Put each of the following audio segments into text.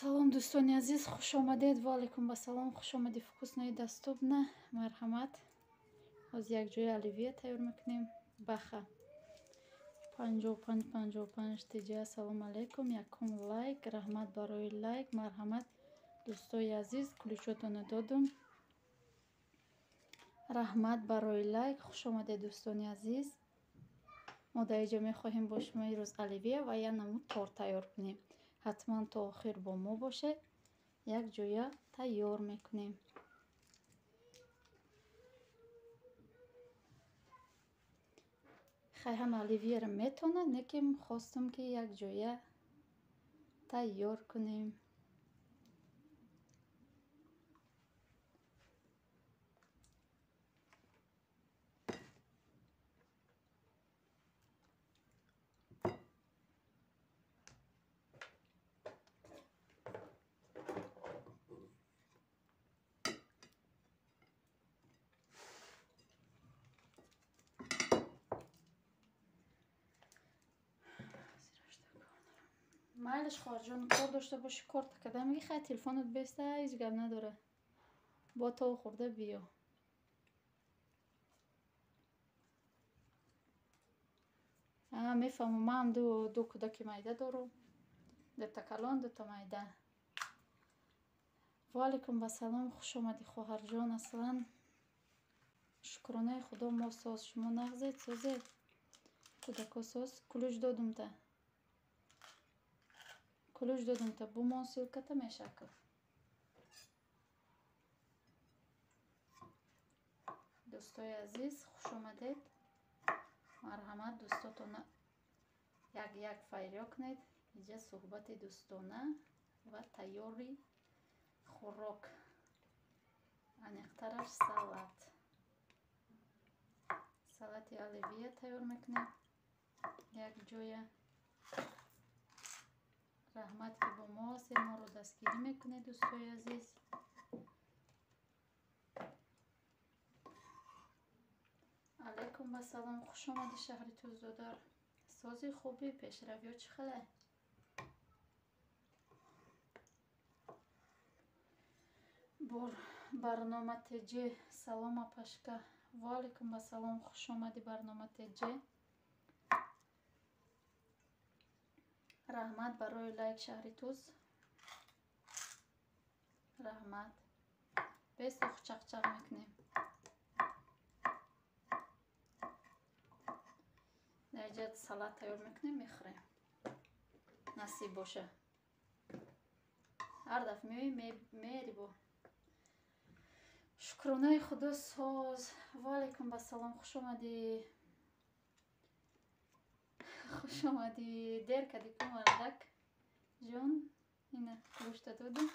Салом, дӯстони азиз, хуш омадед. Ва алайкум ассалом, хуш омадед. Вкусно и доступно. Марҳамат. Ҳозир якҷоя оливье тайёр мекунем. Баха. 55 55 тиҷа. Ассалому алайкум. Якум лайк. Раҳмат барои лайк. Марҳамат, дӯстои азиз, ключотонро додум. Раҳмат барои лайк. Хуш омадед, дӯстони азиз. Мо дар инҷо мехоҳем бо шумо имрӯз оливье ва як намуд торт тайёр кунем. Ҳатман то охир бо мо бошед. Якҷоя тайёр мекунем. Хай, ҳама оливьеро метавонад, лекин хостам, ки якҷоя тайёр кунем. Майлаш, хоҳарҷон, кор дошта бошӣ, корта када меги, хай, телефонат беста, ҳеҷ гап надора. Бо тов хӯрда биё. Мефаҳмам, ман ду кӯдаки майда дорам. Дута калон, дута майда. Ва алайкум ассалом, хуш омадӣ, хоҳарҷон. Аслан шукронаи Худо, мо соз, шумо нағзед, созед? Кӯдако соз? Ключ додумта. Ключ додумта. Бумон, ссылката мешакл. Дӯстои азиз, хуш омадед. Марҳамат, дӯстотона як як файрё кунед. Инҷа суҳбати дӯстона ва тайёри хӯрок. Аниқтараш салат. Салати оливье тайёр мекунем якҷоя. Раҳмат, ки бо мо ҳастед, моро дастгирӣ мекунед, дӯстои азиз. Алайкум ассалом, хуш омадӣ, шаҳри Туздодар. Сози, хубӣ, пешравиё чӣ хеле? Бор барнома ТЖ. Салом, апашка. Ва алайкум ассалом, хуш омадӣ, барнома ТЖ. Раҳмат барои лайк, шаҳри Туз. Раҳмат. Бесох чақчақ мекунем. Дар инҷа салат тайёр мекунем, мехӯрем. Насиб боша. Ҳар дафъ меоӣ, мери бо. Шукронаи Худо, соз. Ва алайкум ассалом, хуш омадӣ. Хуш омадӣ. Дер кардӣ ку, мардак ҷон. Ина гӯшта додум.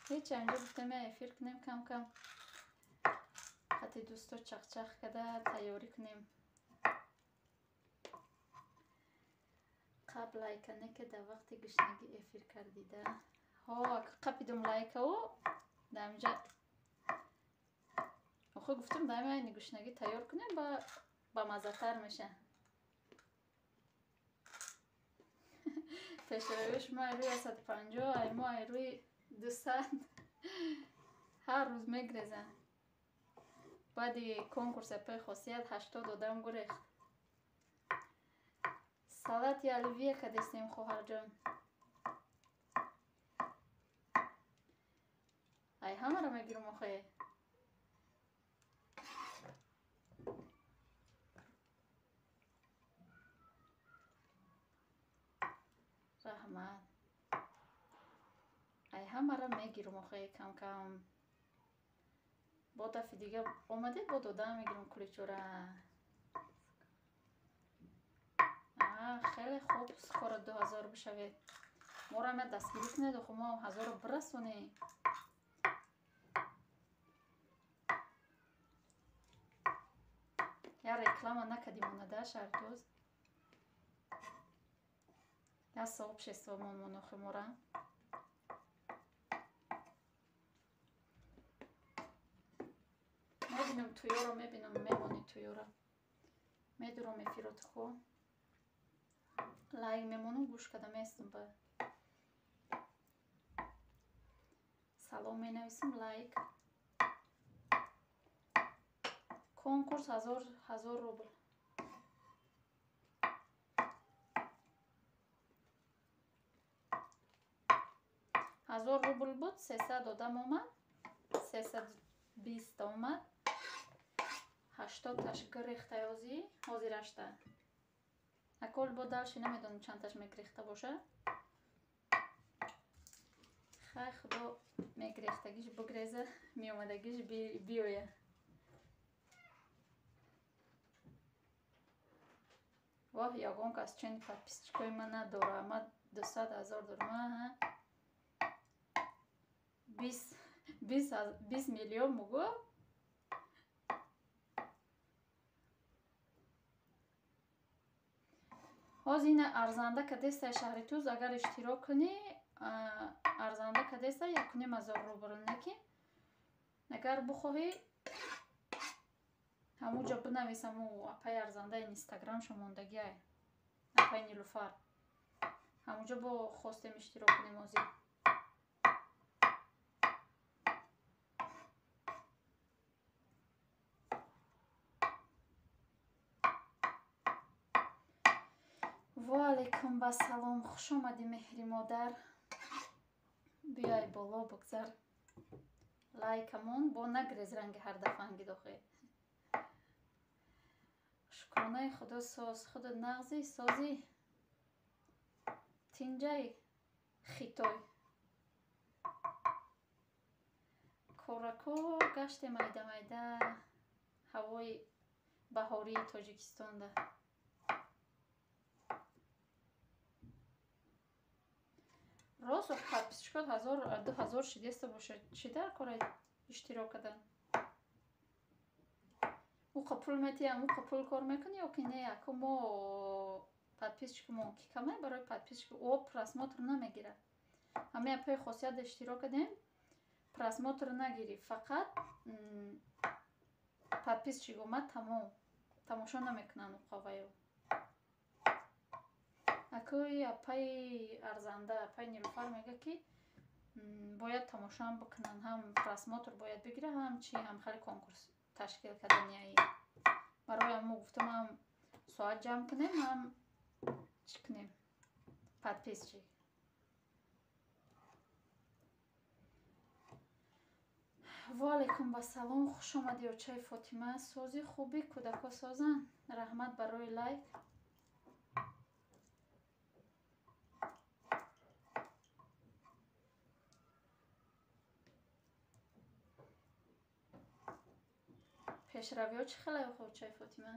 Ҳеч, анҷо гуфтам, я эфир кунем, кам кам хати дӯсто чақчақ када тайёрӣ кунем. Қабл лайка не, ки дар вақти гушнагӣ эфир кардида. Ҳо, қапидум лайкау дар инҷа. Охир гуфтам, дар айни гушнагӣ тайёр кунем, ба бамаззатар меша. Пешравии шумо ай рӯи 150, ай мо ай рӯи 200 ҳар рӯз мегрезанд. Баъди конкурс апаи Хосият 80 одам гурехт. Салати оливье кадестем, хоҳарҷон. Ай ҳамаро мегирам охе. Раҳмат. Ай ҳамаро мегирам охе, кам кам. Бо дафъи дига омадед, бо дода мегирам ключора. Хеле хуб, скоро 2000 бишавед. Моро ҳам дастгирӣ кунед, охо мо ҳам ҳазорро бирасонем. Я реклама накардим онада, Шаҳртуз. Я сообщество мон охи мора. Мебинам туёро, мебинам, мемонӣ туёро. Медурам эфиротхо. Лайк мемонам, гӯш када местам ба. Салом менависам, лайк. Конкурс 1000 рубл. 1000 рубл буд, 300 одам омад, 320 омад. 80 таш гирехта ёзи, ҳозирашта. Акол бо далши намедонам чандташ мегирехта боша. Хай худо мегирехтагиш бигреза, меомадагиш биёя. Воҳ, ягон кас чун подписчикои ман надора. Ма 200 000 дорам, а? 20 миллион мугу? Ҳозир ина арзанда кадестай шаҳри Туз, агар иштирок кунӣ, арзанда кадестай 1500 рубл, неки агар бухоҳӣ ҳамуҷо бинавис, ҳаму апаи арзандаи инстаграмшо мондагиай, апаи Нилуфар, ҳамуҷо бо хостем иштирок кунем ҳозир. Ва алайкум ба салом, хуш омадӣ меҳри модар. Биёй боло бигзар. Лайкамон бо нагрез ранги ҳар дафъанги дохе. Шукронаи худо соз, худо нағзи сози тинҷай хитой. Корако гаште майда майда ҳавои баҳории Тоҷикистонда. Рост подписчикот 1000, 2000 шидеста бошад. Чӣ дар кора иштирок кардан? Уқа пул метиҳам, уқа пул кор мекунӣ ё ки не? Ако мо подписчикмон ки камай барои подписчик о просмотр намегирад. Ҳамаи апаи хосият иштирок кардем, просмотр нагирифт, фақат подписчик омад, тамом. Тамошо намекунанд уқа ваё. Акои апаи арзанда, апаи Нилуфар мега ки бояд тамошоам бикунанд, ҳам просмотр бояд бигирад, ҳам чи, ҳам хеле конкурс ташкил кардани. Барои мо гуфтам ҳам соат ҷамъ кунем, ҳам чӣ кунем? Подписчик. Ва алайкум ба салом, хуш омадӣ очаи Фотима. Сози хуби кӯдако созанд. Раҳмат барои лайк. Пешравиҳо чӣ хеле очаи Фотима?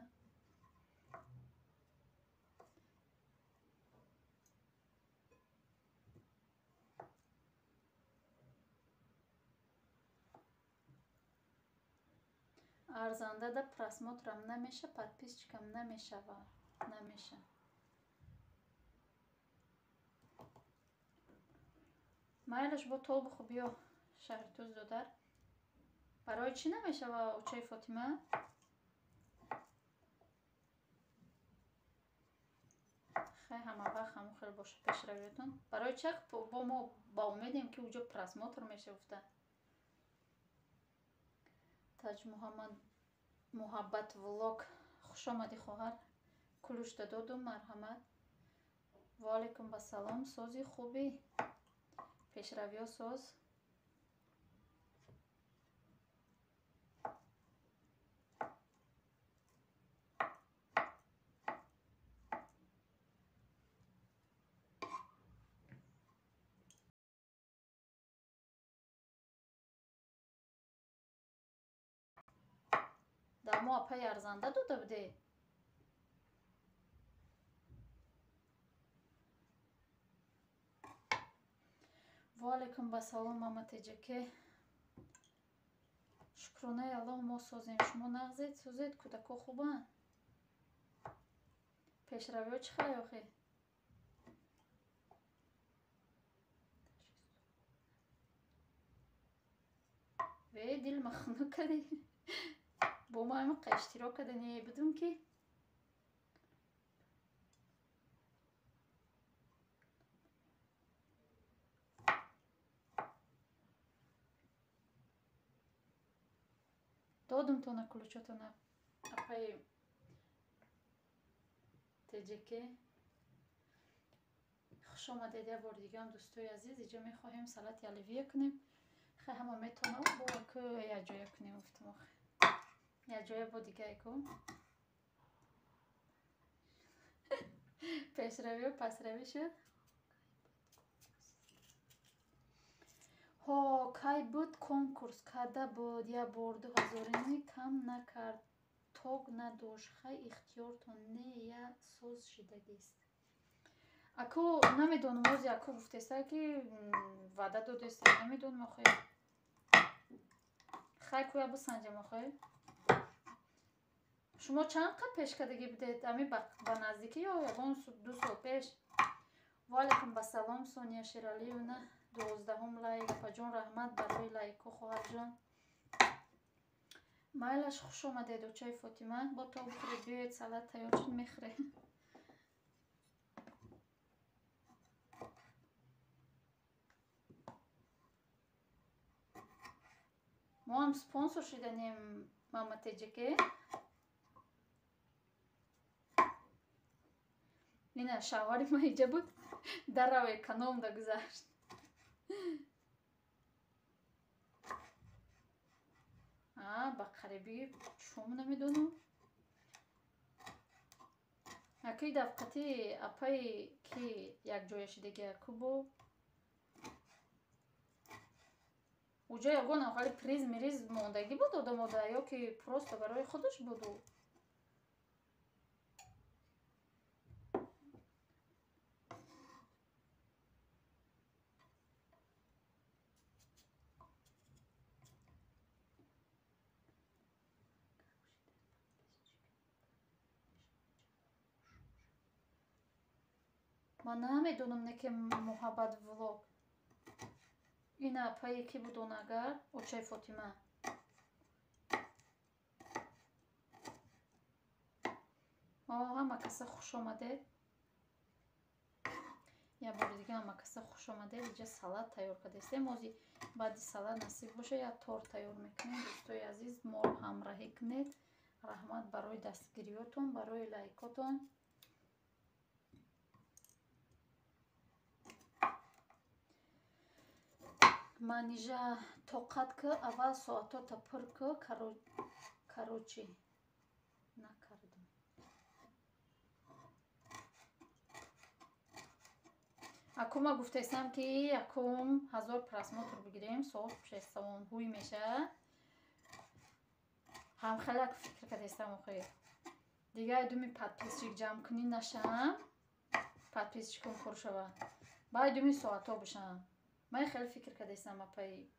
Арзандада просмотрам намеша, подписчикам намешава, намеша. Майлаш бо толбуху биё шаҳри Туз додар. Барои чӣ намешава очаи Фотима? Хай ҳама вақт ҳамон хел боша пешравиётон. Барои чӣ бо мо ба умедем ки уҷо просмотр меша гуфта? Таҷ Муҳаммад Муҳаббат влог, хуш омадӣ хоҳар. Кулушта додум, марҳамат. Ва алайкум ба салом, сози хуби. Пешравиё соз. Дар мо апаи арзанда дода буде? Ва алайкум ба салом, мама теҷаке. Шукронаи Аллоҳ мо созем. Шумо нағзед, созед, кӯдако хубанд? Пешравиҳо чӣ хеле охе? Ве дил махнук кардӣ. Бо мо ҳамин иштирок кардани будум ки Додумтона ключотона апаи теҷеке. Хуш омадед як бори дигаам, дӯстои азиз. Иҷо мехоҳем салати оливье кунем. Хай, ҳама метавонам, бо ку якҷоя кунем, гуфтам, охе якҷоя бо дигае ку пешравию пасравӣ шуд. Ҳо, кай буд конкурс? Када буд? Як бор 2000 кам накард, тог надошт. Хай, ихтиёртон не, я соз шидагист. Аку намедонам, ози аку гуфтеста, ки ваъда додеста, намедонам охе. Хай, куя бисанҷам охе. Шумо чанд қад пеш кардагӣ будед? Ами ба наздикӣ ё ягон 2 сол пеш? Ваалайкум басалом, Сония Шералиевна. 12-ум лайк. Апаҷон, раҳмат барои лайкҳо, хоҳарҷон. Майлаш, хуш омадед, очаи Фотима. Бо то бихӯред, биёед, салат тайёр шуд, мехӯрем. Мо ҳам спонсор шиданем, мама теҷаке. Ина шавҳари ма иҷа буд, дарав экономда гузашт. Ба қарибӣ чум намедонам. Акаи дафқати апаи ки якҷоя шидаги акубо уҷо ягон аввали приз мириз мондагӣ буд одамода ё ки просто барои худаш буду? Ман намедонам, не ки Муҳаббат влог. Ина апае ки буд он, агар очаи Фотима. Ҳама каса хуш омадед. Як бори дига ҳама каса хуш омадед. Иҷа салат тайёр кардастем. Ози баъди салат, насиб боша, як торт тайёр мекунем. Дӯстои азиз, моро ҳамраҳӣ кунед. Раҳмат барои дастгириётон, барои лайкотон. Манижа, тоқат ки, аввал соатота пур ки. Короче, накардам. Акума гуфтаистам, ки якум 1000 просмотр бигирем, соат шестсавон ҳуй меша. Ҳамхелак фикр кардастам охе. Дигар думи подписчик ҷамъ кунӣ нашам, подписчикум пур шава, баъд думи соатҳо бишам. Ман хеле фикр кардастам, апаи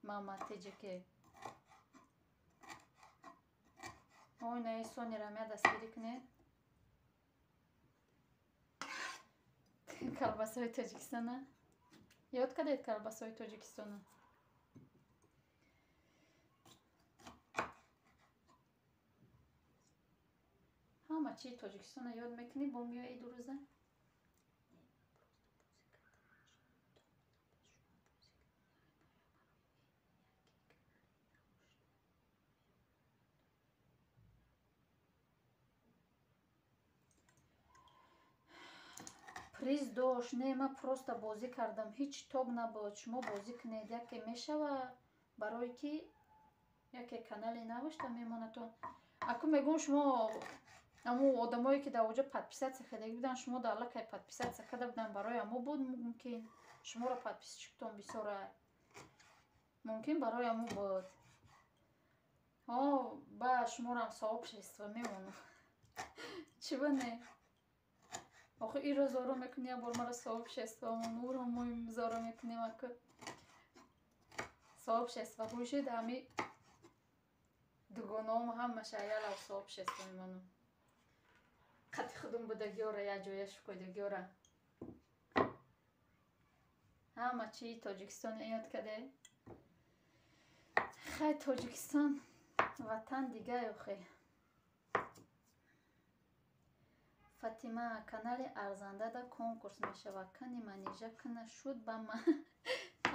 мама теҷаке. Ой, наи Сонира мя дастгирӣ кунед. Колбасаи Тоҷикистона ёд кардед, колбасаи Тоҷикистона. Ҳама чии Тоҷикистона ёд мекунӣ, бо меои 2 рӯза. Приз дошт? Не, ман просто бозӣ кардам, ҳеҷ тоб набуд. Шумо бозӣ кунед, яке мешава, барое ки яке канале навошта мемонадтон. Аку мегӯм, шумо аму одамое ки дар оҷо подписаться кардаги буданд, шумо дар аллакай подписаться карда буданд, барои амо буд мумкин. Шуморо подписчиктон бисёра, мумкин барои амо буд. О, ба шуморам сообщество мемонам, чиба не? Охи, иро зоро мекунӣ, як бор мара сообщество мон, уро мо зоро мекунем. Аку сообщество ҳушид, ҳами дугонаом ҳамаша ялав сообщество мемонам. Қати худум будагиёра, як ҷоя шукойдагиёра. Ҳама чии Тоҷикистон ёд каде. Хай, Тоҷикистон ватан дигар охе. Фатима, канали арзандада конкурс мешавад. Кани Манижа кана шуд ба ман.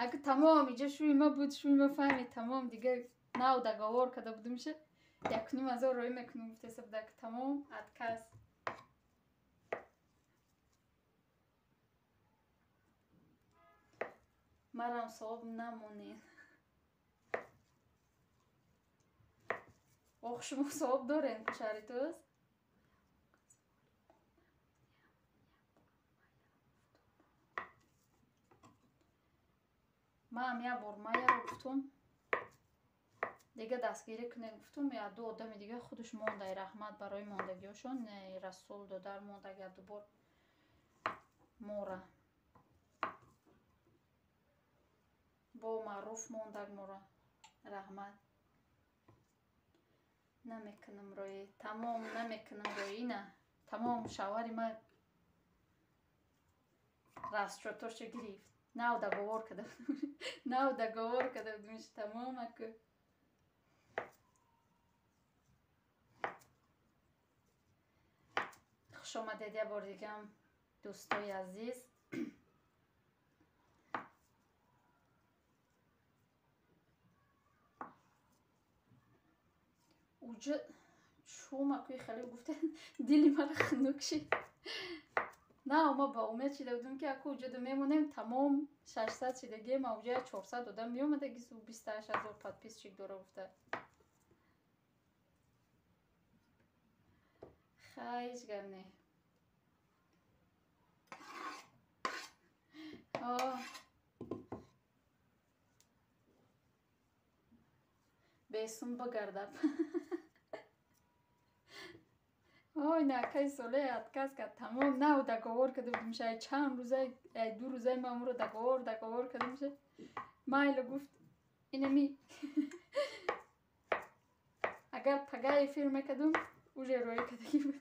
Аку тамом, иҷа шӯи ма буд, шӯи ма фаҳмид, тамом, дигар. Нав договор карда будумша, 1,5 ҳазор роӣ мекунам гуфтеса будак, тамом отказ. Марам савоб намонед. Ох, шумо савоб дорен шаҳри Туз? Маам як бор маяро гуфтум, дига дастгирӣ кунед гуфтум, я ду одами дига худаш мондай, раҳмат барои мондагиҳошон, Расул додар мондаг як дубор мора. Бо маъруф мондаг мора. Раҳмат. Намекунам роӣ. Тамом намекунам роӣ, ина. Тамом шавҳари ман расчётошо гирифт. Нав договор карда будем. Нав договор карда будем, тамом аку. Хуш омадед як бор дигам, дӯстои азиз. Уҷа чумакуи хеле гуфта дили мара хунук шид. На, ма ба умед шида будем, ки аку уҷада мемонем, тамом 600 шидагием, а уҷа 400 одам меомадаги, 28 000 подписчик дора гуфта. Хай, ҳеҷ гап не. Бесум багардаб. Ой, на, акаи Соле отказ кард, тамом нав договор карда будем, шай чанд рӯзай, ду рӯзай ман умро договор кардам, ша. Майло гуфт, инами. Агар пага эфир мекардум, уже роӣ кардагӣ буд.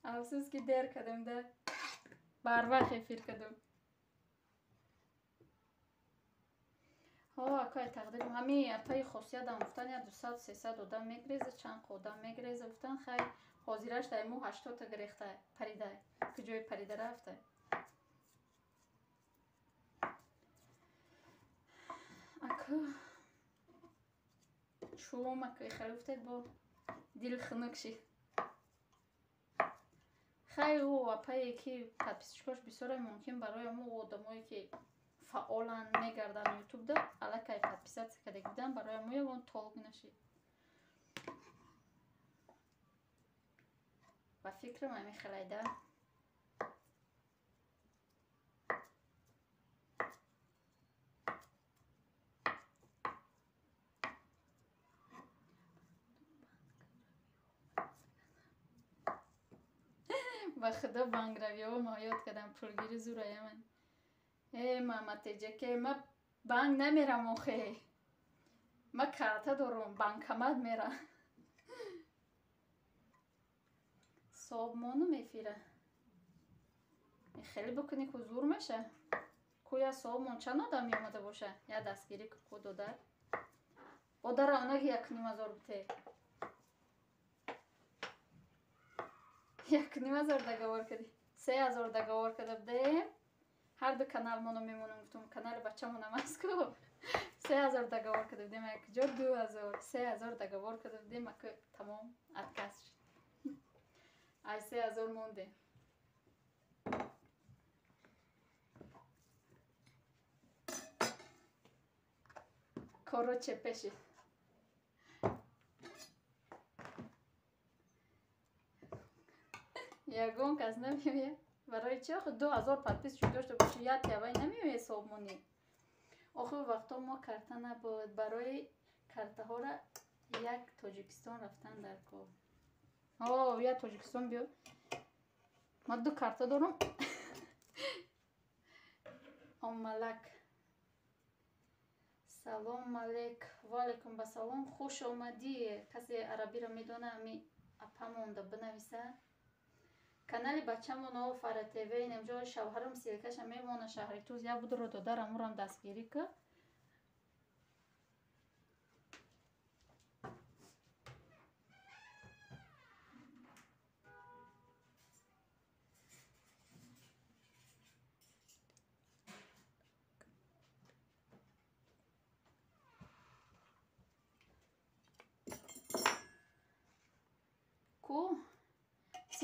Афсӯс, ки дер кардам да. Барвақт эфир кардум. Ҳо, акай тақдирам ҳами апаи хосиятам гуфтан, я 200 300 одам мегреза, чанд одам мегреза гуфтан, хай ҳозираш дар мо 80-та гирехта парида. Куҷои парида рафта? Аку чум аку хеле гуфтед, бо дил хунук шид. Хай, ӯ апае ки подписчикош бисёре, мумкин барои мо одамое ки фаъолан мегарданд ютубда, аллакай подписаться кардаги буданд, барои мо ягон толк нашид. Ба фикрам, ҳамин хелайда. Ба худо, бангравиҳо ма ёд кардам, пулгири зурая ман. Э, Маматеҷаке, ма банк намерам охе. Ма карта дорум, банкомат мерам. Собмонум эфира. Хеле бикунӣ ку зур меша. Ку я собмон чанд одам меомада боша? Я дастгирӣ ку додар. Одара онаги 1,5 ҳазор буте. 1,5 ҳазор договор кардӣ. 3 ҳазор договор карда будем. Ҳар ду каналмоно мемонам гуфтум, канали бачамонам аст ку. 3 ҳазор договор карда будем, якҷо 2 ҳазор, 3 ҳазор договор карда будем, аку тамом отказ шуд. Ай 3 ҳазор мондем. Коро чепе шид. Ягон кас намеояд. Барои чи охи 2 ҳазор подписчик дошта боши, як явай намеояд собмонӣ? Охи вақто мо карта набуд. Барои картаҳоро як Тоҷикистон рафтан дар кор. О, як Тоҷикистон биё. Ман ду карта дорам. Омалак. Салом алейк. Ва алайкум басалом. Хуш омадӣ. Касе арабиро медона, ами апамонда бинависа. Канали бачамон Фара ТВ, инамҷо шавҳарам ссылкаша мемона, шаҳри Туз як будро додарам, урам дастгирӣ ка.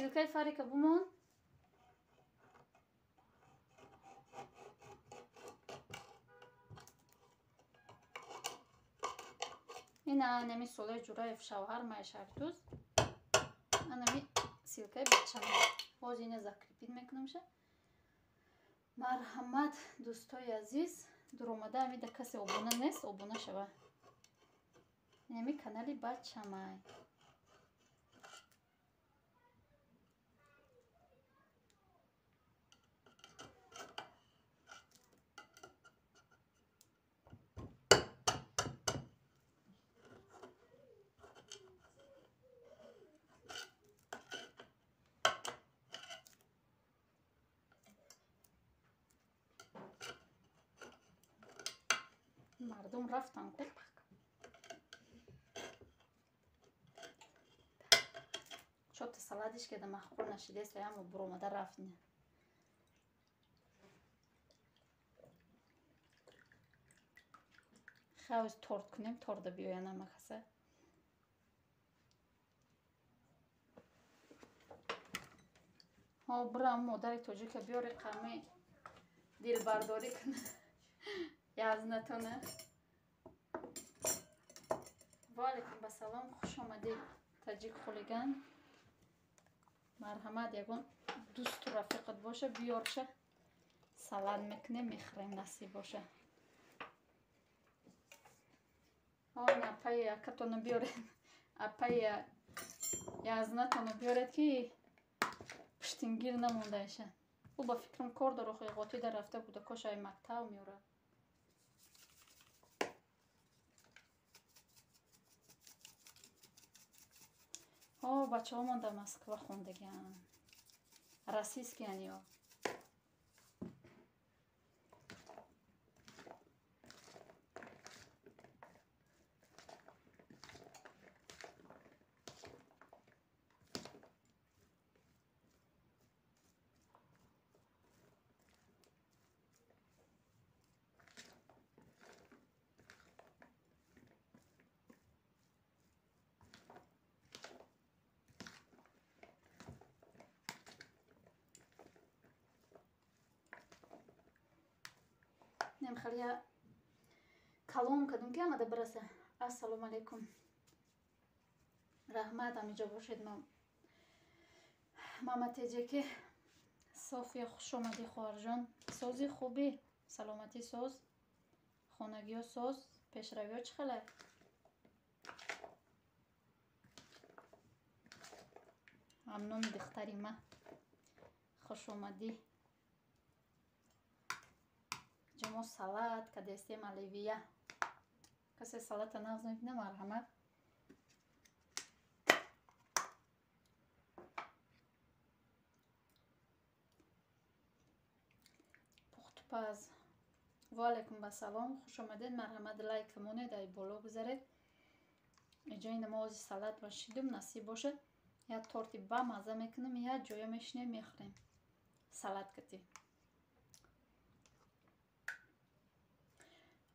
Ссылкаи Фарика бумон. Ина анами Солеҳ Ҷураев шавҳар май Шартуз. Анами ссылкаи бачама. Ҳозир ина закрепить мекунамша. Марҳамат, дӯстои азиз, дуромада амида касе обуна нест, обуна шава. Инами канали бачамай. Мардум рафтан ку. Чота саладиш кеда махқул нашидест, ямо буромада рафтне. Хавз торт кунем, торда биёян ама каса. Ҳо, бирам модари тоҷика биёре қами дилбардорӣ куна. Язнатона. Ва алайкум басалом, хуш омадед таҷик хулиган. Марҳамат, ягон дӯсту рафиқат боша, биёрша. Салат мекунем, мехӯрем, насиб боша. Он апаи акатоно биёред, апаи язнатоно биёред, ки пуштингир намондаиша. Ӯ ба фикрам кор дора, охи ғотида рафта буда, кошаи мактаб меорад. О, бачаҳомон дар Москва хондагианд. Российскиян ё. Нем хеле калом кардум ки омада бираса. Ассалому алайкум. Раҳмат, ҳамиҷо бошед. Мама теҷеки София, хуш омадӣ хоҳарҷон. Сози хубӣ, саломатӣ соз, хонагиё соз, пешравиё чӣ хеле? Мамнун духтари ма. Хуш омадӣ. Мо салат кадестем оливия. Касе салата нағз мебина, марҳамат. Пухтупаз. Ва алайкум басалом, хуш омадед, марҳамат лайк монед, ай боло гузаред. Иҷои намози салат ва шидум насиб бошад. Як торти бамаза мекунем, як ҷоя мешинем, мехӯрем. Салат кати.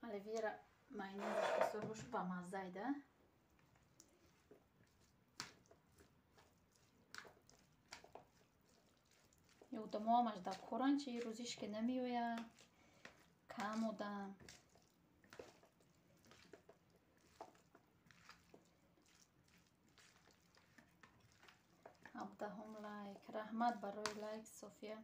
Оливьера майонезаш бисёр бошу бамаззай да. Ёдамоамаш дар коран чи рӯзиш ки намеояд, кам одам. Ҳабдаҳум лайк. Раҳмат барои лайк, София.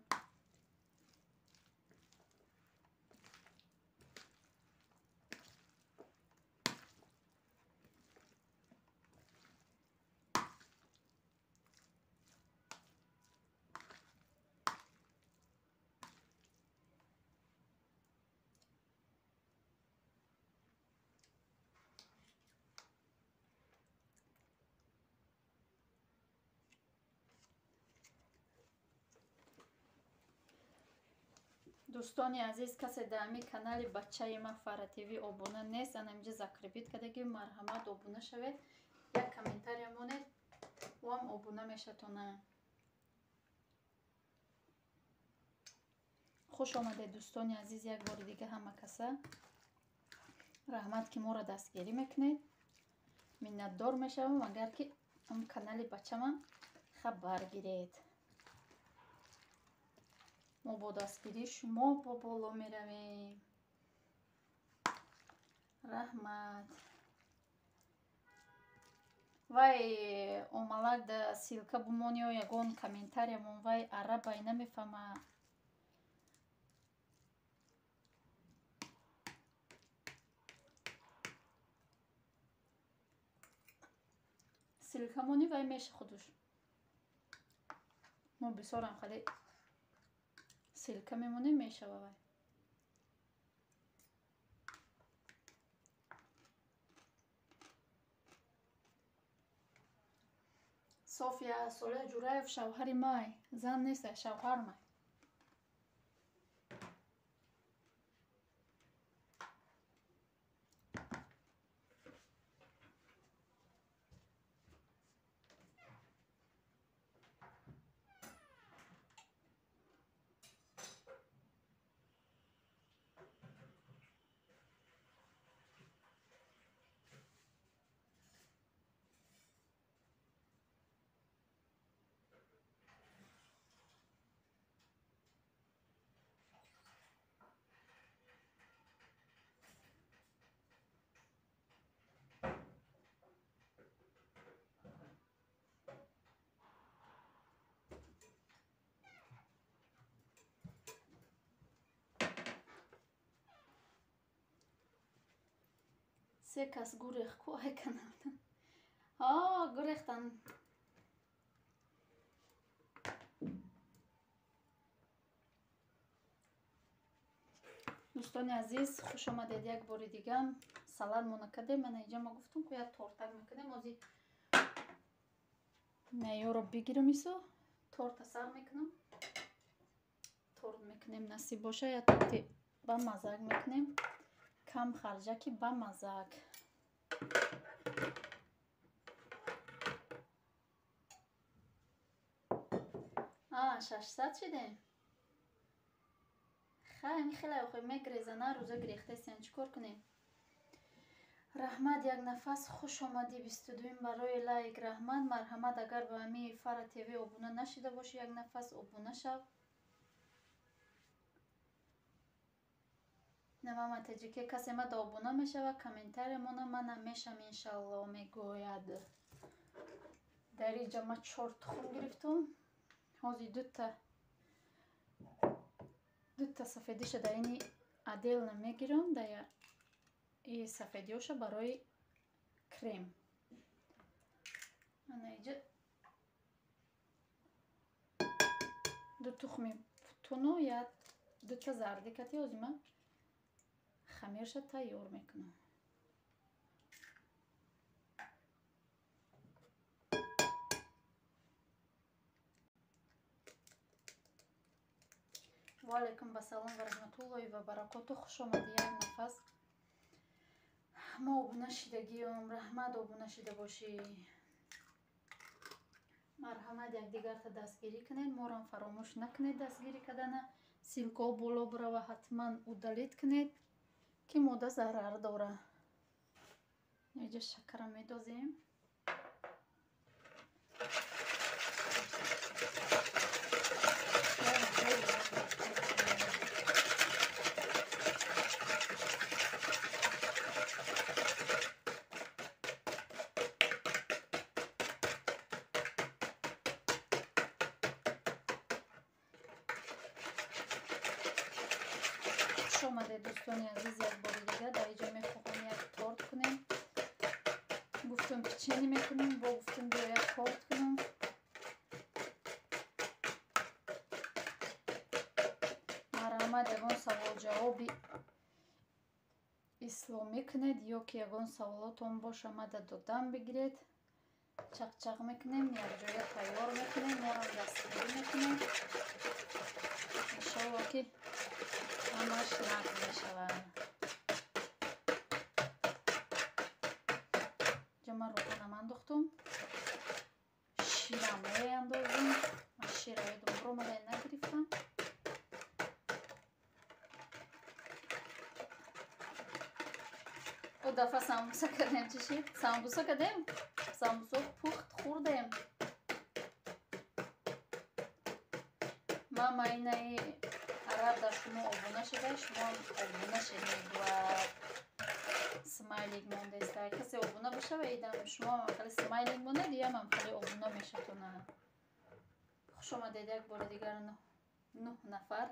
Дӯстони азиз, касе дар ҳамин канали бачаи ма Фара ТВ обуна нест, ана инҷа закрепить кардаги, марҳамат обуна шавед, як комментария монед, ӯам обуна мешатона. Хуш омадед дӯстони азиз, як бори дига ҳама каса. Раҳмат ки моро дастгирӣ мекунед. Миннатдор мешавам агар ки ҳам канали бачамам Хабар гиред. Мо бо дастгирии шумо бо боло меравем. Раҳмат. Вай омалак да ссылка бумон ё ягон комментариямон вай арабай намефаҳма. Ссылка мони вай меша худуш. Мо бисёрам хеле ссылка мемонем мешава вай. София Солия Ҷураев шавҳари май. Зан нест, шавҳар май. Се кас гурех ку айканам. Гурехтан. Дӯстони азиз, хуш омадед як бори дига. Салат мо накардем, мана инҷа ма гуфтум ку як тортак мекардем. Ози меъёро бигирам исо, торта сар мекунам. Торт мекунем, насиб боша, як торти ба мазак мекунем. Кам харҷаки ба мазак. 600 шидем. Хай, хеле охи мегрезана, рӯза гирехтесен, чӣ кор кунем? Раҳмат, як нафас хуш омадӣ 22-юм барои лайк. Раҳмат, марҳамат, агар ба ҳами Фара ТВ обуна нашида бошӣ, як нафас обуна шав. Намама таҷике касе мада обуна мешава, комментария мона мана мешам иншалло мегӯяд. Дар инҷа ма 4 тухм гирифтум. Ҳозир дута сафедиша дар ини отдельно мегирам, дар и сафедиёша барои крем. Ана инҷа ду тухми путуну я дута зарди кати ҳозир ман хамирша тайёр мекунам. Ва алайкум басалом ва раҳматуллоҳи ва баракоту. Хуш омадӣ як нафас. Мо обуна шидагиём. Раҳмат, обуна шида бошӣ. Марҳамат, якдигарта дастгирӣ кунед, морам фаромӯш накунед дастгирӣ кардана. Ссылкао боло бирава, ҳатман удалить кунед, ки мода зарар дора. Инҷа шакара медозем. Хуш омадед дӯстони азиз, як бори дига дар инҷа мехоҳам як торт кунем. Гуфтум печенье мекунем, бо гуфтум биё як торт кунам. Марҳамат, ягон савол ҷавоби исломӣ кунед ё ки ягон саволотон боша мада додам бигиред. Чақчақ мекунем, якҷоя тайёр мекунем, морам дастгирӣ мекунем. Иншолло ки ҳамаш нағз мешавад. Инҷа ман рӯғанам андохтум, ширам меандозем. Ман шира ёдам буромада нагирифтам. О дафъа самбуса кардем, чӣ шид? Самбуса кардем, самбусо пухт хӯрдем. Мама инаи араб дар шумо обуна шуда, шумо обуна шедед ва смайлик мондаиста. Касе обуна бошава, идам шумо хеле смайлик монед, иям хеле обуна мешатона. Хуш омадед як бори дигар 9 нафар.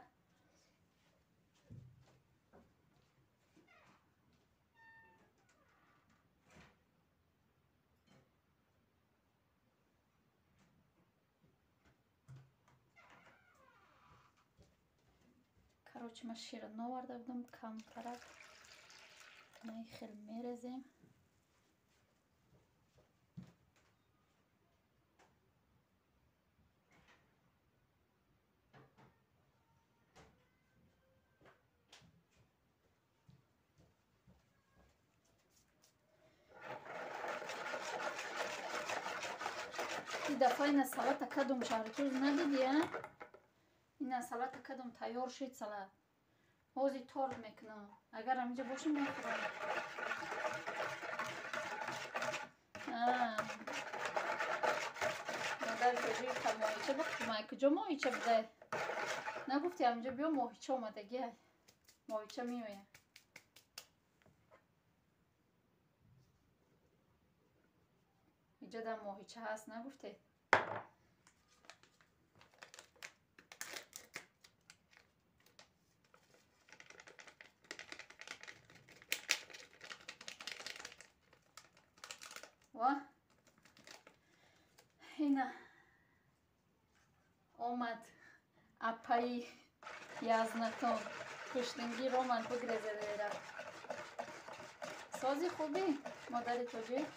Короче, ман шира новарда будам, камтарак. Най хел мерезем. И дафъа ина салата кадом шаҳритуз надиди, а? Ина салата кадом тайёр шид салат. Ҳозир торт мекунам. Агар ҳаминҷа бошам мехӯрам. Модари тоҷик та моҳича бухти, май куҷо моҳича будай? Нагуфти ҳаминҷа биё моҳича омадагиай. Моҳича меояд. Иҷа дар моҳича ҳаст, нагуфтед? Ва ина омад апаи язнатон. Куштингир омад бигрезедера. Сози хубӣ, модари тоҷик?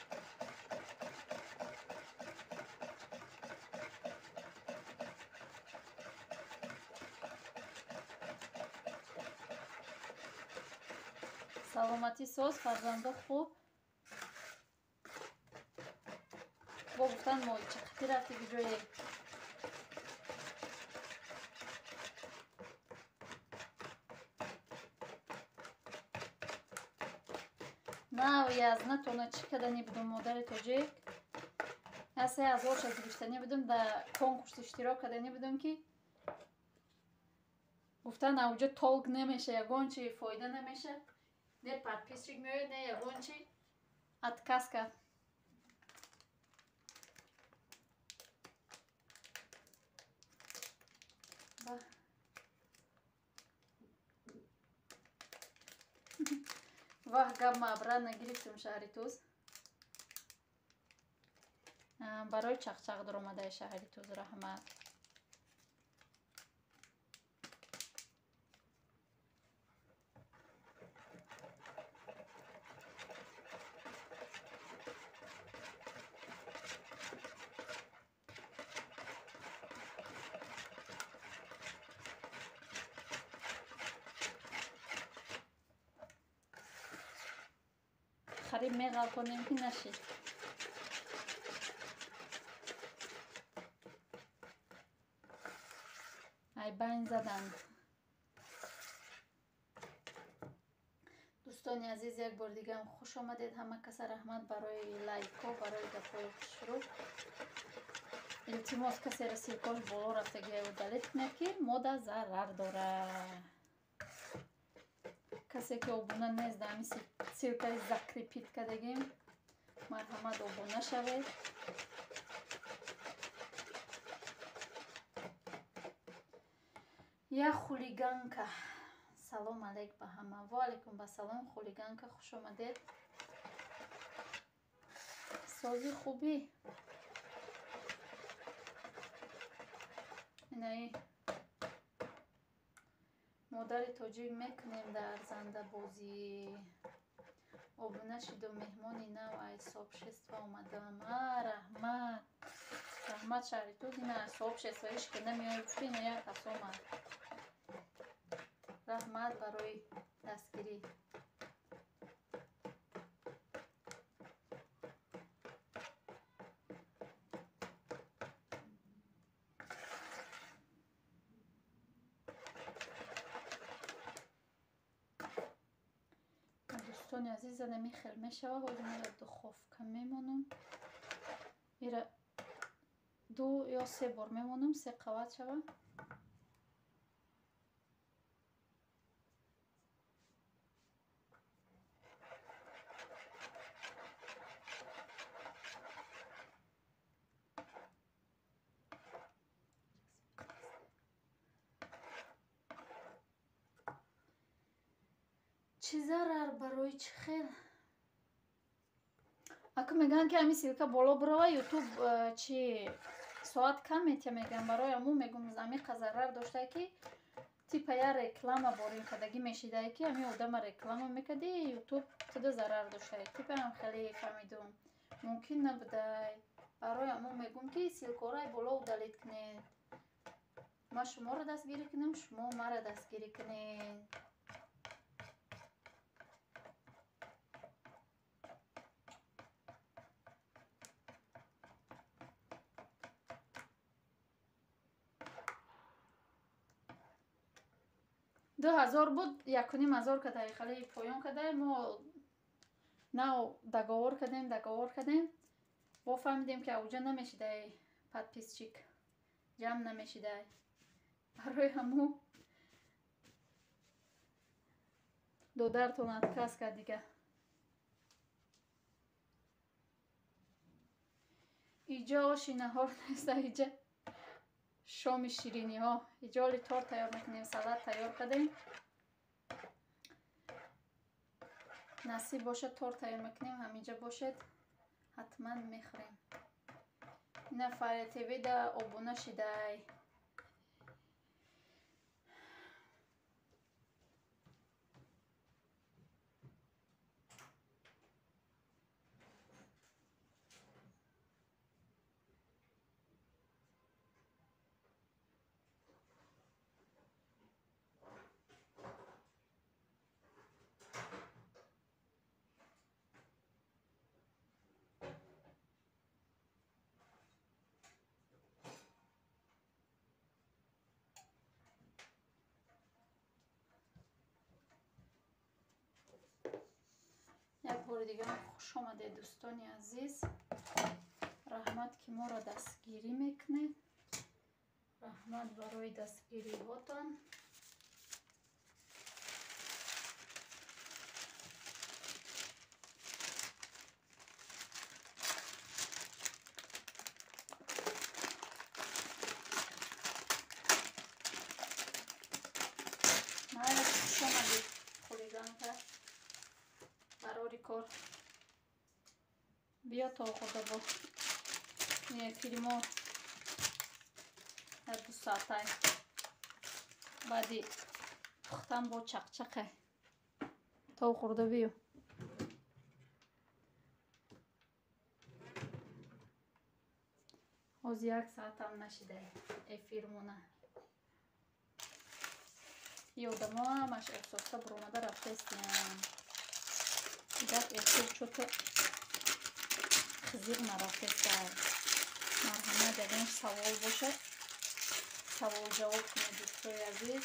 Саломатӣ соз, фарзандо хуб. Бо гуфтан моҳича қатӣ рафти ҷое. Нав язнатона чӣ кардани будум, модари тоҷик? Я 3000 ша гирифтани будум, дар конкурс иштирок кардани будум, ки гуфтан авҷо толк намеша, ягон чи фоида намеша. Не подписчик меояд, не ягон чи. Отказ кард. Ваҳ, гап ма обратно гирифтем шаҳри Туз. Барои чақчақ дуромадаи шаҳри Туз раҳмат. Хариб меғалконем ки нашид. Ай байн заданд. Дӯстони азиз, як бор дигаам хуш омадед. Ҳама каса раҳмат барои лайкҳо, барои гапҳои хушрӯ. Илтимос, касеро ссылкош боло рафтагиаю удалить кунед, ки мода зарар дорад. Касе ки обуна нест, дар ҳамин ссылкаи закрепить кардагим, марҳамат обуна шавед. Я хулиганка. Салом алейк ба ҳама. Ва алейкум ба салом, хулиганка, хуш омадед. Сози хубӣ. Инаи модари тоҷик мекунем дар зандабозӣ. Обуна шиду меҳмони нав ай сообщество омадам. А, раҳмат. Раҳмат шаҳри Туз, ина сообщество иш ки намеояд, гуфти ина як кас омад. Раҳмат барои дастгирӣ. Дӯстони азиз, ана хел мешава. Ҳозир мера духовка мемонам. Ира 2 ё 3 бор мемонам, 3 қават шава. Чӣ зарар, барои чӣ хел? Ака мегӯянд, ки ҳамин ссылка боло бирава, Ютуб чи соат кам метия мегӯям. Барои ҳамун мегӯм, амиқа зарар доштае, ки типа я реклама борин кардагӣ мешидае, ки ҳамин одама реклама мекарди, Ютуб туда зарар доштае. Типа ҳам хеле фаҳмидум. Мумкин набудай. Барои ҳамун мегӯм, ки ссылка ро боло удалить кунед. Ман шуморо дастгирӣ кунам, шумо маро дастгирӣ кунед. 2000 буд, 1500 кадай, хеле поён кадай. Мо нав договор кардем, договор кардем. Бо фаҳмидем, ки ауҷа намешидай, подписчик ҷамъ намешидай. Барои ҳамун додартон отказ кард дига. Иҷо оши наҳор нест, иҷа шоми шириниҳо. Иҷо оли торт тайёр мекунем, салат тайёр кардем. Насиб бошад, торт тайёр мекунем, ҳаминҷа бошед, ҳатман мехӯрем. Ина Фария ТВ да обуна шидай. Як бори дигар хуш омадед, дӯстони азиз. Раҳмат, ки моро дастгирӣ мекунед. Раҳмат барои дастгириҳотон. Майла, хуш омадед, хулиганка. Барори кор. Биё то хурда бо. Эфири мо дар 2 соатай. Баъди пухтан бо чақчақе. То хурда биё. Ҳозир 1 соатам нашида эфирмона. И одамо ҳамаш эҳсоса буромада рафтаистиянд. Дак эфир чото хизиқ нарафтестай. Марҳамат, ягон савол бошад, савол ҷавоб кунед, дӯстои азиз.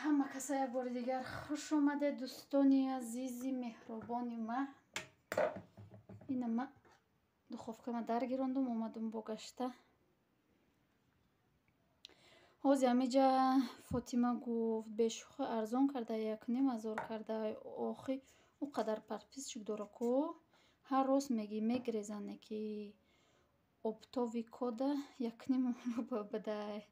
Ҳама каса як бори дигар хуш омадед, дӯстони азизи меҳрубони ма. Ина ма духовка ма даргирондум, омадум бо гашта. Ҳозир ҳамиҷа Фотима гуфт, бешӯхӣ арзон карда, 1500 карда. Охи ӯ қадар подписчик дора ку. Ҳар рост мегӣ, мегирезане, ки оптовый кода 1,5 рубл бидай.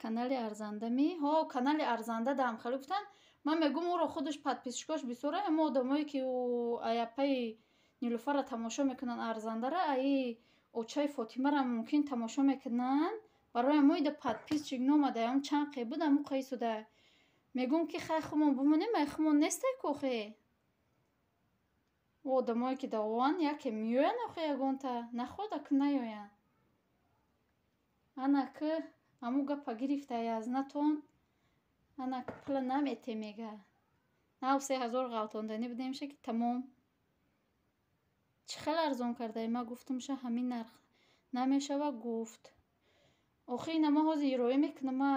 Канали арзанда ми? Ҳо, канали арзанда даам хеле гуфтанд. Ман мегӯм, ӯро худаш подписчик ош бисёра, ҳама одамое, ки ӯ аяпаи Нилуфарро тамошо мекунанд, арзандара, аи очаи Фотимара мумкин тамошо мекунанд. Барои ҳамо ида подписчик номада, ам чанд қе буд, аму қайсуда. Мегӯм, ки хай хумон бумонем, ай хумон нестай ку охе. Ӯ одамое, ки давоанд, яке меоянд охе ягонта, находа ки наёянд. Ана ки аму гапа гирифтай аз натон, Ана пула намете мега. Нав 3000 ғалтонданӣ будемша ки тамом. Чӣ хел арзон кардаи? Ма гуфтумша ҳамин нарх намешава гуфт. Охи ина ма ҳозир ироя мекунам, ма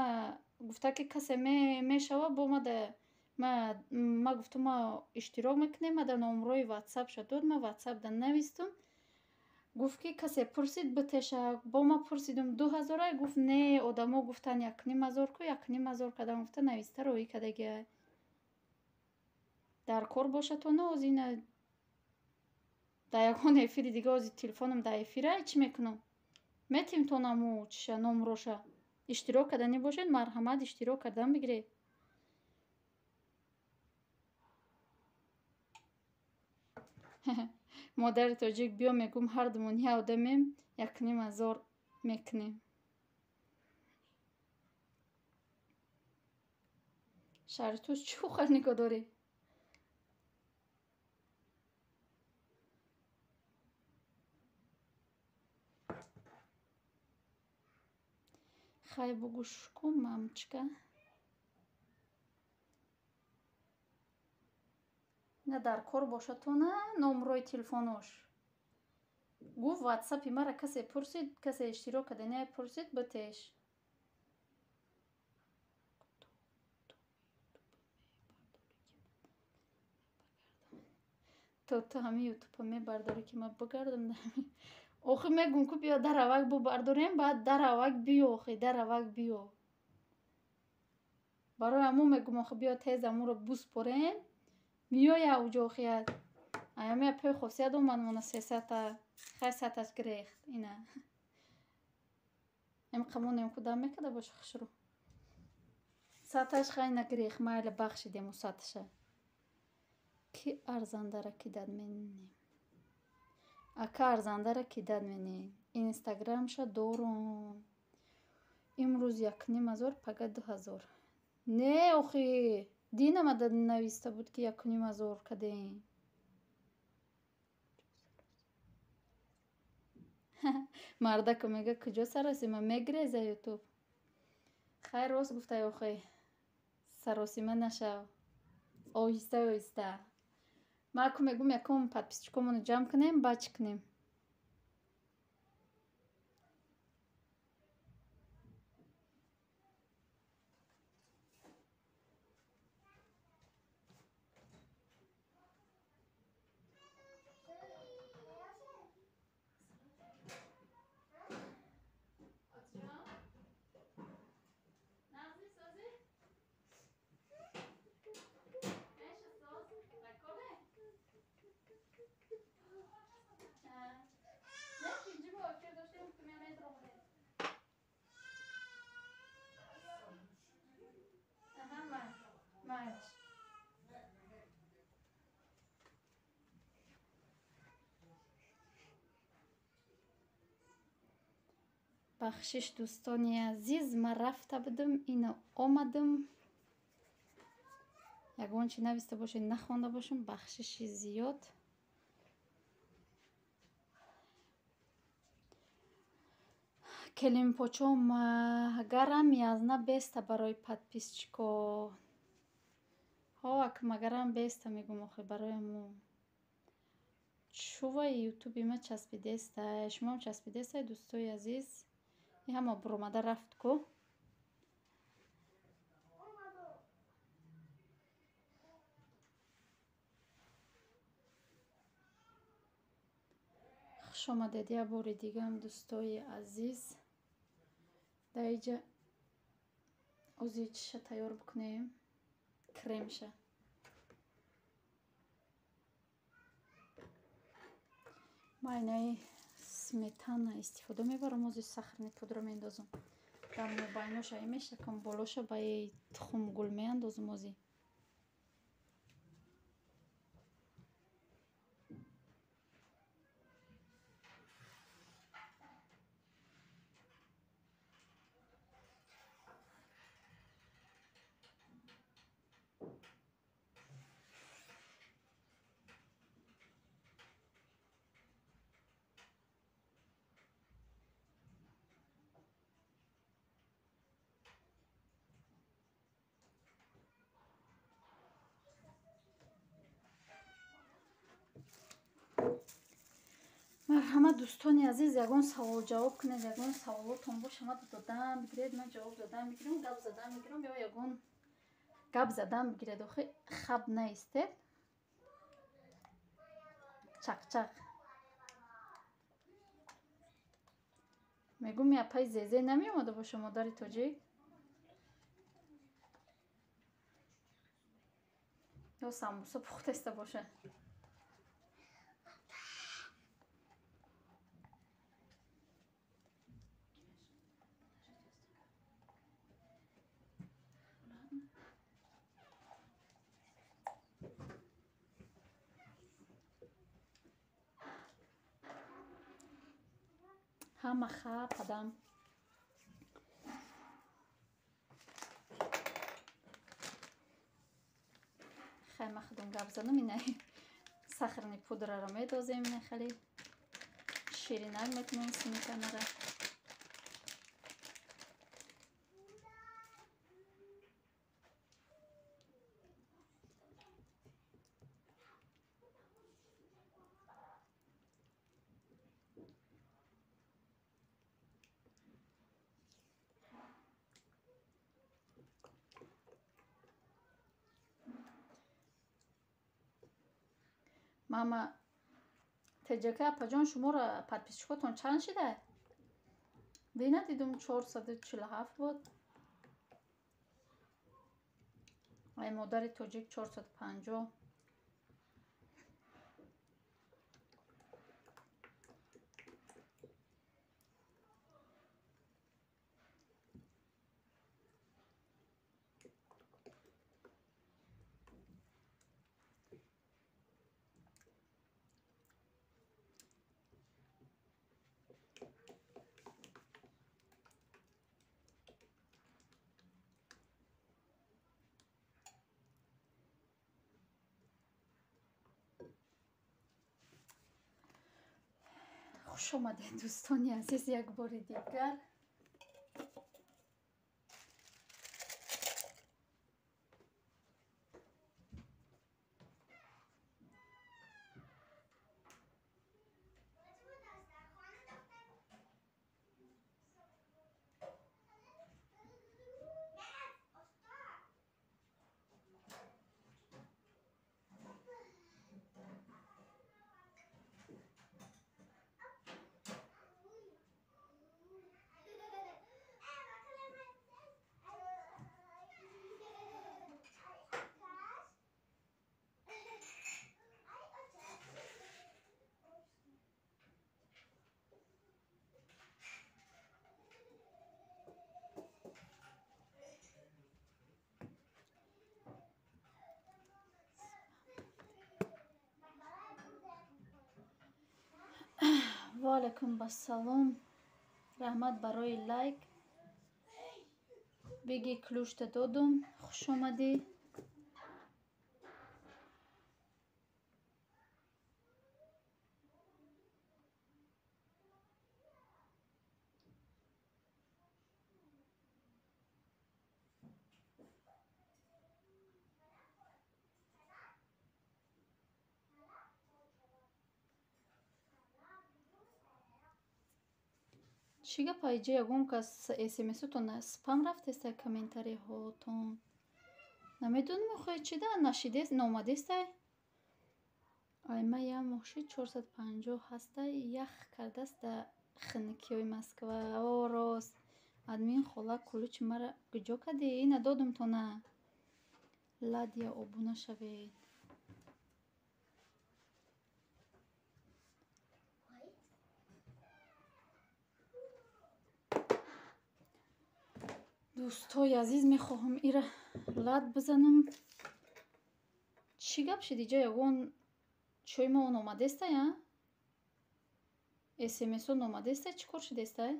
гуфта ки касе мешава бо ма да ма гуфтум ма иштирок мекунем, ма да номрои ватсапша дод, ма ватсап да навистум. Гуфт ки касе пурсид битеша. Бо ма пурсидум 2000, гуфт не, одамо гуфтан 1500 ку, 1500 кардам гуфта нависта роӣ кардагиай. Дар кор бошатона ҳозир ина дар ягон эфири дига ҳозир телефонам дар эфира чӣ мекунам? Метим тонаму чиша номроша. Иштирок карданӣ бошед, марҳамат иштирок кардан бигиред. Модари тоҷик биё мегӯм ҳардумон як одамем, 1500 мекунем. Шаҳритуз чӣ хел нигоҳ дорӣ? Хай бугӯш ку мамчка. На дар кор бошатона номрои телефонош. Гуфт ватсапи мара касе пурсид, касе иштирок карданияй пурсид битеш. То ту ҳами ютуба мебардорӣ ки ман бигардам. Охи мегӯм ку биё даравак бубардорем, баъд даравак биё, охи даравак биё. Барои ҳамун мегӯм охи биё тез ҳамунро буспорем. Миёя уҷо охият. Аями пой хосият омад мона 300-та, хай саташ гирехт ина. Эм қамонем ку дам мекарда боша хушрӯ. Саташ хай нагирехт, майли бахшидем у саташа. Ки арзандара кидад менем? Ака арзандара кидад менем. Инстаграмша дорум. Имрӯз 1500, пага 2000. Не охи, динама да нависта буд ки 1500 кардем. Мардако мега куҷо саросима мегиреза ютуб. Хай рост гуфтай охи, саросима нашав. Оҳиста оҳиста. Ма ку мегӯм якум подписчикомоно ҷамъ кунем, баъд чӣ кунем? Бахшиш дӯстони азиз, ман рафта будам, ино омадам. Ягон чи нависта бошед, нахонда бошам, бахшиши зиёд. Келинпочо магарам язна беста барои подписчико. Ҳо, ак магарам беста мегӯм охи барои мо. Чува ютуби ма часпидеста, шумоам часпидеста, дӯстои азиз. И ҳама буромада рафт ку. Хуш омадед як бори дигам дӯстои азиз. Дар иҷа ози чиша тайёр бикунем? Кремша. Ма инаи сметана истифода мебарам, ози сахарни пудра меандозам. Дар мобайноша мешакам, болоша ба тухмгул меандозам ози. Марҳамат, дӯстони азиз, ягон савол ҷавоб кунед, ягон саволотон боша, ма додан бигиред, ман ҷавоб додан мегирам, гап задан мегирам, ё ягон гап задан бигиред, охи хаб наистед. Чақчақ. Мегӯм, апай Зезе намеомада боша, модари тоҷик? Ё самбуса пухтаиста боша. Ҳама хаб падам. Хай, ма худам гап занам, ина сахарни пудраро медозем, ина хеле ширинак мекунем сметанара. Мама теҷака апаҷон, шуморо подписчикотон чанд шида? Дина дидум 447 буд. Ай модари тоҷик 450. Хуш омадед, дӯстони азиз, як бори дигар. Ва алайкум басалом. Раҳмат барои лайк. Биги ключта додум. Хуш омадӣ. Чӣ гапа, иҷа ягон кас смсотон спам рафтеста, комментариҳотон? Намедонам, охе чӣ да нашидест, номадестай? Ай ма як моҳши 450 ҳастай, ях кардааст да хинукиҳои Москва. О, рост. Админ хола, кулучи мара куҷо кардӣ? Ина додумтона. Ладия, обуна шавед. Дӯстои азиз, мехоҳам ира лат бизанам. Чӣ гап шид, иҷа ягон чойи мо номадестай, а? СМСо номадестай, чӣ кор шидестай?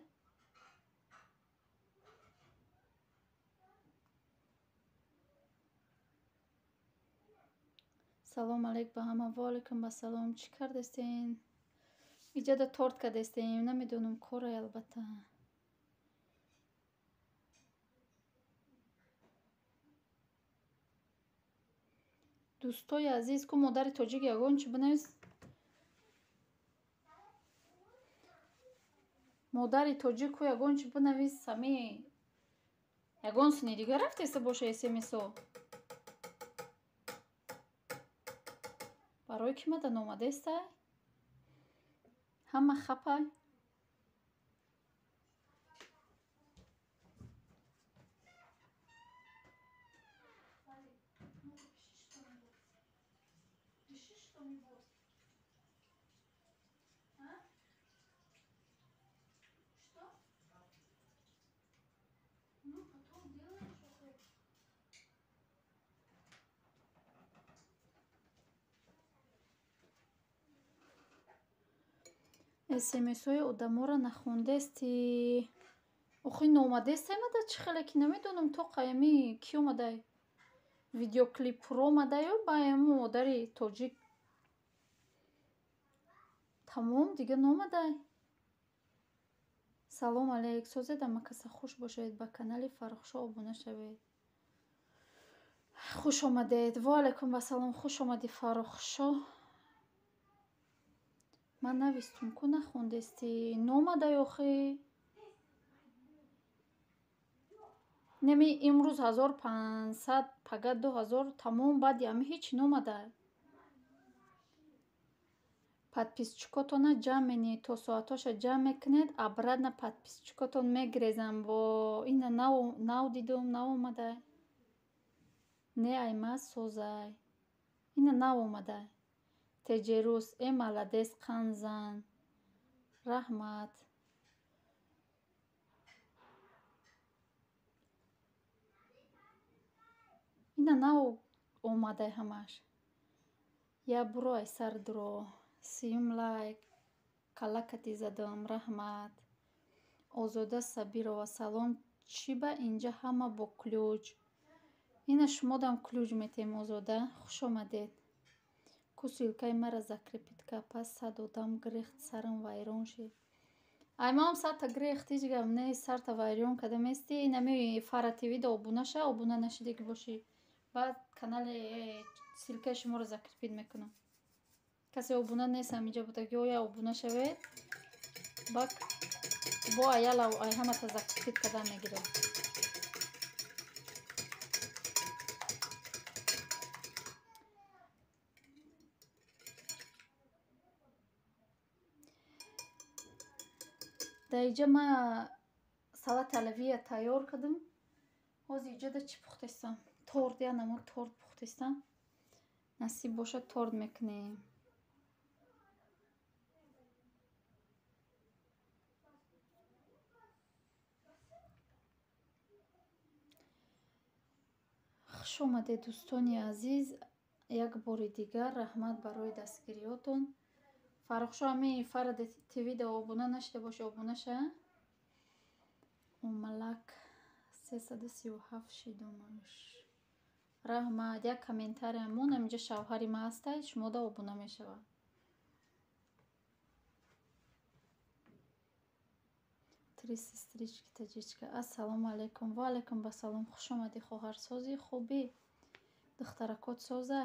Салом алейк ба ҳама. Ва алайкум ассалом. Чӣ кардестен? Иҷада торт кардестем, намедонам корай албатта. Дӯстои азиз, ку модари тоҷик ягон чӣ бинавис? Модари тоҷику ягон чи бинавис, ами ягон сини дига рафтеста боша смсо. Барои ки мада номадестай? Ҳама хапай. СМСҳои одаморо нахондести. Охи номадестай мада чӣ хеле ки намедонам то қаями кӣ омадай. Видеоклипро омадаю ба ҳамун модари тоҷик. Тамом дига номадай. Салом алейк, созед амакаса хуш бошед, ба канали Фаррухшо обуна шавед. Хуш омадед. Ва алайкум ассалом, хуш омадӣ Фаррухшо. Ман навистум ку нахондести. Номадай охи. Неми имрӯз 1500, пага 2000, тамом баъди ами ҳеч номадай. Подписчикотона ҷамъ менед, то соатҳоша ҷамъ мекунед, обратно подписчикотон мегирезам. Бо ина нав дидум, нав омадай. Не ай ма созай. Ина нав омадай. Теҷерус, э маладес қанзан. Раҳмат. Ина нав омадай ҳамаш. Я буро ай сар дуро. Сиюм лайк. Калакати задам. Раҳмат. Озода Сабирова салом. Чӣ ба инҷа ҳама бо ключ? Ина шумодам ключ метем Озода. Хуш омадед. Ку ссылкаи мара закрепить ка, пас 100 одам гирехт, сарам вайрон шид. Ай маам садта гирехт, ҳеҷ гап нест, сарта вайрон карда мести. Инами Фара ТВ да обуна ша, обуна нашида ки бошӣ. Баъд канали ссылкаи шуморо закрепить мекунам. Касе обуна нест ҳаминҷа будаги, оя обуна шавед. Бак бо аяла ай ҳамата закрепить кардан мегирем. Дар инҷа ма салати алавия тайёр кардам. Ҳозир инҷода чӣ пухтестам? Торт, як намуд торт пухтестам. Насиб бошад торт мекунем. Хуш омадед дӯстони азиз. Як бори дигар раҳмат барои дастгириётон. Фаррухшо ами Фара ТВ да обуна нашида бошӣ, обуна ша. Омалак 337 шидумаш. Раҳмат. Як комментария мон ҳаминҷа шавҳари ма ҳастай, шумода обуна мешавад. Три сестрички таҷичка. Ассалому алайкум. Ва алайкум ассалом. Хуш омадӣ хоҳарсози хубӣ. Духтаракот соза.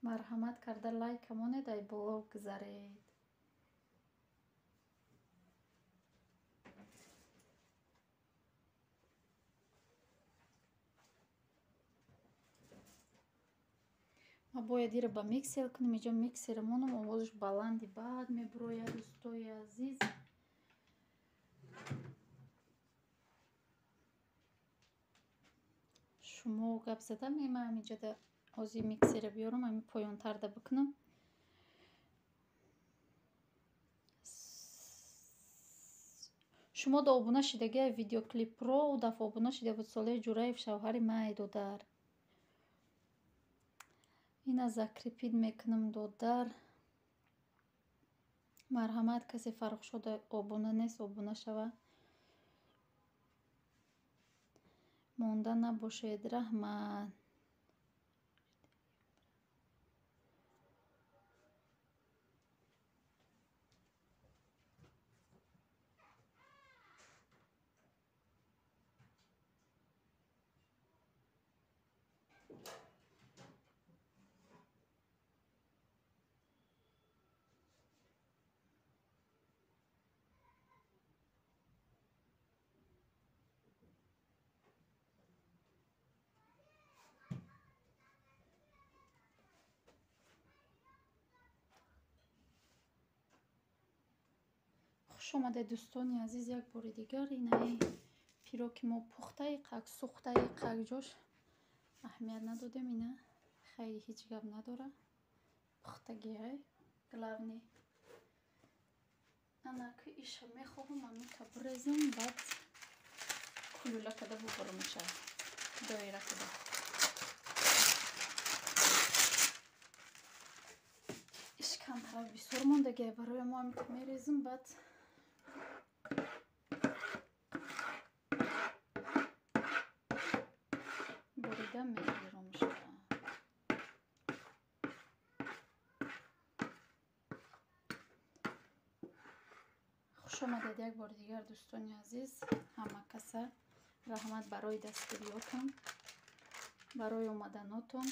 Марҳамат карда лайка монед, ай боло гузаред. Ма бояд ира ба миксер кунем. Инҷо миксер монам, овозаш баланди бад мебурояд, дӯстои азиз. Шумо гап задам, ма ҳаминҷода ҳозир миксера биёрам, ҳамин поёнтарда бикунам. Шумо да обуна шидагия видеоклипро, ӯ дафъа обуна шида буд Солеҳ Ҷураев, шавҳари май додар. Ина закрепить мекунам додар. Марҳамат, касе Фаррухшо да обуна нест, обуна шава. Монда набошед. Раҳмат. Хуш омадед, дӯстони азиз, як бори дигар. Инаи пироки мо пухтаи қак, сӯхтаи қак, ҷош аҳамият надодем. Ина хайри, ҳеҷ гап надора, пухтагиай главный. Анаки иша мехоҳам амика бирезам, баъд кулула када бубурмаша, доира када. Иш камтара бисёр мондагиай барои мо, амика мерезам, баъд бурида мегиромша. Хуш омадед як бори дигар, дӯстони азиз. Ҳама каса раҳмат барои дастгириётон, барои омаданотон.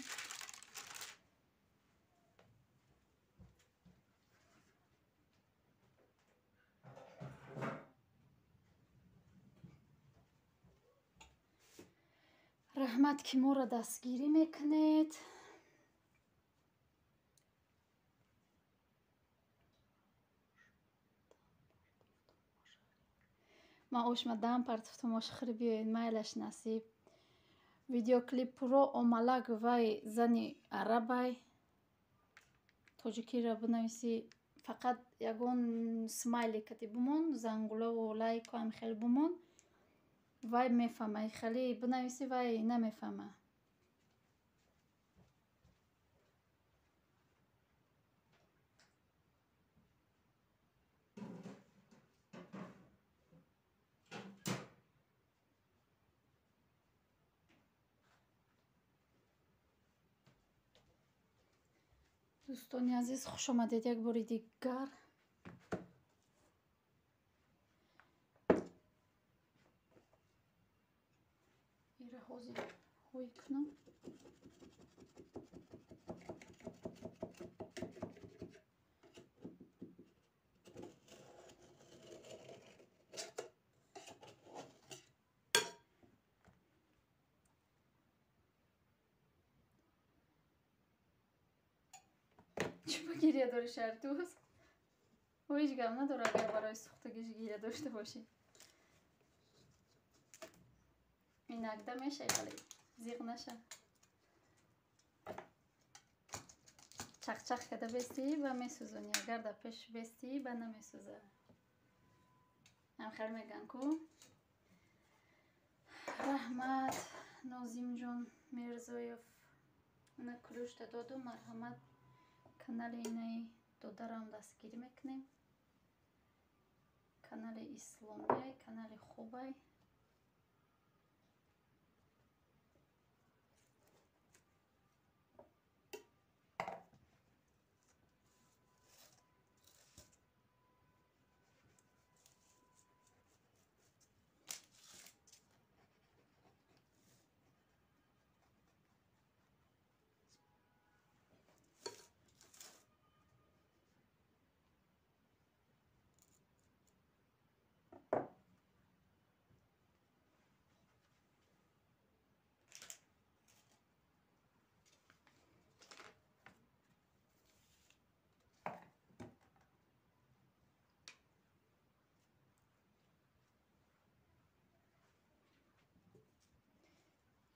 Раҳмат, ки моро дастгирӣ мекунед. Ман ошма дам партофтам, ошхӯрӣ биёед, майлаш, насиб. Видеоклипро омалак, вай зани арабай, тоҷикиро бинависӣ, фақат ягон смайли кати бумон, зангулову лайку ҳам хел бумон, вай мефаҳма. Хеле бинависӣ, вай намефаҳма. Дӯстони азиз, хуш омадед як бори дигар. Ира ҳозир ҳой кунам. Чӣ гиря дори, Шаҳрдӯз? Ҳеҷ гап надора, агар барои сӯхтагиш гиря дошта бошӣ. Инакда мешай, вале зиқ наша. Чақчақ када бестӣ ба месӯзонӣ, агар дар пеш бестӣ ба намесӯза. Ҳам хел меган ку. Раҳмат, Нозимҷон Мирзоев. Ина кулушта доду, марҳамат, канали инаи додарам дастгирӣ мекунем. Канали исломиай, канали хубай.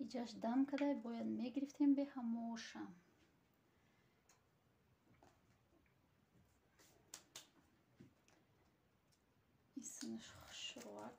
Иҷаш дам кадай, бояд мегирифтем беҳамошам. Исмаш хушрӯак.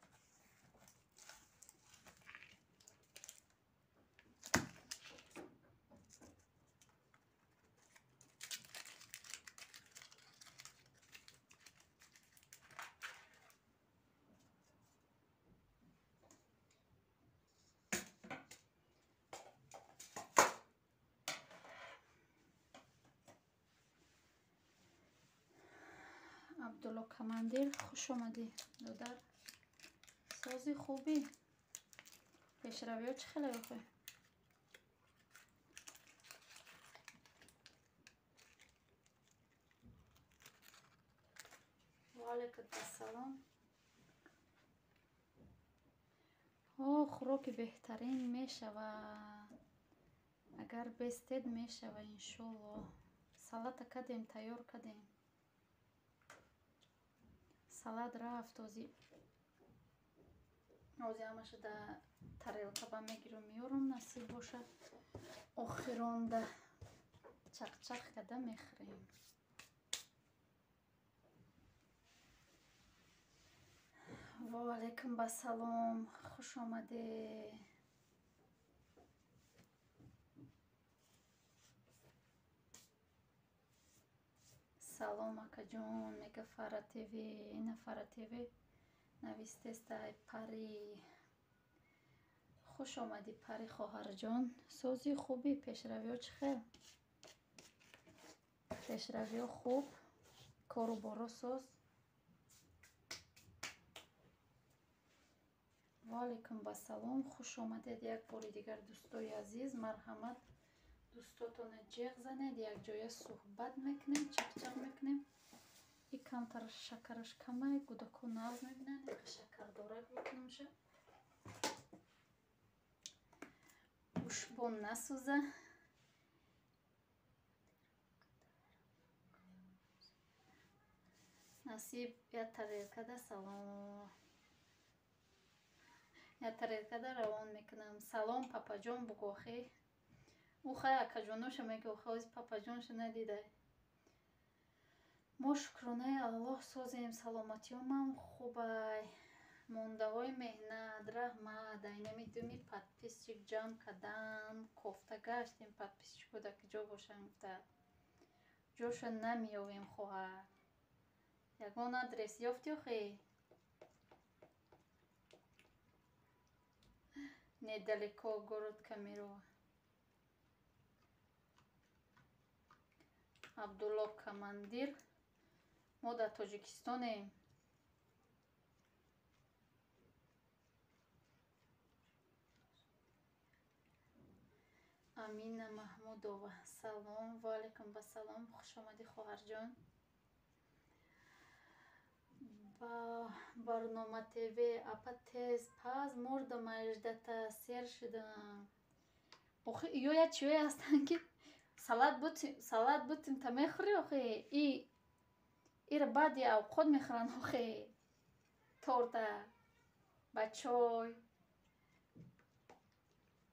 Абдулло Командир, хуш омадӣ, додар. Сози, хубӣ? Пешравиҳо чӣ хеле охе? Ваалайкум ассалом. О, хӯроки беҳтарин мешавад. Агар бестед, мешава, иншолло. Салата кардем, тайёр кардем. Салат рафт, ози ҳамаша да тарелка ба мегирам, меёрам, насиб боша. Охиронда чақчақ када мехӯрем. Ва алайкум басалом, хуш омадед. Салом акаҷон, мега Фара ТВ, ина Фара ТВ навистестай Пари. Хуш омадӣ Пари хоҳарҷон. Сози хуби, пешравиҳо чӣ хел? Пешравиҳо хуб, кору боро соз. Ва алайкум басалом, хуш омадед як бори дигар дӯстои азиз. Марҳамат, дӯстотонро ҷеғ занед, якҷоя суҳбат мекунем, чақчақ мекунем. И камтар шакараш камай, гудако нағз мебинанд, шакардорак мекунамша. Ушбон насӯза. Насиб я тарелкада салом. Я тарелкада равон мекунам. Салом папаҷон бугохӣ. Ӯ хай акаҷоноша мега, охи ози папаҷонша надидай. Мо шукронаи Аллоҳ созем, саломатиёмам хубай. Мондаҳои меҳнат, раҳмат, айнами думи подписчик ҷамъ кардан, кофта гаштем подписчико дар куҷо бошанд гуфта. Ҷоша намеёвем хоҳар. Ягон адрес ёфтӣ охи? Недалеко город Камерова. Абдулло командир, мо дар Тоҷикистонем. Амина Маҳмудова, салом, ва алайкум басалом, хуш омадӣ хоҳарҷон. Ба барнома ТВ апа тез паз мурдам аждата сер шудам. Охи ё я чиёе ҳастанд ки салат бутим та мехӯрӣ охи и ира баъди авқот мехӯранд охи торта ба чой.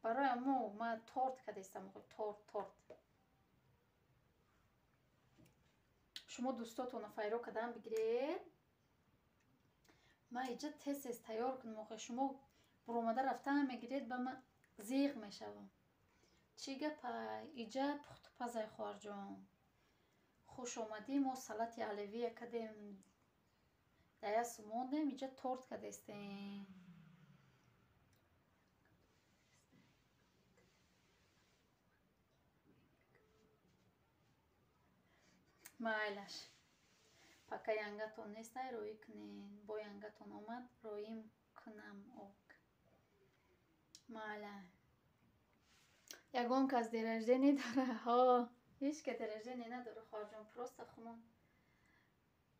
Барои мо ма торт кадестам охи торт. Шумо дӯстотонро файро кардан бигиред. Ма иҷа тез тез тайёр кунам охи шумо буромада рафтан мегиред ба ма зиғ мешавам. Чӣ гапай? Иҷа пухтупазай хоҳарҷон. Хуш омадӣ, мо салати оливия кардем. Даясу мондем, иҷа торт кардестем. Майлаш. Пока янгатон нестай, роӣ кунед. Бо янгатон омад, роим кунам ок. Майла. Ягон кас день рождения дора? Ҳо, ҳеҷ ка день рождения надора хоҳарҷон, просто хумон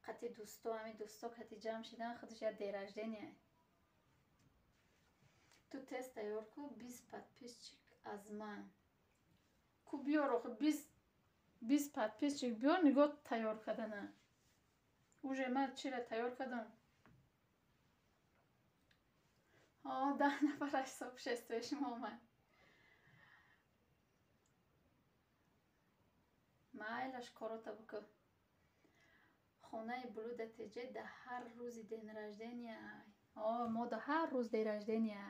қати дӯсто, ҳами дӯсто қати ҷамъ шидан худаш як день рождения. Ту тест тайёр ку, 20 подписчик аз ман. Ку биёр охи 20 подписчик биёр, нигоҳ тайёр кардана. Уже ман чира тайёр кардам? Ҳо, 10 нафараш сообществои шумо омад. Майлаш корота бикун. Хонаи Блуда ТЖ да ҳар рӯзи день рождения. О, мо да ҳар рӯз день рождения.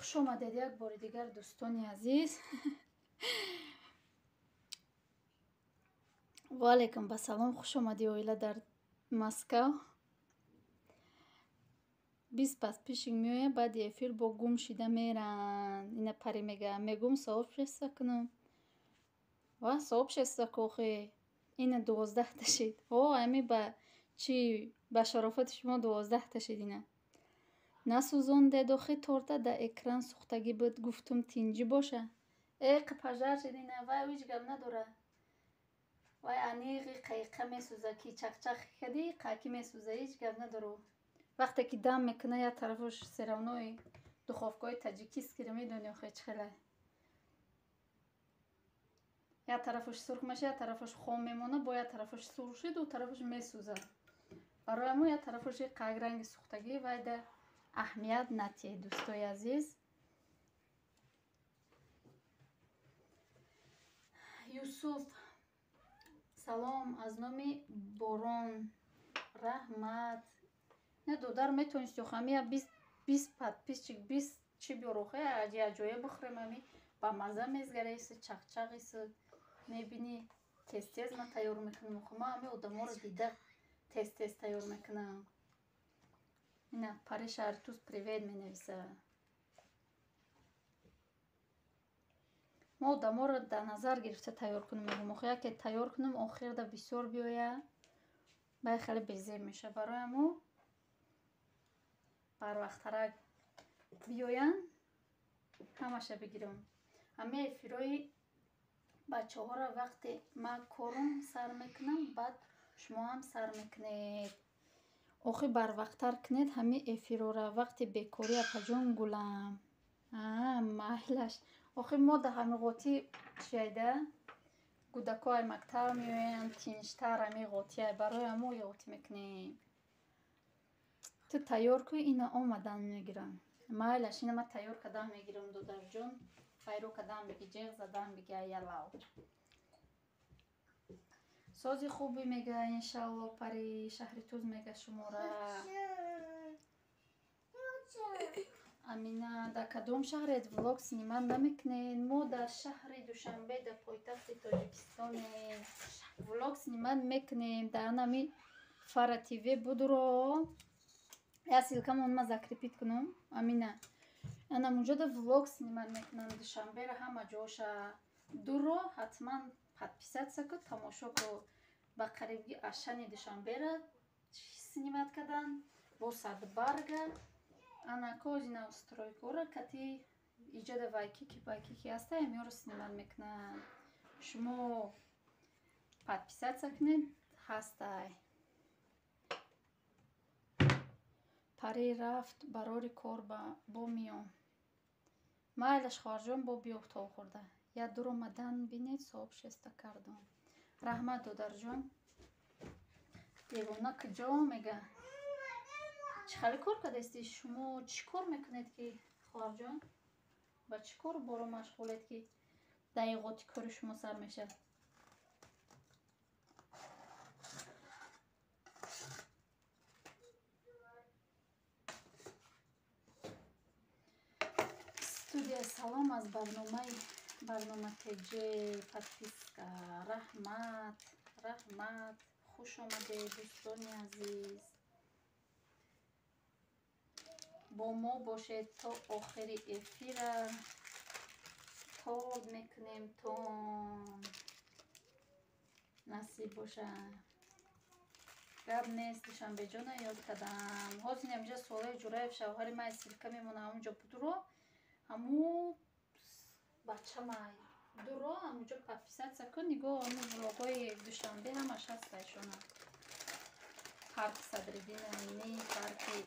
Хуш омадед як бори дигар дӯстони азиз. Ва алайкум басалом, хуш омадӣ оила дар Москав. 20 подписчик меояд, баъди эфир бо гум шида меранд. Ина Пари мега, мегум сообщество кунам. Ва сообщество ку охи. Ина 12 та шид. О, ами ба чи ба шарофати шумо 12 та шид ина. Насӯзондед охи торта, да экран сӯхтагӣ буд, гуфтум тинҷӣ боша. Э, пожар шид ина, вай ҳеҷ гап надора. Вай аниғи қайқа месӯза, ки чақчақ кардӣ, қаки месӯза, ҳеҷ гап надора. Вақте ки дам мекуна, як тарафаш всё равно духовкаҳои таджикский ро медонӣ охе чӣ хеле. Як тарафаш сурх мешавад, як тарафаш хом мемонад, бо як тарафаш сурх шид, ду тарафаш месӯзад. Барои ҳамон як тарафаш қак ранги сӯхтагӣ, вай да аҳамият натиҳед, дӯстои азиз. Юсуф, салом аз номи Борон, раҳмат. Не, додар, метавонисти охи ами 20 подписчик, 20 чӣ биёр, охи якҷоя бихӯрем, ами ба мазза мезгараиси, чақчақиси, мебинӣ, тез тез ман тайёр мекунам. Охи ман ҳами одаморо дида тез тез тайёр мекунам. Ина Пари Шаҳритуз привет менависа. Мо одаморо дар назар гирифта тайёр кунем, мегӯм, охи яке тайёр кунам, охирда бисёр биёя, баъд хеле безеб мешавад. Барои ҳамо барвақттарак биёянд, ҳамаша бигирам. Ҳамаи эфирҳои бачаҳоро вақте ман корум сар мекунам, баъд шумо ҳам сар мекунед. Охи барвақттар кунед ҳамаи эфирҳоро, вақти бекорӣ, апаҷон гулам. Майлаш. Охи мо дар ҳамин ғотӣ чиайда, кӯдакҳо ай мактаб меоянд, тинҷтар ҳамин ғотиай, барои ҳамо ғотӣ мекунем. Ту тайёр кун, ина омадан мегирам. Майлаш, ина ман тайёр кардан мегирам, додарҷон. Файро кардан биги, ҷеғ задан биги, аялав. Сози хубе мега, иншалло, Пари Шаҳритуз мега шумора. Амина, дар кадом шаҳред, влог снимать намекунед? Мо дар шаҳри Душанбе, дар пойтахти Тоҷикистонем. Влог снимать мекунем дар анами Фара ТВ будро. Я ссылка мон ма закрепить кунам. Амина. Анам унҷода влог снимать мекунам Душанберо, ҳама ҷоша. Дуро ҳатман подписаться ку, тамошо ку. Ба қарибги Ашани Душанберо снимать кардан бо Садбарга. Ана козина стройка ора кати иҷода Вайкики Вайкики ҳаста, ҳамиёро снимать мекунанд. Шумо подписаться кунед, ҳастай. Пари рафт барори кор, бо миём. Майлаш, хоҳарҷон, бо биё то хӯрда. Я дуромадан бинед, соҳиб шеста кардам. Раҳмат, додарҷон. Девона куҷо мега? Чӣ хеле кор кардасти? Шумо чӣ кор мекунед ки, хоҳарҷон? Ба чӣ кору боро машғулед, ки дақиқоти кори шумо сар мешавад? Студия, салом аз барномаи барнома ТЖ, подписка, раҳмат, раҳмат, хуш омадед, дӯстони азиз. Бо мо бошед то охири эфира. Торт мекунем, тон насиб боша. Гап нест, Душанбеҷона ёд кардам. Ҳозир инҷа Солеҳ Ҷураев, шавҳари ман, ссылка мемона, ҳамунҷо будуро, ҳаму бачамай дуро ҳамунҷо подписаться кун, нигоҳ, ҳаму влогҳои Душанбе ҳамаш ҳаста ишона. Парки Садриддин Айнӣ, парки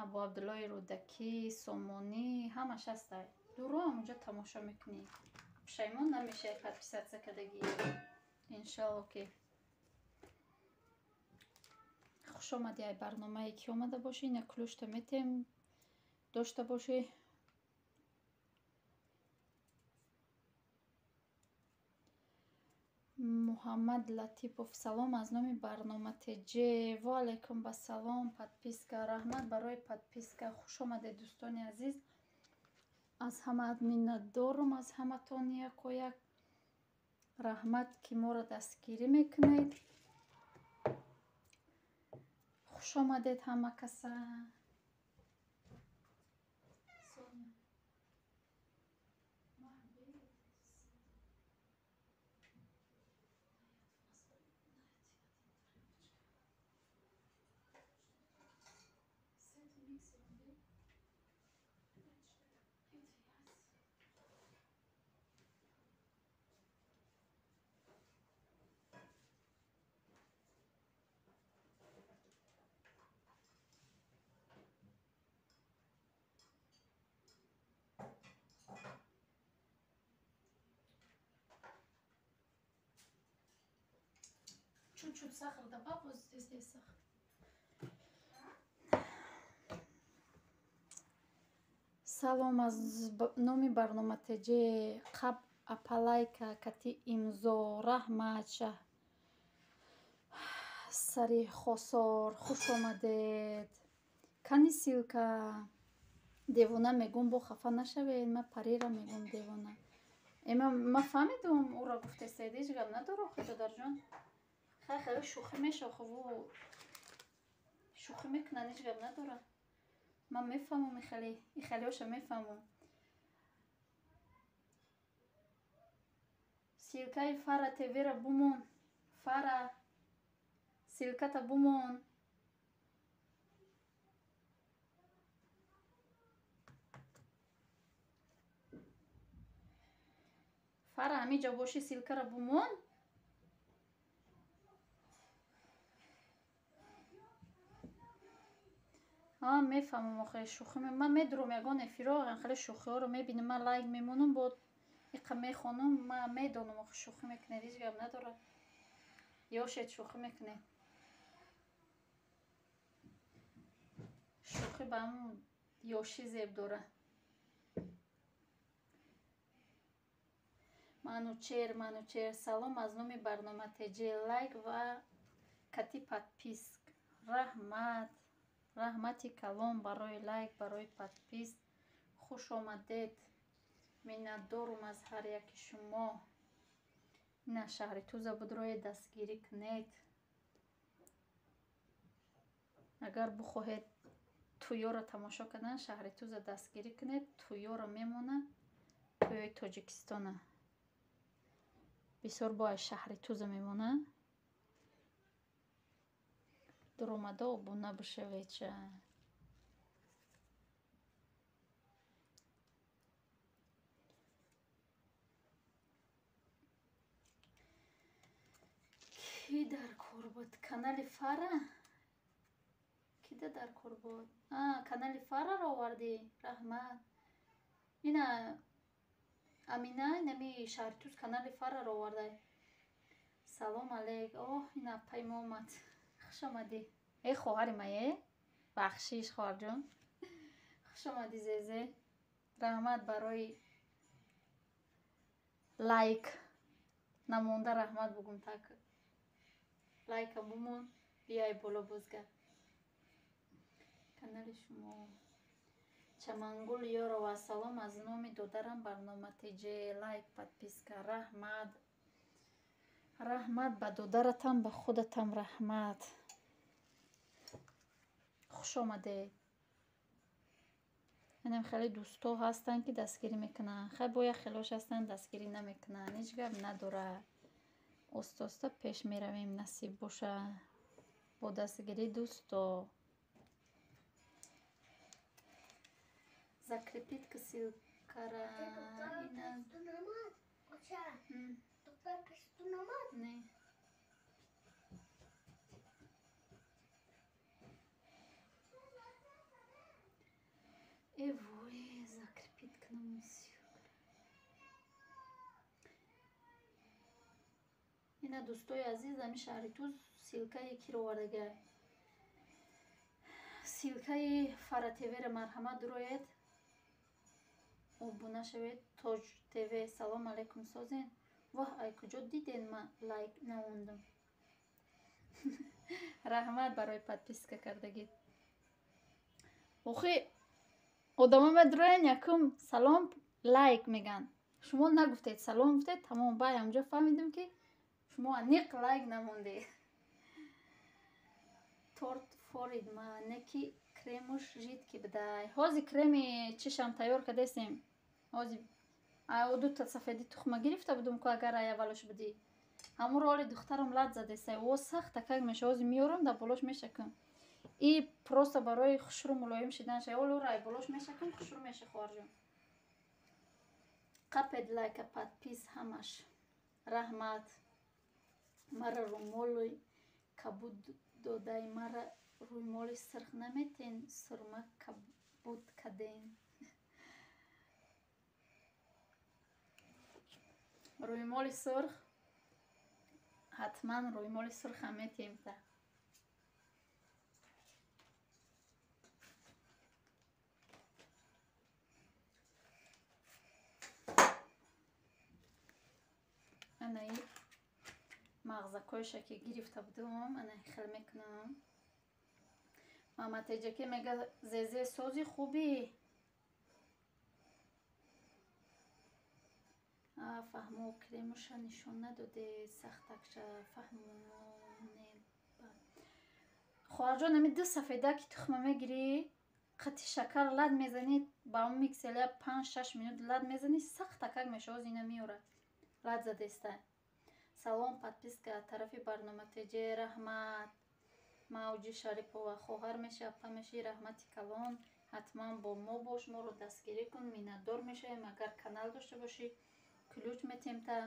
Абу Абдуллои Рӯдакӣ, Сомонӣ, ҳамаш ҳаста. Дуро ҳамунҷо тамошо мекунӣ. Пушаймон намешавӣ подписаться кардагӣ. Иншалло ки хуш омадӣ ай барномае ки омада бошӣ, ина ключ та метем, дошта бошӣ. Муҳаммад Латипов, салом аз номи барнома ТЖ. Ва алайкум басалом, подписка, раҳмат барои подписка. Хуш омадед, дӯстони азиз. Аз ҳамаат миннатдорум, аз ҳаматон яко як раҳмат, ки моро дастгирӣ мекунед. Хуш омадед ҳама каса. Соня. Чуть-чуть сахар добавь, вот здесь есть сахар. Салом аз номи барнома ТЖ қаб апалайка кати имзо раҳмат шаҳ сари хосор хуш омадед. Кани ссылка девона мегум бо хафа нашавед, ма парира мегум девона. Ма фаҳмидум ура гуфтесед, ҳеҷ гап надору худодарҷон. Хай хеле шӯхӣ мешава, хуб шӯхӣ мекунанд, ҳеҷ гап надора. Ман мефаҳмам ихелиҳоша мефаҳмам. Ссылкаи Фара ТВ-ра бумон. Фара ссылката бумон. Фара ҳамиҷа боши ссылкара бумон. Мефаҳмам охе шӯхӣ. Ман медурам ягон эфиро, хеле шӯхиҳоро мебинам, ман лайк мемонам, бо иқа мехонам, ман медонам охе шӯхӣ мекунед, ҳеҷ гап надорад. Ёшед шӯхӣ мекунед. Шӯхӣ ба ҳамун ёшӣ зеб дорад. Манучер, Манучер, салом аз номи барнома ТЖ лайк ва кати подписк. Раҳмат. Раҳмати калом барои лайк, барои подписк. Хуш омадед. Миннатдорум аз ҳар яки шумо. Ина шаҳри Туза будрои дастгирӣ кунед. Агар бухоҳед тӯёро тамошо кардан, шаҳри Туза дастгирӣ кунед. Тӯёро мемонад, тӯёи Тоҷикистона. Бисёр бо аз шаҳри Туза мемонад. Дуромада обуна бишавед ша. Ки дар кор буд? Канали Фара? Кида дар кор буд? Канали Фараро овардӣ? Раҳмат. Ина Амина, инами шаҳри Туз канали Фараро овардай. Салом алейк. Оҳ, ина апаи мо омад. Хуш омадӣ. Э хоҳари ма, е? Бахшиш, хоҳарҷон. Хуш омадӣ, Зезе. Раҳмат барои лайк. Намонда раҳмат бугум так. Лайка бумон, биёй боло бозгар. Канали шумо. Чамангул Ёрова, салом аз номи додарам барнома ТЖ лайк, подписка. Раҳмат. Раҳмат ба додаратам, ба худатам раҳмат. Хуш омадед. Инам хеле дӯсто ҳастанд, ки дастгирӣ мекунанд. Хай бо як хелош ҳастанд, дастгирӣ намекунанд. Ҳеҷ гап надорад. Оста-оста пеш меравем, насиб боша. Бо дастгирии дӯсто. Закрепить ссылкара. Ина. Не. Вой, закрепить к нам ссылку. Ина дӯстои азиз, ами шаҳри Туз ссылкаи киро овардага. Ссылкаи Фара ТВ-ро марҳамат дуроед. Обуна шавед. Тоҷ ТВ, салом алейкум, созен. Воҳ, ай куҷо диден ма лайк наондам. Раҳмат барои подписка кардагӣ. Охи одамо медуроян, якум салом лайк меган. Шумо нагуфтед, салом гуфтед, тамом, бай ҳамҷо фаҳмидем, ки шумо аниқ лайк намондед. Торт форид ма неки кремуш жидкий бидай. Ҳози креми чишам тайёр кардесем. Ҳози дута сафеди тухма гирифта будум, ку агар ай аввалош будӣ. Ҳамуро оли духтарам лат задесай. О сахт такак меша. Ҳози меёрам, дар болош мешакам. И просто барои хушрӯ мулоим шидан ша. Оли ӯро ай болош мешакам, хушрӯ меша, хоҳарҷон. Қапед лайка, подпис ҳамаш. Раҳмат. Мара румоли кабуд додай, мара рӯймоли сирх наметен, сурма кабуд каден. Рӯймоли сурх Ҳатман рӯймоли сурхам метиҳем та. Анаи мағзакҳояша ки гирифта будум, ана хел мекунам. Маматеҷаке мега зезе сози хубӣ. Фаҳмо, кремуша нишон надоде, сахтакша фаҳмоне. Хоҳарҷон, ами ду сафеда ки тухма мегирӣ, қати шакар лад мезанӣ, ба он микселя 5-6 минут лад мезанӣ, сахтакак мешава, оз ина меёра. Лад задеста. Салом, подписка тарафи барнома теҷе, раҳмат. Мавҷи Шарипова, хоҳар меши, апа меши, раҳмати калон. Ҳатман бо мо бош, моро дастгирӣ кун, миннатдор мешавем. Агар канал дошта бошӣ, ключ метем та.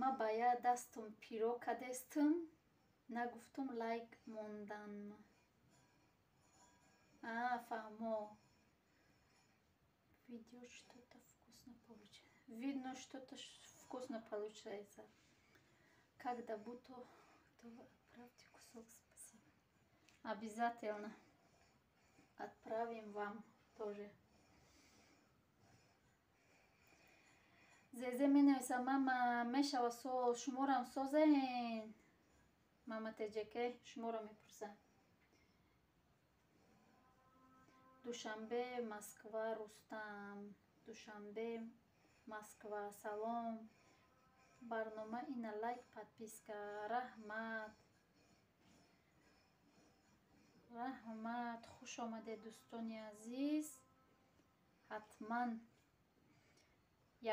Ма ба я дастум пиро кадестум, нагуфтум лайк мондан. Фаҳмо. Видео что-то вкусно получается. Видно, что-то вкусно получается. Когда буду, то отправьте кусок, спасибо. Обязательно отправим вам тоже. Зезе менависа, мама мешава соз, шуморам созен. Мама теҷаке шуморо мепурса. Душанбе, Москва, Рустам. Душанбе, Москва, салом. Барнома ина лайк, подписка. Раҳмат. Раҳмат, хуш омадед дӯстони азиз. Ҳатман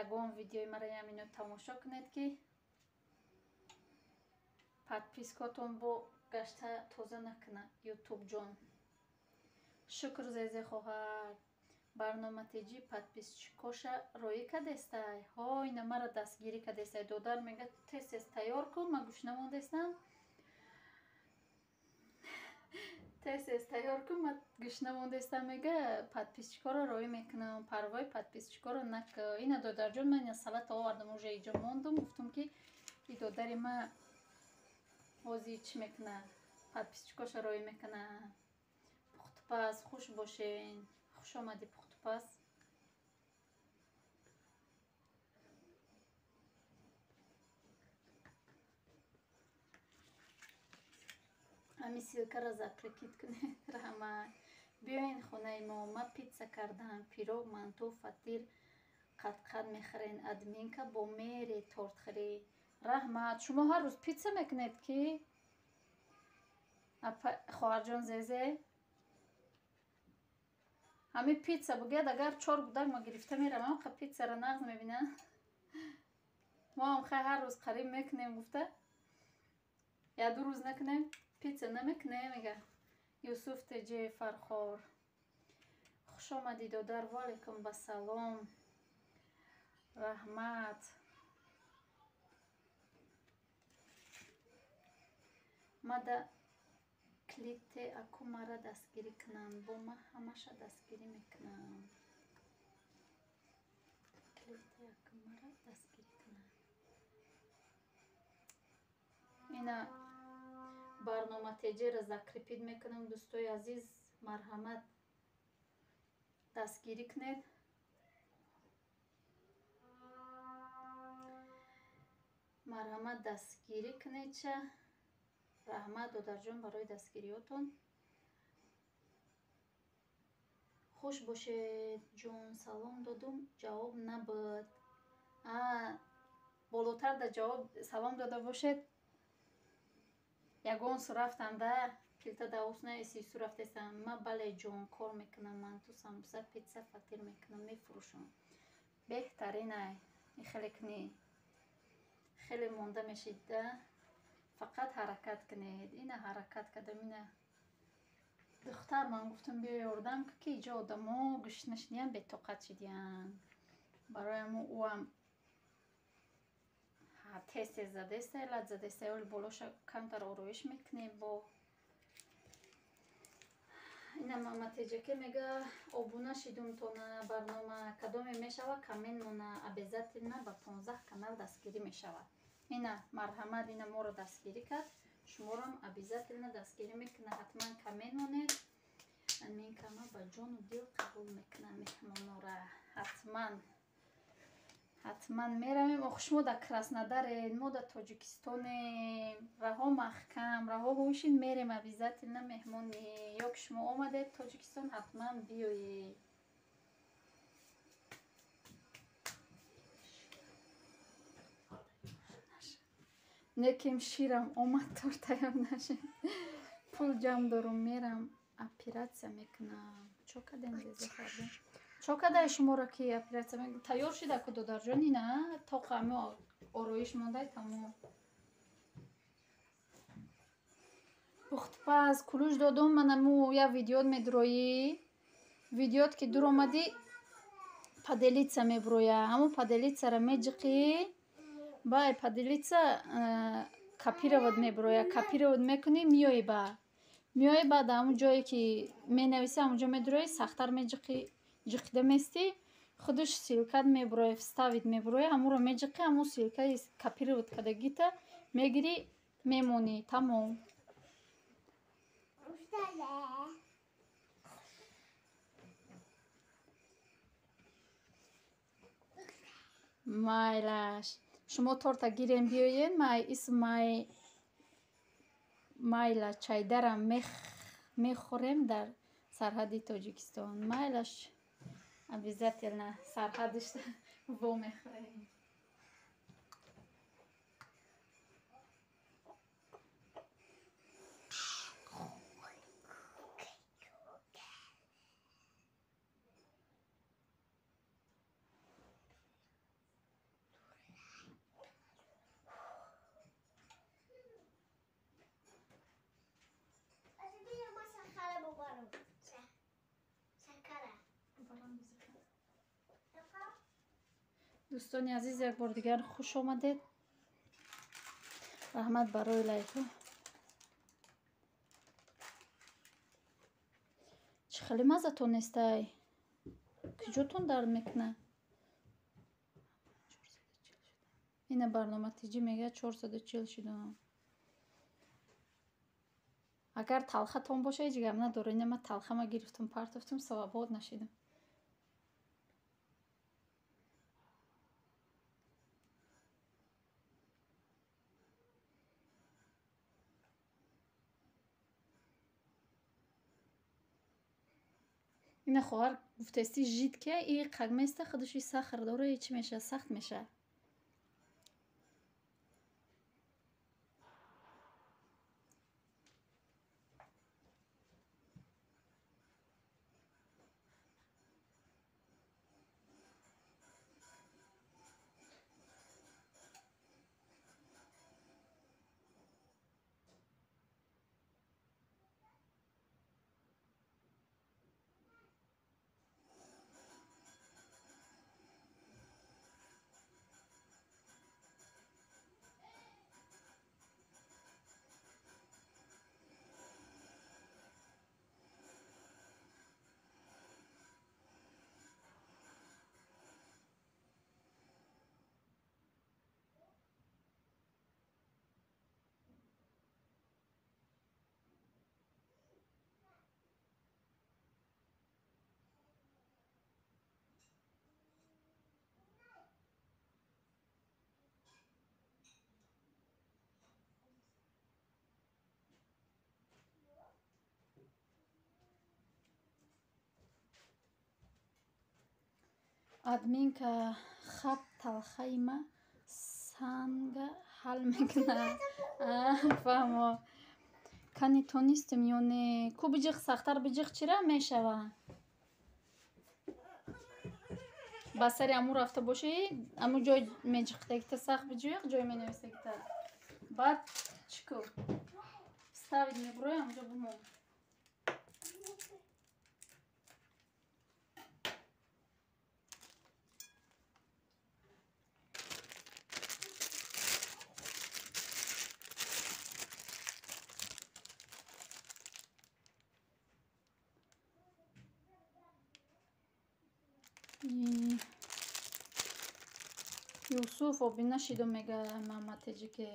ягон видеои маро ямино тамошо кунед, ки подпискотон бо гашта тоза накуна ютуб ҷон. Шукр, зезе хоҳар. Барнома теҷи подписчикоша роӣ кадестай. Ҳо, ина мара дастгирӣ кадестай. Додар мега тез тез тайёр кун, ма гӯш намондестам. Тез тез тайёр кун, ма гӯш намондестам, мега подписчикоро роӣ мекунам. Парвои подписчикоро нака. Ина додарҷон, ман ина салат овардам, уже иҷо мондум, гуфтум ки и додари ма ҳози чӣ мекуна? Подписчикоша роӣ мекуна. Пухтупаз, хуш бошен. Хуш омадӣ, пухтупаз. Ҳами ссылкаро закрепить кунед. Раҳмат. Биёен хонаи мо, ма питса кардам, пирог, манту, фатир қадқад мехӯрен. Админка бо мере тортхӯрӣ. Раҳмат. Шумо ҳар рӯз питса мекунед ки? Хоҳарҷон Зезе? Ҳамин питса бугӯяд, агар чор гудак ма гирифта меравам, қа питсаро нағз мебинам. Мо ҳам хай ҳар рӯз қариб мекунем гуфта. Я ду рӯз накунем, питса намекунем, мега. Юсуф теҷе Фархор. Хуш омадӣ, додар, ва алайкум басалом. Раҳмат. Мада клите аку мара дастгирӣ кунанд, бо ма ҳамаша дастгирӣ мекунам. Клите аку мара дастгирӣ кунанд. Ина барнома теҷеро закрепить мекунам, дӯстои азиз, марҳамат дастгирӣ кунед. Марҳамат дастгирӣ кунед ча. Раҳмат, додарҷон, барои дастгириётон. Хуш бошед, ҷон, салом додум, ҷавоб набуд. Болотар да ҷавоб салом дода бошед. Ягон су рафтам да, пилта давос наеси су рафтесам. Ма бале ҷон, кор мекунам, манту, самбуса, питса, фатир мекунам, мефурӯшам. Беҳтарин ай, хеле кунӣ. Хеле монда мешид да. Фақат ҳаракат кунед. Ина ҳаракат кардам, ина духтар ман гуфтам биё ёрдам ки иҷо одамо гӯшна шидиян, бетоқат шидиян. Барои ҳамо ӯам тез тез задестай, лад задестай, оли болоша камтар ороиш мекунем бо. Ина мама теҷаке мега обуна шидум тона барнома кадоме мешава, коммент мона обязательно ба 15 канал дастгирӣ мешавад. Ина марҳамат, ина моро дастгирӣ кард, шуморам обязательно дастгирӣ мекунад. Ҳатман коммент монед. Админкама ба ҷону дил қабул мекунам меҳмонора. Ҳатман ҳатман меравем. Ох, шумо дар Краснодаред, мо дар Тоҷикистонем. Раҳо маҳкам, раҳо ҳушин, мерем обязательно меҳмонӣ. Ё ки шумо омадед Тоҷикистон, ҳатман биёед. Неким ширам омад, тор тайёр нашид. Пул ҷамъ дорум, мерам оператсия мекунам. Чо кардем, зезе кардем? Чо кардай шуморо ки оператсия тайёр шида ку, додарҷон? Ина тоқа ами ороиш мондай, тамом. Пухтпаз кулуш додум манаму як видеот медуроӣ. Видеот ки дур омадӣ, поделиться мебуроя. Ҳамун поделиться-ра меҷиқӣ, бай поделиться копировать мебуроя. Копировать мекунӣ, миёӣ ба миёӣ, баъд ҳамун ҷое ки менависӣ, ҳамунҷо медуроӣ, сахттар меҷиқӣ, ҷиқида местӣ, худаш ссылкат мебуроя, вставить мебуроя, ҳамунро меҷиқӣ, ҳамун ссылкаи копировать кардагита мегирӣ, мемонӣ, тамом. Майлаш, шумо торта гирем, биёед. Май исм май майла чайдарам мехӯрем дар сарҳади Тоҷикистон. Майлаш, обязательно сарҳадиш во мехӯрем. Дӯстони азиз, як бор дигар хуш омадед. Раҳмат барои лайкҳо. Чӣ хеле маззатон нестай? Куҷотон дард мекунад? Ина барнома тиҷӣ мегӯяд, 440 шудам. Агар талхатон боша, ҳеҷ гап надора. Ина ман талхама гирифтам, партофтам, савобод нашидам. Ина хоҳар гуфтаисти, жидкая и қак места, худаш и сахар дора, и чӣ мешавад, сахт мешавад. Админка хаб талхаи ма санга ҳал мекунад. Фаҳмо. Кани тонистем ё не? Ку биҷиқ, сахттар биҷиқ, чира мешава? Ба сари аму рафта бошӣ, аму ҷой меҷиқдагита сахт биҷиқ, ҷой менависагита. Баъд чӣ ку? Вставить мебурои, амҷо бимон. Юсуф оби нашидо мега Мама Теҷике.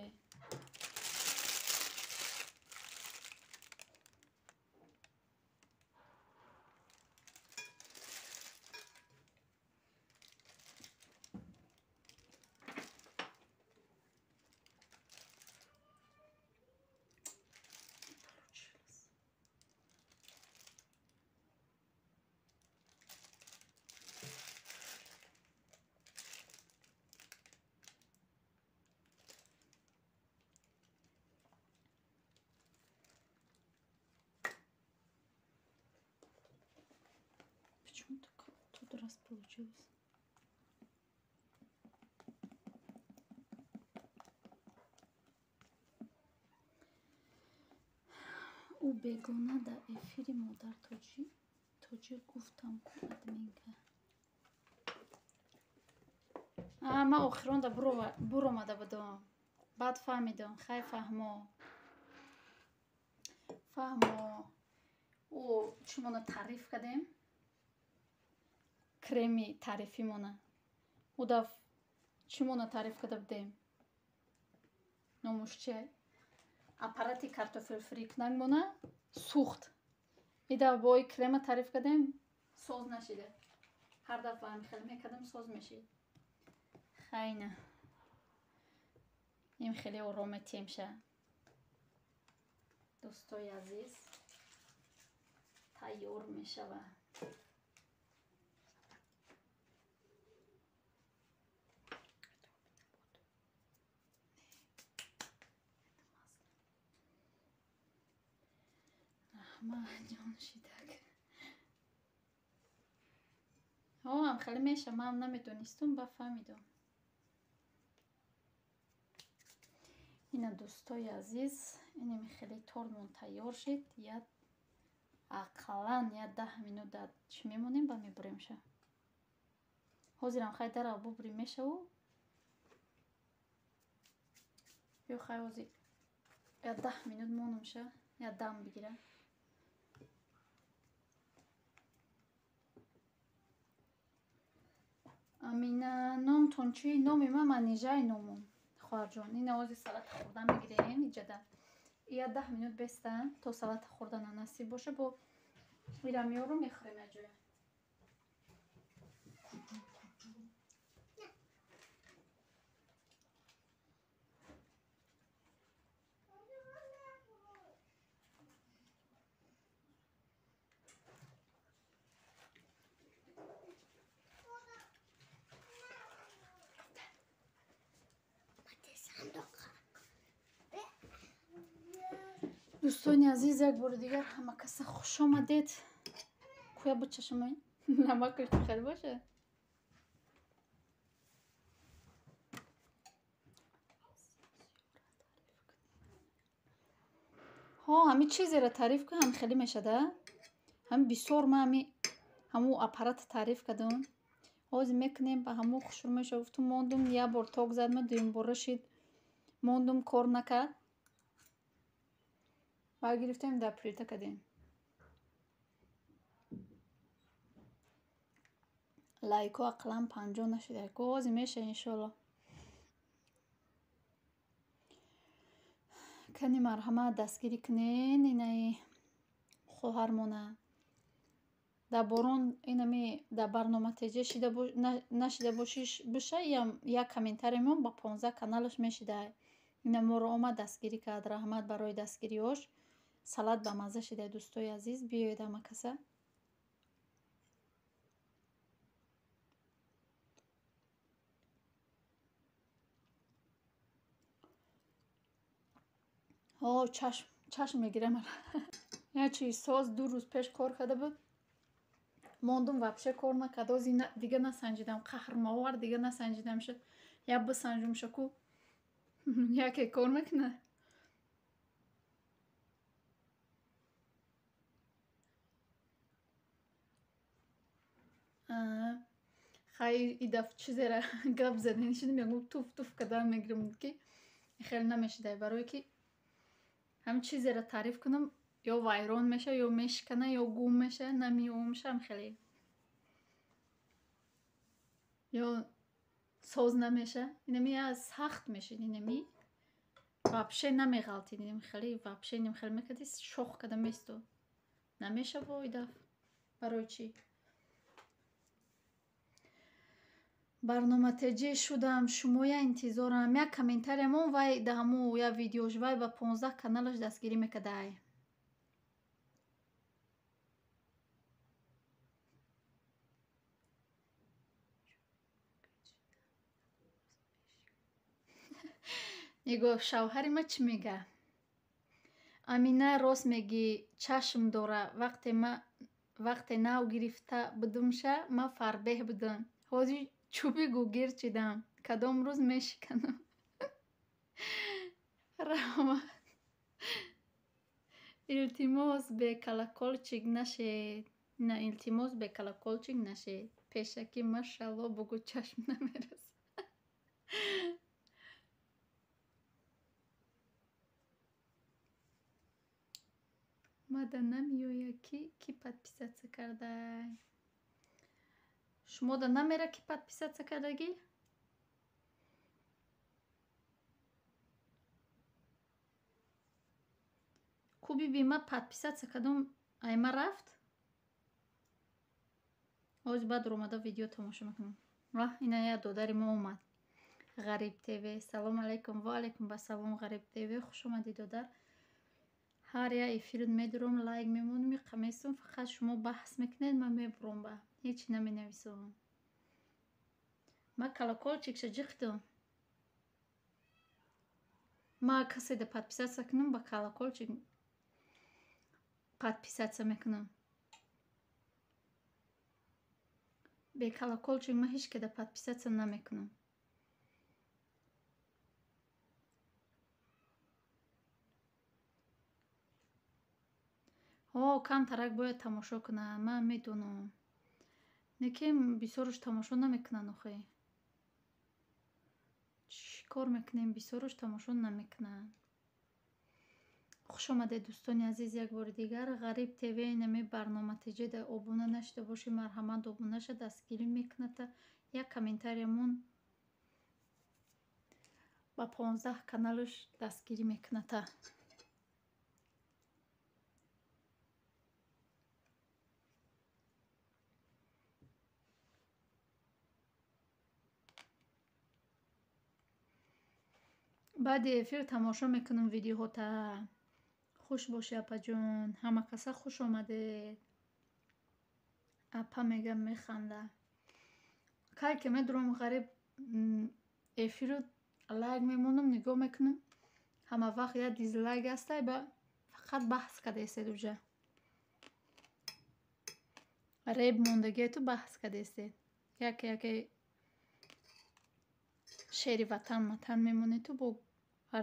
Почему так тут раз получилось? Ӯ бегона дар эфири модар тоҷик гуфтам ку админка. Ман охиронда буромада будам. Баъд фаҳмидам. Хай фаҳмо. Фаҳмо. Ӯ чимона таъриф кардем? Креми таърифимона. Ӯ даф чимона таъриф карда будем? Номуш чия? Аппарати картофелфрикунакмона сӯхт. И даф бо и крема таъриф кардем, соз нашида. Ҳар дафъа ҳамин хел мекардам, соз мешид. Хайна. Им хеле ором метиҳемша. Дӯстои азиз, тайёр мешава. Раҳмат ҷон шидак. Ҳам хеле меша, ман намедонистум, ба фаҳмидам. Ина дӯстои азиз, инами хеле тортмон тайёр шид. Я ақаллан я 10 минут дар чӣ мемонем, ба мебуремша. Ҳозирам хай дара бубурӣ мешаву. Ё хай ҳозир я 10 минут монумша, я дам бигира. Амина, номтон чӣ? Номи ман Манижаи номум. Хоҳарҷон, ина ҳозир салата хӯрдан мегирем иҷада. Я 10 минут беста то салата хӯрдана насиб боша, бо ира меорум мехӯрем як ҷоя. Дӯстони азиз, як бори дигар ҳама каса хуш омадед. Куя бичашамай? Намакаш чӣ хел боша? Ҳо, ҳами чизеро таъриф кун, ҳами хеле мешада. Ҳами бисёр ман ҳами ҳамун аппарата таъриф кардам. Ҳозир мекунем ба ҳамун хушрӯ меша. Гуфтум мондум, як бор ток зад, ма дуюм бора шид. Мондум, кор накард. Баъд гирифтем дар плита кардем. Лайкҳо ақаллан 50 нашуда. Ҳозир меша иншоалло. Кани марҳамат дастгирӣ кунен инаи хоҳармона. Дар борон инами дар барнома теҷа нашида бошиш биша, як комментариямон ба 15 каналаш мешида. Ина моро омад дастгирӣ кард. Раҳмат барои дастгириҳош. Салат ба мазза шида, дӯстои азиз. Биёед ҳама каса. Ҳо, чашм мегирам. Як чизи соз 2 рӯз пеш кор карда буд. Мондум вообще кор накард. Ҳозир дига насанҷидам. Қаҳрма овард, дига насанҷидам шуд. Як бисанҷумша ку. Яке кор мекунад. Хай и даф чизера гап задем шудем, мегӯм туф туф кардан мегирам ки хеле намешидай, барое ки ҳамин чизеро таъриф кунам, ё вайрон меша, ё мешикана, ё гум меша, намеомша, ҳам хеле. Ё Соз намеша. Инами сахт мешид, инами вообще намеғалтид, инами хеле вообще инами хеле мекарди, шох када местод. Намеша воидаф. Барои чӣ? Барнома теҷӣ шудам, шумоя интизорам. Як комментариямон вай да ҳаму як видеош вай ба 15 каналаш дастгирӣ мекардай. Нигоҳ, шавҳари ма чӣ мега? Амина рост мегӣ, чашм дора. Вақте нав гирифта будумша, ма фарбеҳ будам. Ҳозир чӯби гугир чидам. Кадом рӯз мешиканам? Раҳмат. Илтимос, бе колокольчик нашед. На, илтимос, бе колокольчик нашед. Пешакӣ машалло бугӯ, чашм намерасад. Мада намеояд ки ки подписаться кардай. Шумода намера ки подписаться кардагӣ? Ку биби ма подписаться кардам, айма рафт? Ҳоз баъд омада видео тамошо мекунам. Ваҳ, ина як додари мо омад. Ғариб ТВ. Салом алайкум. Ва алайкум басалом, Ғариб ТВ. Хуш омадӣ, додар. Ҳар як эфирот медурам, лайк мемонам, иқамесум, фақат шумо баҳс мекунед, ман мебурам ба. Ҳеҷ наменависам. Ма колокольчикша ҷиқдум. Ма касе да подписаться кунам, ба колокольчик подписаться мекунам. Бе колокольчик ма ҳеҷ када подписаться намекунам. Ҳо, камтарак бояд тамошо кунам, ман медонам. Лекин бисёраш тамошо намекунанд охе. Чӣ кор мекунем, бисёраш тамошо намекунанд. Хуш омадед, дӯстони азиз, як бори дигар. Ғариб ТВ инами барнома ТЖ да обуна нашуда бошӣ, марҳамат обуна ша, дастгирӣ мекунада. Як комментариямон ба 15 каналаш дастгирӣ мекунада. Баъди эфир тамошо мекунам видеоҳота. Хуш бошӣ, апаҷон. Ҳама каса хуш омадед. Апа мегам, механда. Кай ки медурам ғариб эфиру лайк мемонам, нигоҳ мекунам. Ҳама вақт як дизлайк ҳастай, ба фақат баҳс кадаестед уҷа. Реб мондагиету баҳс кадаестед. Яке яке шери ватан матан мемонедту бо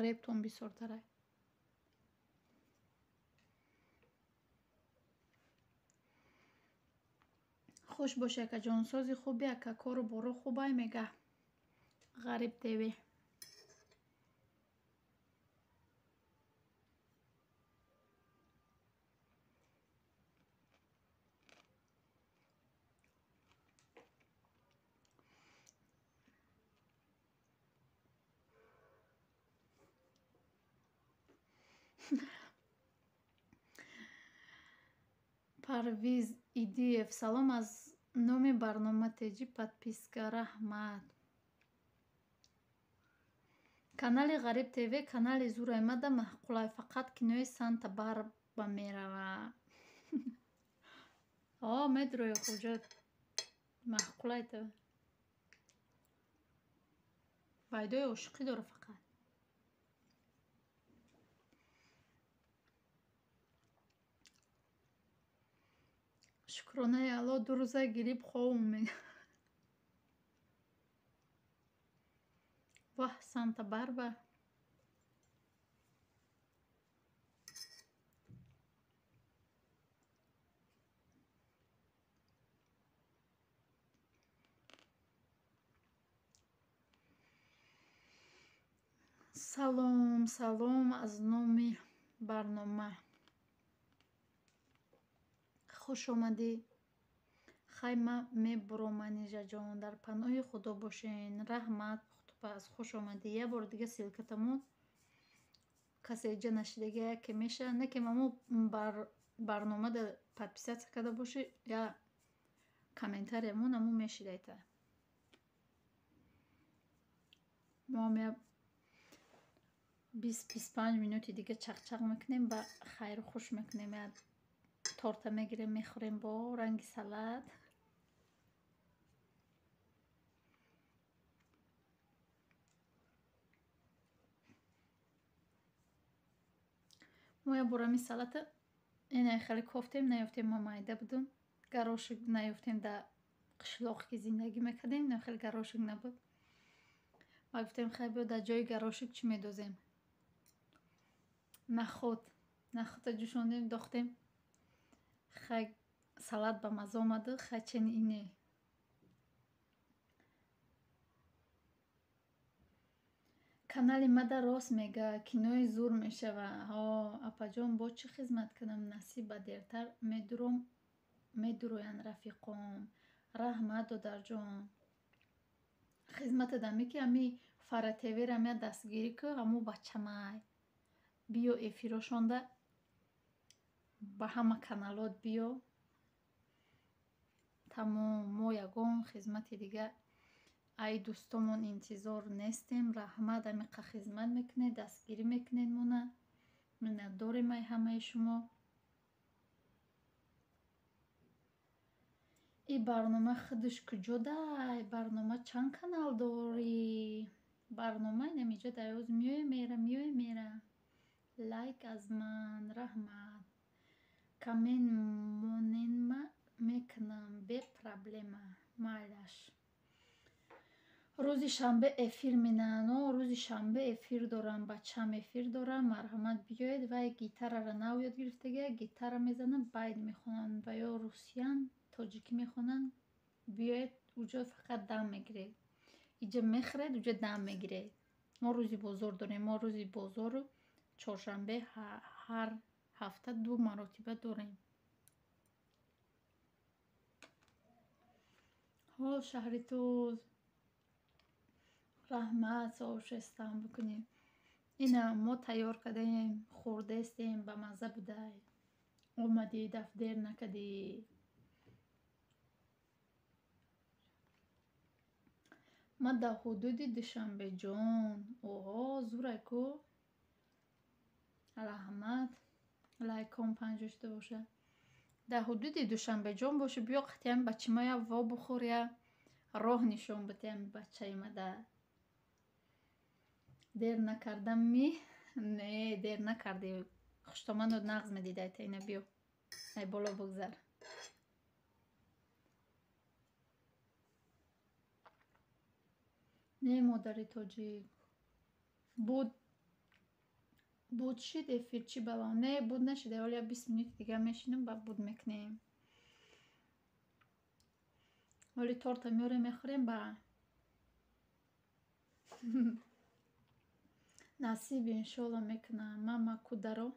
ребтон бисёртарай. Хуш бошӣ, акаҷон. Сози хуби, ака, кору боро хубай, мега Ғариб ТВ. Парвиз Идиев. Салом аз номи барнома теҷи подписка. Раҳмат. Канали Ғариб ТВ канали зураймада маъқулай, фақат кинои Санта Барба мерава. О, медрои хуҷо маъқулай тв. Байдои ошиқӣ дора фақат. Шукронаи Алло, ду рӯза гириб ховум мега. Ваҳ, Санта Барба. Салом, салом аз номи барнома. Хуш омадӣ. Хай, ма мебуром, Манижаҷон, дар паноҳи Худо бошен. Раҳмат, пухтупаз, хуш омадӣ. Як бори дига ссылкатамон касе иҷа нашидагия ки меша, не ки мамо барномада подписаться карда бошӣ, я комментариямон амо мешидайта. Моам я 20-25 минути дига чақчақ мекунем, ба хайру хуш мекунем. Я торта мегирем, мехӯрем бо ранги салат. Мо як бор ҳамин салата инаи хеле кофтем, наёфтем, ма майда будум. Горошек наёфтем, дар қишлоқ ки зиндагӣ мекардем, на хеле горошек набуд. Ма гуфтем, хай, биё, дар ҷои горошек чӣ медозем? Нахӯд. Нахӯда ҷӯшондем, дохтем. Хай, салат ба мазза омаду, хай, чени ине. Канали мада рост мега, кинои зур мешава. Ҳо, апаҷон, бо чӣ хизмат кунам? Насиб, ба дертар медуром, медуроянд рафиқом. Раҳмат, додарҷон. Хизмата дами ки ҳами Фара ТВ-ра мея дастгирӣ ку, ҳамо бачамай. Биё эфирошонда, ба ҳама каналот биё. Тамом, мо ягон хизмати дига ай дӯстомон интизор нестем. Раҳмат, амиқа хизмат мекунед, дастгирӣ мекунед мона. Миннатдорем ай ҳамаи шумо. И барнома худаш куҷо дай? Барнома чанд канал дорӣ? Барнома инамиҷа дай, оз меоя, мера, меоя, мера. Лайк аз ман, раҳмат. Коммент моненма мекунам, бе проблема. Майлаш. Рӯзи шанбе эфир менаҳанд. О, рӯзи шанбе эфир дорам, бачам эфир дорам, марҳамат, биёед. Вай гитараро нав ёд гирифтагия, гитара мезанад, байт мехонанд. Ва ё русиян, тоҷикӣ мехонанд. Биёед, уҷо фақат дам мегиред. Иҷа мехӯред, уҷа дам мегиред. Мо рӯзи бозор дорем. Мо рӯзи бозору чоршанбе ҳар ҳафта ду маротиба дорем. Ҳо, шаҳри Туз. Раҳмат, сообществам бикунем. Ина мо тайёр кардаем, хӯрдаистем, ба мазза будай. Омадӣ, даф дер накардӣ. Ман дар ҳудуди Душанбеҷон. Оҳо, зурай ку. Раҳмат. Лайком 50 шуда бошад. Дар ҳудуди Душанбеҷон бошӣ, биё қатъиян бачима я во бухӯр, я роҳ нишон бите ами бачаи мада. Дер накардам ми? Не, дер накардӣ. Хуштоманот нағз медидайта, ина биё. Ай боло бугзар. Не, модари тоҷик. Буд буд шид эфир, чӣ бало? Не, буд нашида, ҳоло я 20 минути дига мешинам, баъд буд мекунем. Ҳоли торта меорем, мехӯрем, ба насиб, иншолло, мекунам. Мама кударо.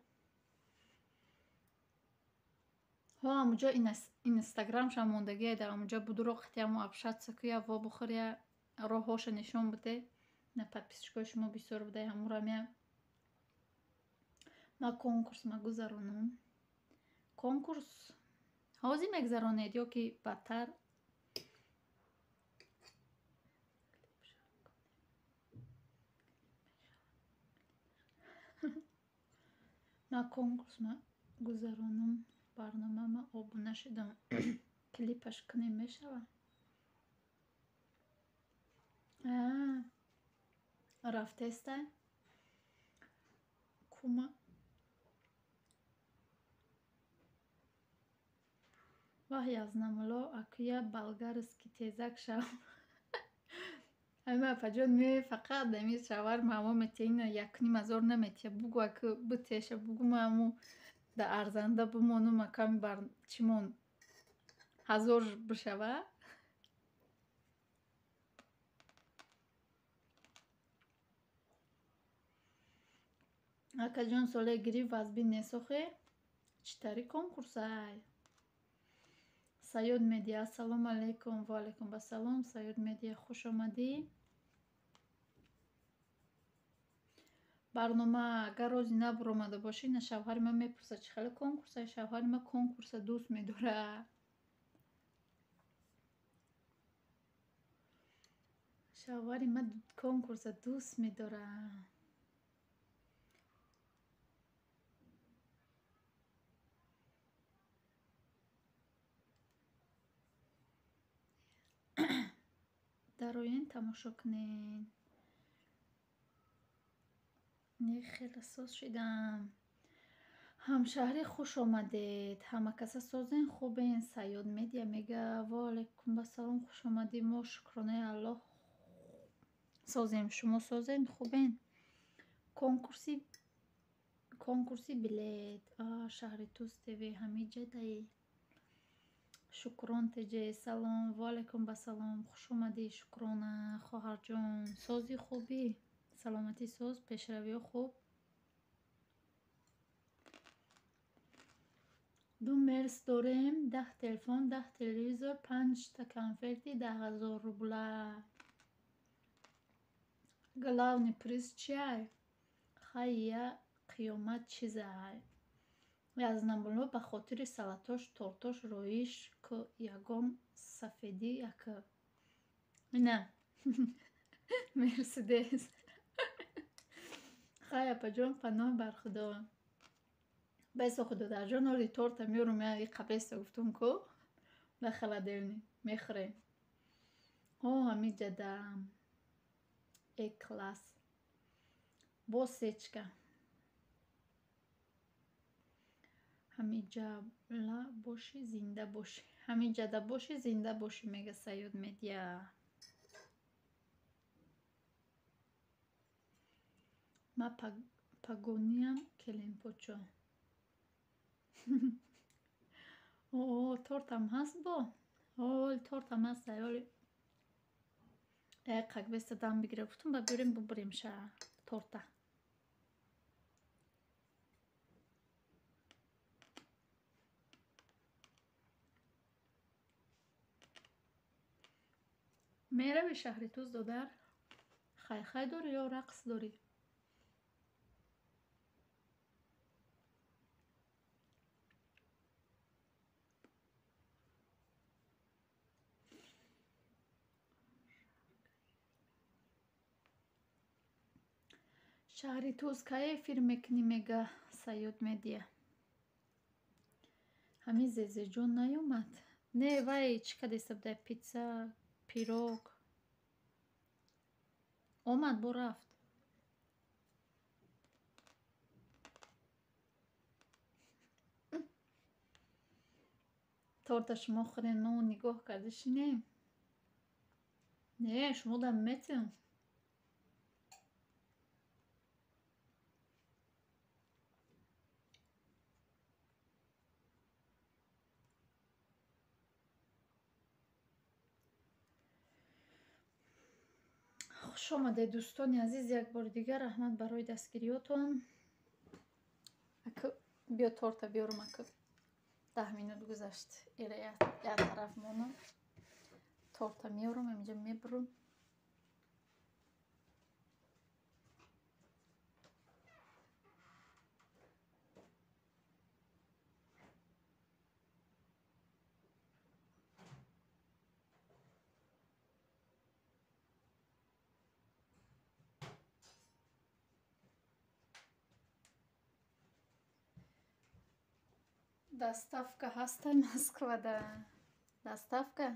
Ҳо, ҳамуҷо инстаграмшам мондагия, дар ҳамуҷо будуро қатъиян мо общаться ку, я во бухӯр, я роҳҳоша нишон буде. На, подписчикои шумо бисёр будай, ҳамурам я ма конкурс ма гузаронам. Конкурс ҳозир мегузаронед ё ки баъдтар? Ма конкурс ма гузаронам, барнома ма обуна шудам. Клипаш кунем, мешавад? Рафтестай? Кума ваҳ язнамулло акуя болгарский тезак шав. Ами апаҷон, ме фақат ами шавар мамо метия, ина 1,5 ҳазор наметия. Бугу, аку битеша, бугу, ма аму да арзанда бимонум, аками бар чимон ҳазор бишава. Акаҷон, соле гирифт, вазбин несохе? Чӣ тари конкурсай? Саёд Медиа, ассалому алайкум. Ва алайкум ассалом. Саёд Медиа, хуш омадӣ. Барнома агар рози набуромада бошӣ, на шавҳари ман мепурсад, чӣ хеле конкурса. Шавҳари ман конкурса дӯст медорад. Шавҳари ман конкурса дӯст медорад. Дароен, тамошо кунед. Не, хеле соз шидам. Ҳамшаҳрӣ, хуш омадед. Ҳама каса созен, хубен? Саёд Медиа мега: ва алайкум ассалом, хуш омадӣ. Мо, шукронаи Аллоҳ, созем. Шумо созен, хубен? Конкурси билет. Шаҳри Туз ТВ ҳамиҷа даи. Шукрон ТЖ, салом. Ва алайкум ассалом, хуш омадӣ, Шукрона хоҳарҷон. Сози, хубӣ? Саломатӣ соз, пешравиҳо хуб? Ду мерс дорем, 10 телефон, 10 телевизор, панҷта конфети 10 000 рубла. Главный приз чиай? Хай, я қиёмат чизай. Язнамулло ба хотири салатош, тортош роиш к ягон сафедӣ як ина Мерседес. Хай, апаҷон, паноҳ бар Худо. Бесо, худодарҷон, оли торта меёрум, я қабеста гуфтум ку да холодильник мехӯрем. О, ҳамиҷада э класс бо сечка. Ҳамиҷала бошӣ, зинда бошӣ. Ҳамиҷада бошӣ, зинда бошӣ, мега Саёд Медиа. Ман пагониям, келинпочо. О, тортам ҳаст бо? Оли тортам ҳаст, оли. Як қакбеста дам бигира гуфтум, ба биёрем, бубурем ша торта. Мерави шаҳри Туз, додар? Хайхай дорӣ ё рақс дорӣ? Шаҳри Туз кай эфир мекунӣ, мега Саёд Медиа. Ҳамин Зезеҷон наёмад? Не, вай чӣ кардеста буда, питса, пирог. Омад, бо рафт. Торта шумо хӯрен, мо нигоҳ карда шинем. Не, шумо дам метиҳам. Хуш омадед, дӯстони азиз, як бори дигар раҳмат барои дастгириётон. Биё, торта биёрум, ака. 10 минут гузашт. Ира як тараф монам. Торта меёрам, ҳаминҷа мебурам. Доставка ҳастай Москвада? Доставка?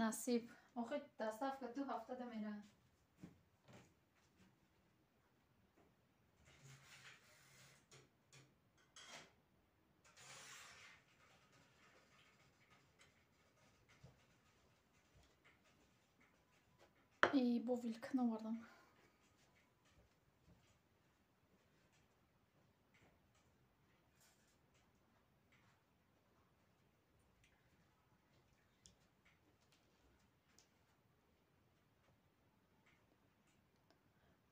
Насиб. Охи, доставка 2 ҳафтада меравад. И бо вилка навардам.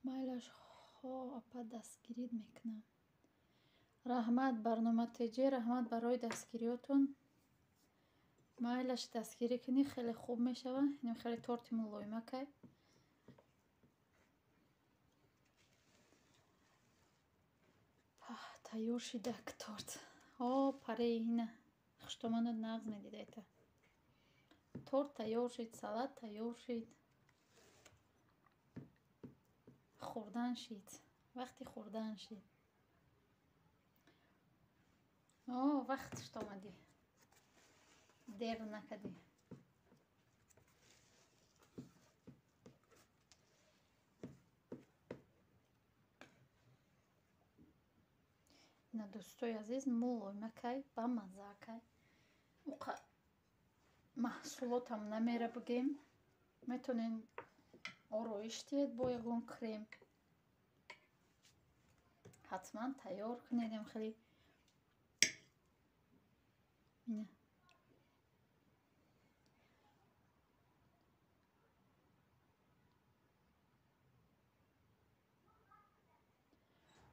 Майлаш, хо, апа, дастгирит мекунам. Раҳмат, барнома ТЖ, раҳмат барои дастгириётон. Майлаш дастгирӣ кунӣ, хеле хуб мешавад. Инам хеле торти мулоимакай. Тайёр шидак торт. О, паре ина. Хуштоману нағз медида. Торт тайёр шид, салат тайёр шид. Хӯрдан шид. Вақти хӯрдан шид. О, вақтш омадӣ. Дер накардӣ. Ина дӯстои азиз, мулоимакай, бамаззаакай. Уқа маҳсулотам намера бигем. Метонен ороиш диҳед бо ягон крем. Ҳатман тайёр кунед хеле. Ина.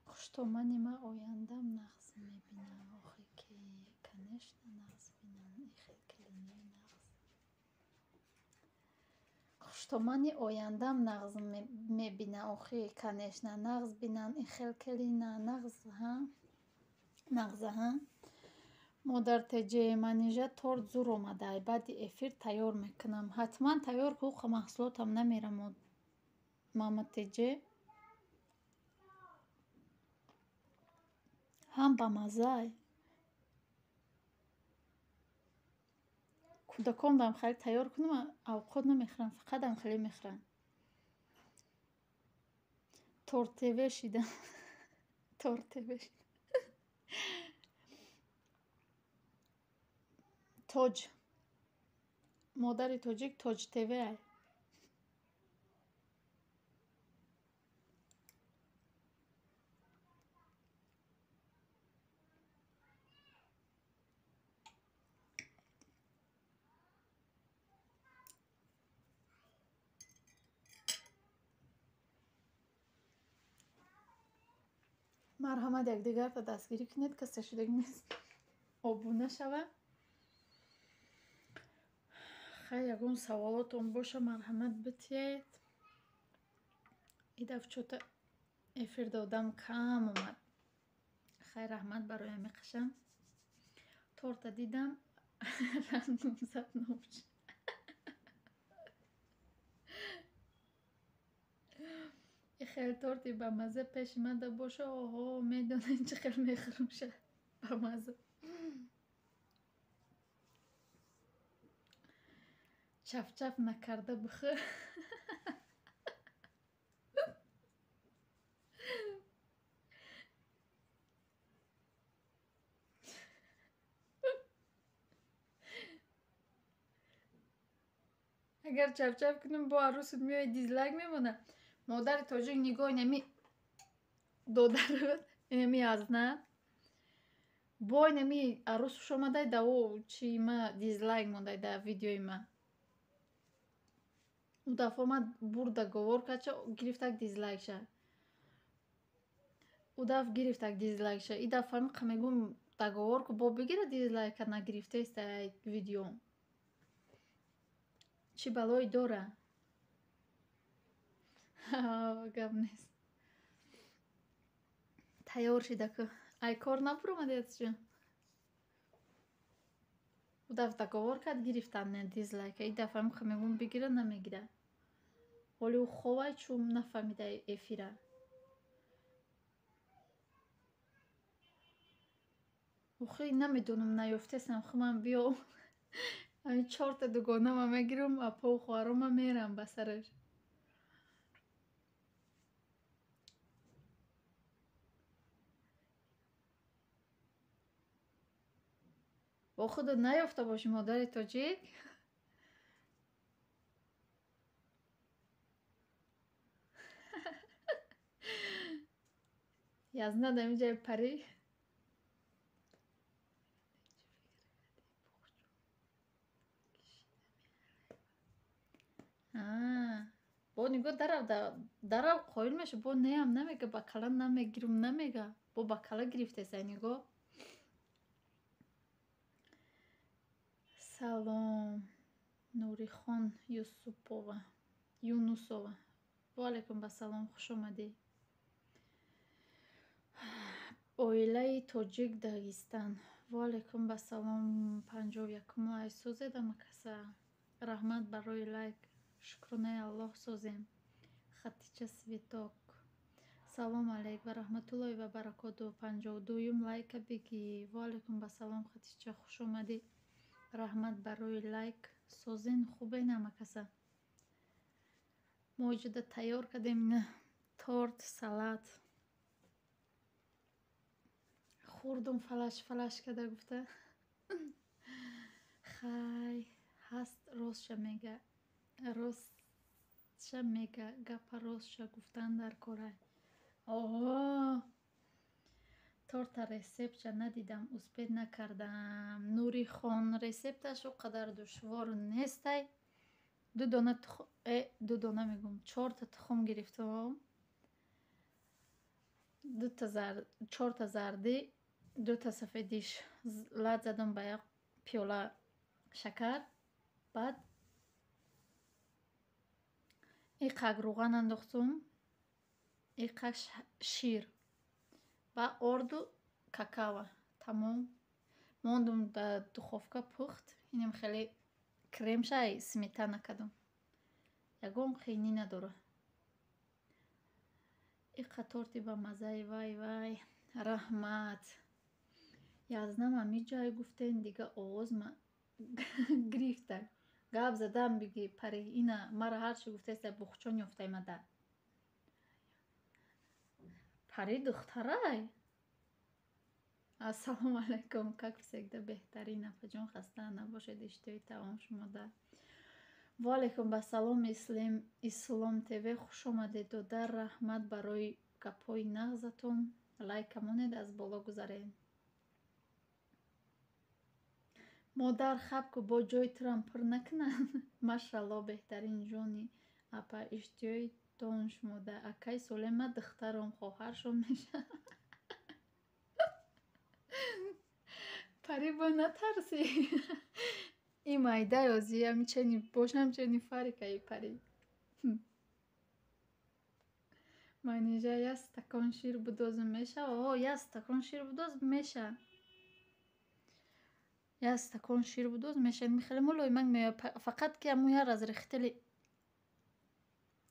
Хуштомани ма ояндам нағз мебинам. Охи ки, конечно, нағз бинам. Ихел келинои нағз. Хуштомани ояндам нағз мебина. Охи, конечно, нағз бинан. Ихел келина нағз, ҳа? Нағза, ҳа? Модар теҷе Манижа торт зур омадай. Баъди эфир тайёр мекунам. Ҳатман тайёр ку, маҳсулотам намерам. Мама теҷе. Ҳам бамаззай. Кӯдакондам хеле тайёр кунам, авқот намехӯрам, фақат ам хеле мехӯрам. Тортеве шидам. Тортеве шидам. Тоҷ. Модари тоҷик Тоҷ ТВ ай. Марҳамат, якдигарро дастгирӣ кунед, касе шудагӣ нест обуна шава. Хай, ягон саволотон боша, марҳамат битиед. И дафъ чота эфир додам кам омад. Хай, раҳмат барои ҳами қашам. Торта дидам, рангум зад нобш. Хел торти бамазза пеши ман да боша, оҳо, медонед чӣ хел мехӯрмша бамазза. Чафчаф накарда бихӯр. Агар чафчаф кунам, бо арӯсат меояд дизлайк мемонад. Модари тоҷик нигоҳ инами додарат, инами азнат. Бо инами арӯсуш омадай, да о чи ма дизлайк мондай да видеои ма. У дафъа омад бурда говор кача гирифтак дизлайкша. У дафъ гирифтак дизлайкша. И дафъа миқа мегӯм договор ку бо бигира дизлайка нагирифтаиста видео. Чӣ балое дора? Гап нест. Тайёр шида ку. Ай кор набуромадед чӣ? У дафъ договор кард, гирифтан дизлайка. И дафъа миқа мегӯм бигира, намегира. Ҳоли ӯ ховай, чун нафаҳмида эфира. Охи намедонам, наёфтесам, хи ман биё. Ҳамин чорта дугонама мегирам, апову хоҳарома мерам ба сараш. Бо худат наёфта бошӣ, модари тоҷик. Язнад ҳамин ҷои парӣ. Бо нигоҳ дарав қоил меша, бо неам намега, ба кала намегирам намега. Бо ба кала гирифтеса нигоҳ. Салом, Нурихон Юсупова, Юнусова. Ва алайкум басалом, хуш омадӣ. Оилаи тоҷик Дагистан. Ва алайкум басалом, 51-ум лайк созед амакаса. Раҳмат барои лайк. Шукронаи Аллоҳ созем. Хатича Светок. Салом алейк ва раҳматуллоҳи ва баракоту. 52-юм лайка бигӣ. Ва алайкум басалом, Хатича, хуш омадӣ. Раҳмат барои лайк. Созен, хубен амакаса. Мо иҷода тайёр кардем ина торт, салат. Хӯрдум фалаш фалаш када гуфта. Хай, ҳаст ростша мега. Ростша мега, гапа ростша гуфтан дар корай. Оҳо! Торта рецептша надидам, успеть накардам. Нурихон, рецепташ о қадар душвор нестай. Ду дона тухм, ду дона мегӯм, чорта тухм гирифтам. Дута зар, чорта зардӣ, дута сафедиш лат задам ба як пиёла шакар. Баъд иқак рӯған андохтум, иқак шир ба орду какао. Тамом. Мондум дар духовка пухт. Инам хеле кремшай сметана кардам. Ягон қиинӣ надора. Иқа торти ба маззаи вай вай. Раҳмат. Язнам ҳамиҷай гуфтен, дига овозма гирифта. Гап задам биги пари ина мара ҳарчи гуфтеста бухчон ёфтай мада. Пари духтарай. Ассалому алайкум, как всегда беҳтарин апаҷон, хаста набошед, иштиҳои таом шумода. Ва алайкум басалом, Ислом ТВ, хуш омадед додар, раҳмат барои гапҳои нағзатон. Лайка монед, аз боло гузаред. Модар хаб ку бо ҷои турам пур накунанд. Машалло, беҳтарин ҷони апа, иштиҳоитон шумода. Акай Солема духтаром хоҳаршон мешавад. Пари бо натарсӣ. И майдай озӣ ами чени бошам чени фарикаи пари. Манижа як стакон шир будозм мешава? О, як стакон шир будоз меша. Як стакон шир будоз меша. Хеле мулоимак меояд. Фақат ки аму як разрыхители,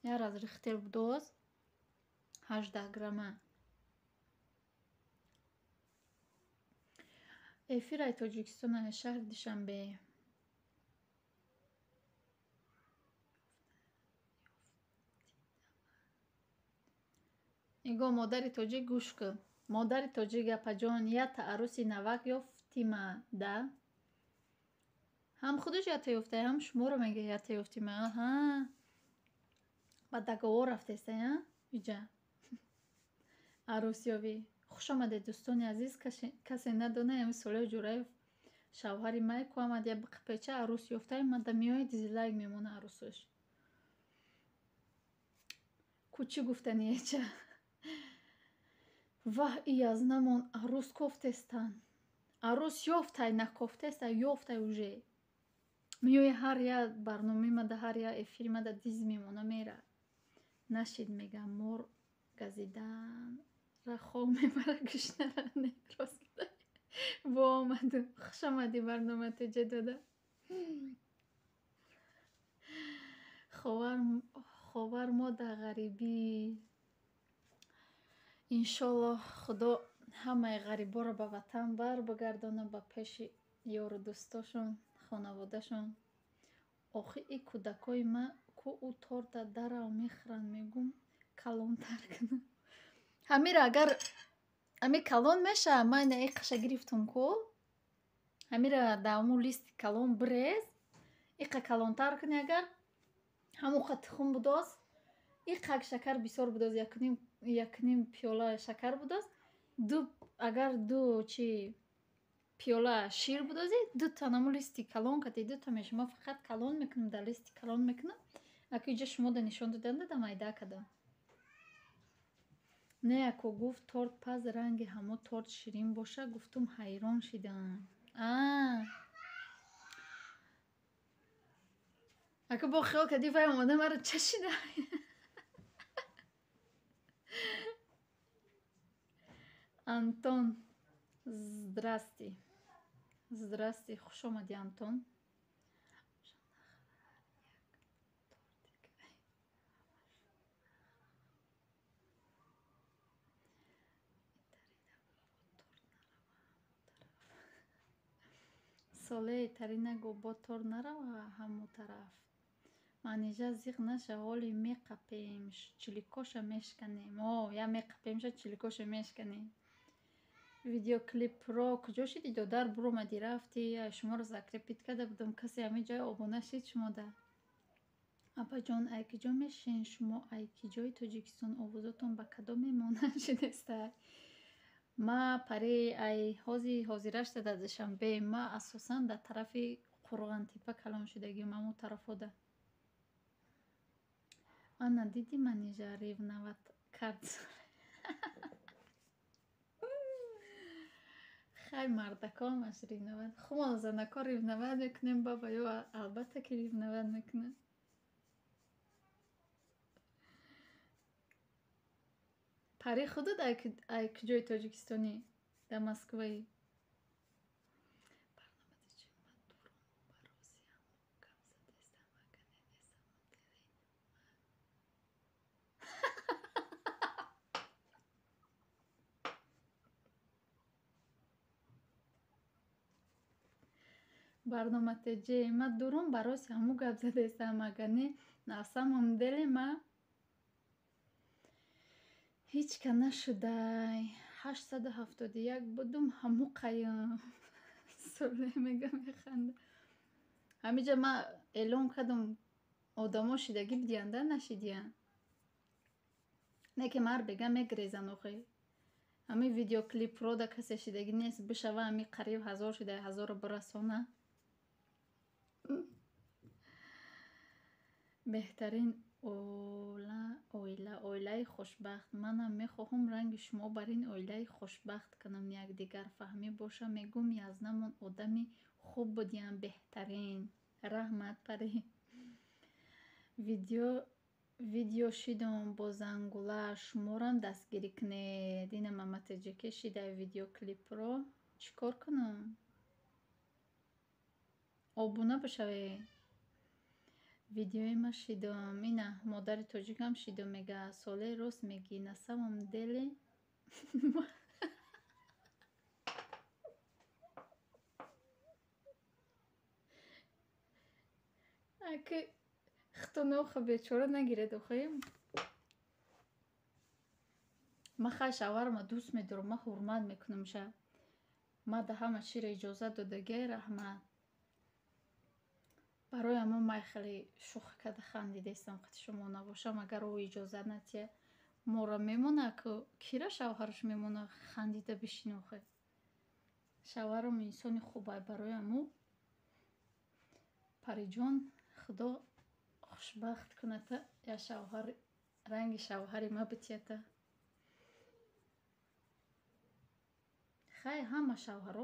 як разрыхитель будоз 18 грамма. Эфираи Тоҷикистон шаҳри Душанбе. Нигоҳ, модари тоҷик гӯш кун. Модари тоҷик апаҷон, ята аруси навак ёфтима да? Ҳам худаш ята ёфтай, ҳам шуморо мега ята ёфтима. Аҳа. Ба договор рафтестай, а? Иҷа. Арусёвӣ. Хуш омадед дӯстони азиз, касе надонад ами Солеҳ Ҷураев шавҳари май ку омад я биқипеча арус ёфтай, мада меояд дизлайк мемона арусаш. Ку чӣ гуфтаниеча? Ваҳ, и язнамон арус кофтестан. Арус ёфтай, накофтестай, ёфтай уже. Меояд ҳар як барномаи мада, ҳар як эфири мада диз мемона мера. Нашид мега мор газидан ра хоб мебара гушнара не рост. Бо омаду. Хуш омадӣ барнома теҷа дода. Ховар мо дар ғарибӣ. Иншоллоҳ Худо ҳамаи ғариборо ба ватан барбигардонад, ба пеши ёру дӯстошон, хонаводашон. Охи и кӯдакои ма ку ӯ торта дарав мехӯранд, мегум калонтар кунам. Ҳамира агар ами калон меша, ман ина иқаша гирифтум ку. Ҳамира дар ҳамун листи калон бирез, иқа калонтар кунӣ агар, ҳамон қа тухм будоз, иқак шакар бисёр будоз, якним пиёла шакар будоз, ду агар ду чи пиёла шир будозӣ, дута наму листи калон кардӣ, дута меша. Ман фақат калон мекунам, дар листи калон мекунам. Аку иҷа шумо да нишон додан дадам, айда кардам. Не, ако гуфт торт паз ранги ҳамо торт ширин боша, гуфтум ҳайрон шидам. А. Ака бо хиёл кардӣ, вай омада маро чашида. Антон, здрасти. Здрасти, хуш омадӣ, Антон. Соле тарина гу бо тор нарава ҳамо тараф. Манижа, зиқ наша, ҳоли меқапем, чиликоша мешканем. О, я меқапемша, чиликоша мешканем. Видеоклипро куҷо шидӣ, додар? Буромадӣ, рафтӣ? Шуморо закрепить карда будам. Касе ҳамин ҷоя обуна шид шумода. Апаҷон, ай киҷо мешин шумо, ай киҷои Тоҷикистон? Овозотон ба кадом мемонанд шидестай? Ма пари ай ҳози ҳозирашта дар Душанбе. Ма асосан дар тарафи Қурғантепа калон шудагим, ҳамон тарафода. Ана диди, Манижа ревновать кард. Хай, мардако ҳамаш ревновать. Хумо занако ревновать мекунем, баба ё албатта ки ревновать мекунад. Пари, худат ай куҷои Тоҷикистонӣ? Дар Москваи? Барнома теҷе, ма дурум бароси ҳаму гап задаистам, агар не, на самом деле ма ҳеҷ ка нашудай. 871 будум, ҳаму қаям. Соле мега, механда. Ҳамиҷа ма эълон кардам, одамо шидагӣ бидиянда, нашидиян. Не ки мар бега мегирезан охи. Ҳамин видеоклипро да касе шидагӣ нест, бишава ҳами қариб 1000 шида, ҳазорро бирасона. Беҳтарин оила, оилаи хушбахт. Манам мехоҳам ранги шумо бар ин оилаи хушбахт кунам, якдигарфаҳмӣ боша. Мегӯм, язнамон одами хуб будиян, беҳтарин. Раҳмат, Пари. Видео шидом бо зангула, шуморам дастгирӣ кунед. Ина маматаҷике шида видеоклипро. Чӣ кор кунам? Обуна бишавед. Видеои ма шидом. Ина модари тоҷикам шидом, мега. Соле, рост мегӣ, на самом деле. Аки хитоноха бечора нагиред охи. Ма хай шавҳарама дӯст медорам, ма ҳурмат мекунамша. Ма да ҳама чиро иҷозат додагиай, раҳмат. Барои ҳамон май хеле шӯхӣ карда хандидаистам қати шумо набошам, агар ӯ иҷозат натиҳад, моро мемона ку кира шавҳараш мемона хандида бишин охи. Шавҳарам инсони хубай, барои ҳамун Париҷон, Худо хушбахт куната, я шавҳар ранги шавҳари ма битията. Хай, ҳама шавҳаро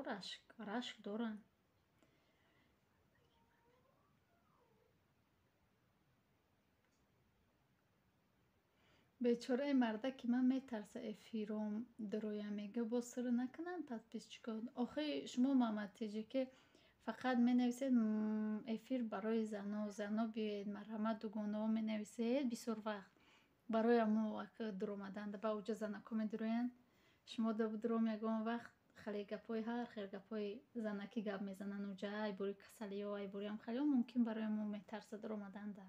рашк доранд. Бечораи мардаки ман метарса эфиром дароя, мега боз сир накунанд подписчико. Охи шумо маматиҷике фақат менависед эфир барои зано, зано биёед, марҳамат, дугонаҳо менависед бисёр вақт. Барои ҳамо дуромадан ба уҷа занако медуроянд. Шумо дуром ягон вақт хеле гапҳои ҳар хел гапҳои занакӣ гап мезананд уҷа, ай бори касалиҳо, ай бори ҳам хелеҳо, мумкин барои мо метарса дуромаданда.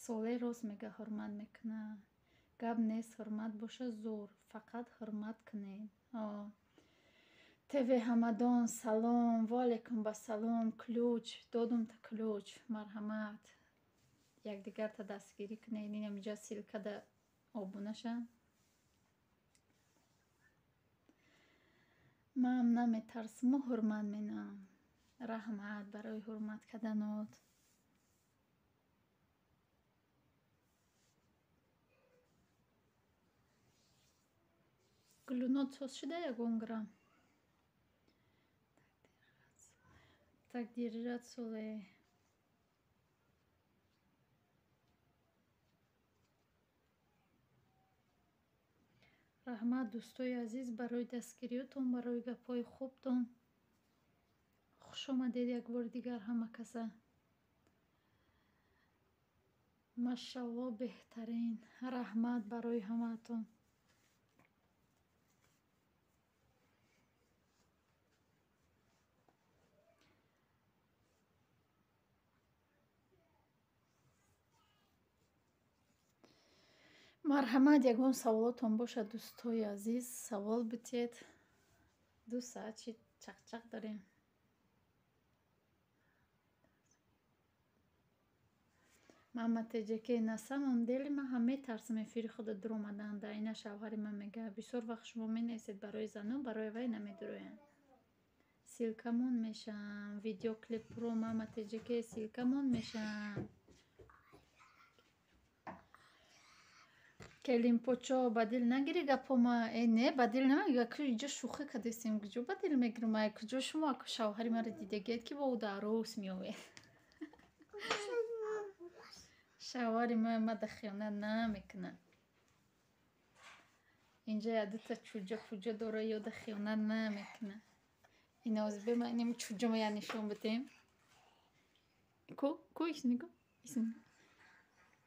Соле рост мега, ҳурмат мекунад. Гап нест, ҳурмат боша зӯр, фақат ҳурмат кунед. ТВ Ҳамадон, салом, ва алайкум басалом, ключ, додум та ключ, марҳамат. Якдигарта дастгирӣ кунед, инам инҷа ссылкада обуна ша. Ман наметарсиму ҳурмат менам. Раҳмат барои ҳурмат карданот. Гулунот соз шуда ягон грамм? Так держать соле. Раҳмат, дӯстои азиз, барои дастгириётон, барои гапҳои хубтон. Хуш омадед як бори дигар ҳама каса. Машалло, беҳтарин. Раҳмат барои ҳамаатон. Марҳамат, ягон саволотон бошад, дӯстои азиз, савол битиҳед. 2 саат чи чақчақ дорем. Мама Теҷаке, на самом деле ман ҳам метарсам эфири худо дуромадан. Да ина шавҳари ман мегӯяд, бисёр вақт шумо менависед барои занон, барои вай намедуроянд. Ссылкамон мешавам. Видеоклипро, мама Теҷаке, ссылкамон мешавам. Келинпочо, ба дил нагирӣ гапома? Э, не, ба дил намегирӣ. Ку иҷо шӯхӣ кардистем, куҷо ба дил мегирам? Ай куҷо шумо аку шавҳари маро дидагиед, ки бо ӯ дарӯс меоед? Шавҳари ман мада хиёнат намекунад. Инҷа якдута чӯҷа пуҷа дора, ёда хиёнат намекунад. Инаозибе ма инам чӯҷама я нишон бидем. Ку ку исниго исниго.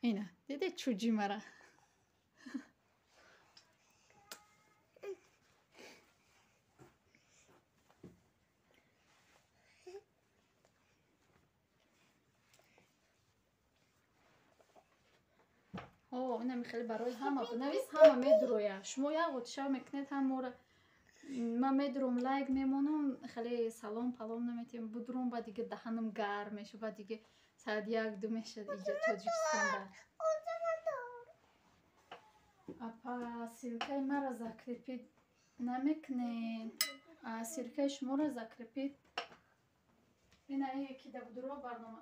Ина диде чӯҷи мара. Инами хеле барои ҳама бинавис, ҳама медуроя. Шумо як отшав мекунед ҳамора. Ман медуром, лайк мемонам, хеле салом палом наметиҳам. Будуром, ба дига даҳанам гарм меша, ба дига саат 1-2 мешад иҷа Тоҷикистон ба. Апа, ссылкаи маро закрепить намекунед? Ссылкаи шуморо закрепить. Ина яки да будуро барнома.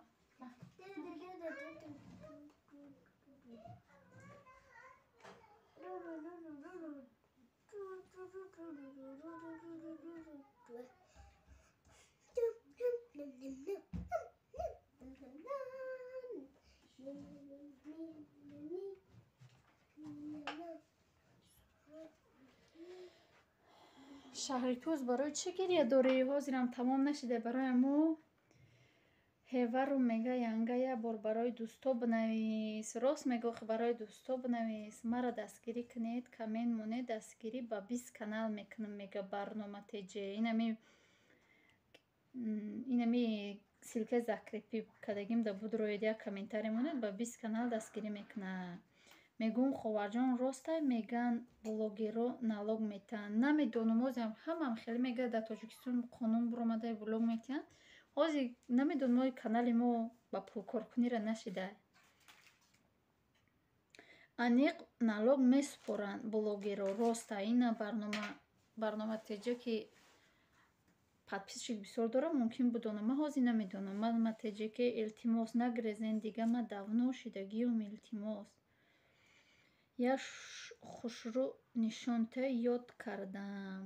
Шаҳритӯз, барои чӣ гиря дорӣ? Ҳозирам тамом нашида барои мо. Ҳевару мега, янга, як бор барои дӯсто бинавис. Рост мега, охи барои дӯсто бинавис. Мара дастгирӣ кунед, коммент монед, дастгирӣ ба 20 канал мекунам, мега барнома теҷе. Инами ссылкаи закрепить кардагим да будроед, як комментарий монед, ба 20 канал дастгирӣ мекунад. Мегӯм, ховарҷон, ростай меган, блогерро налог метиҳанд? Намедонам, ҳозирам ҳамаам хеле мегӯяд, дар Тоҷикистон қонун буромада, блог метиҳанд. Ҳозир намедонам, ои канали мо ба пулкоркуниро нашида. Аниқ налог месупоранд блогерро, роста. Ина барнома теҷа, ки подписчик бисёр дорам, мумкин будонам. Ман ҳозир намедонам. Мама Теҷаке, илтимос, нагрезен дига, ман давно шидагиюм, илтимос. Як хушрӯ нишонта ёд кардам.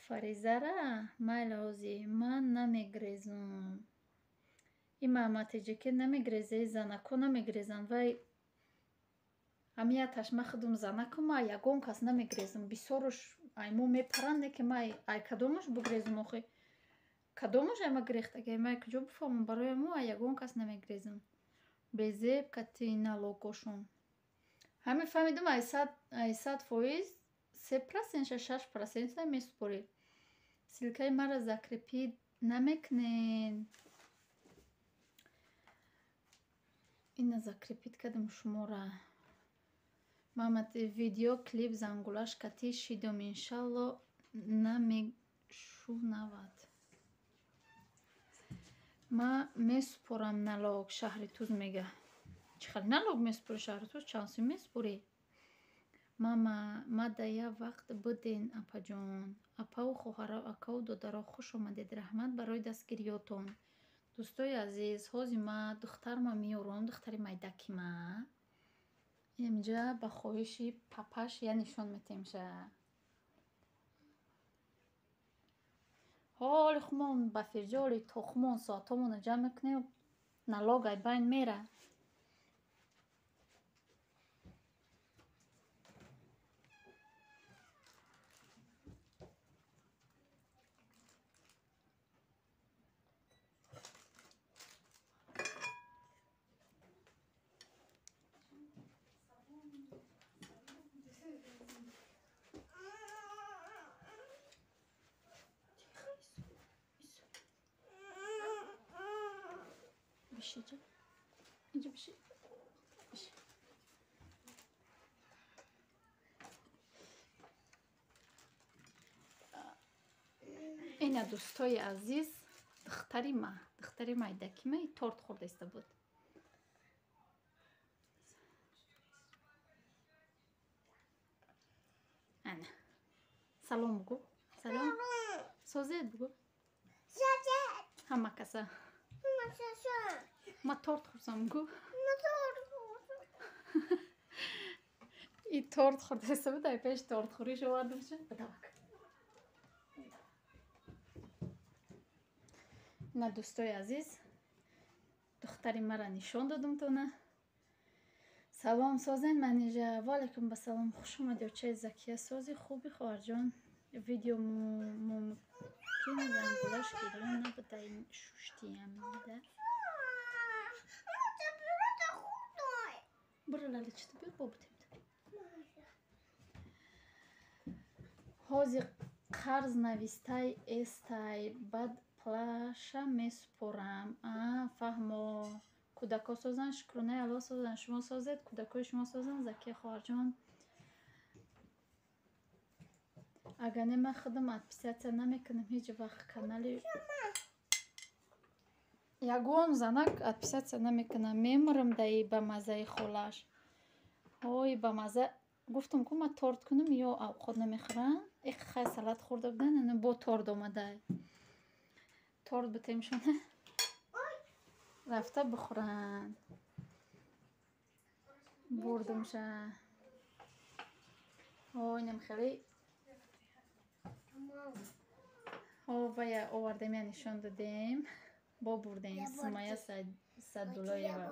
Фаризара, майли, ҳозир ман намегрезум. Ин мама Теҷаке намегрезе, занако намегрезанд. Вай ҳамин яташ ман худум занаку, ман ягон кас намегрезум. Бисёруш ай мо мепаранд, не ки ман ай кадомаш бигрезум охи? Кадомаш ай ма грехтагӣ? Ман куҷо бифаҳмам? Барои мо ай ягон кас намегрезум. Безеб кати налогошон. Ҳамин фаҳмидум, ай 100% 3%-ша, 6%-ша месупоред. Ссылкаи маро закрепить намекунед? Ина закрепить кардам шумора. Мама, видео клип зангулаш кати шидом, иншалло намешунавад. Ман месупорам налог, шаҳри Туз мега. Чӣ хел налог месупорӣ, шаҳри Туз? Чанд сум месупорӣ? Мама, мада як вақт биден, апаҷон. Апаву хоҳаро, акаву додаро, хуш омадед. Раҳмат барои дастгириётон. Дӯстои азиз, ҳозир ман духтарма меорам, духтари майдаки ма. Инҷа ба хоҳиши папаш я нишон метемша. Ҳоли хумон ба фирҷоли то хумон соатҳомонро ҷамъ мекунем, налог ай байн мера. Биши инҷа биши. Биши. Ина дӯстои азиз, духтари ма, духтари майдаки ма торт хӯрда иста буд. Ана. Салом бугӯ. Салом. Созед бугӯ. Ҳама каса. Ма торт хӯрдам гӯ. И торт хӯрдаиста буд, ай пеш тортхӯриш овардамша. Бадавак. Ина дӯстои азиз, духтари мара нишон додам тона. Салом созен манижа. Ва алайкум ба салом. Хуш омадӣ очаи Закия. Сози хуби хоҳарҷон. Видео мумкин зангулаш гирён набуда шуштиям да. Буро лаличто биёр бобутем. Ҳозир қарз навистай эстай, баъд плаша месупорам. А, фаҳмо. Кӯдако созанд, шукронаи Аллоҳ созанд, шумо созед, кӯдакои шумо созанд, Закия хоҳарҷон. Агар не ман худам отписаться намекунам ҳеҷ вақт канали ягон занак отписаться намекунам. Мемурам даи ба маззаи холаш. Ой, ба мазза гуфтам ку ман торт кунам ё авқот намехӯрам. Их хай салат хӯрда будан, ана бо торт омадай. Торт битемшона. Рафта бихӯранд. Бурдумша. Ой, инам хеле вая овардем, я нишон додем. Бо бурдем Сумая Садулоева.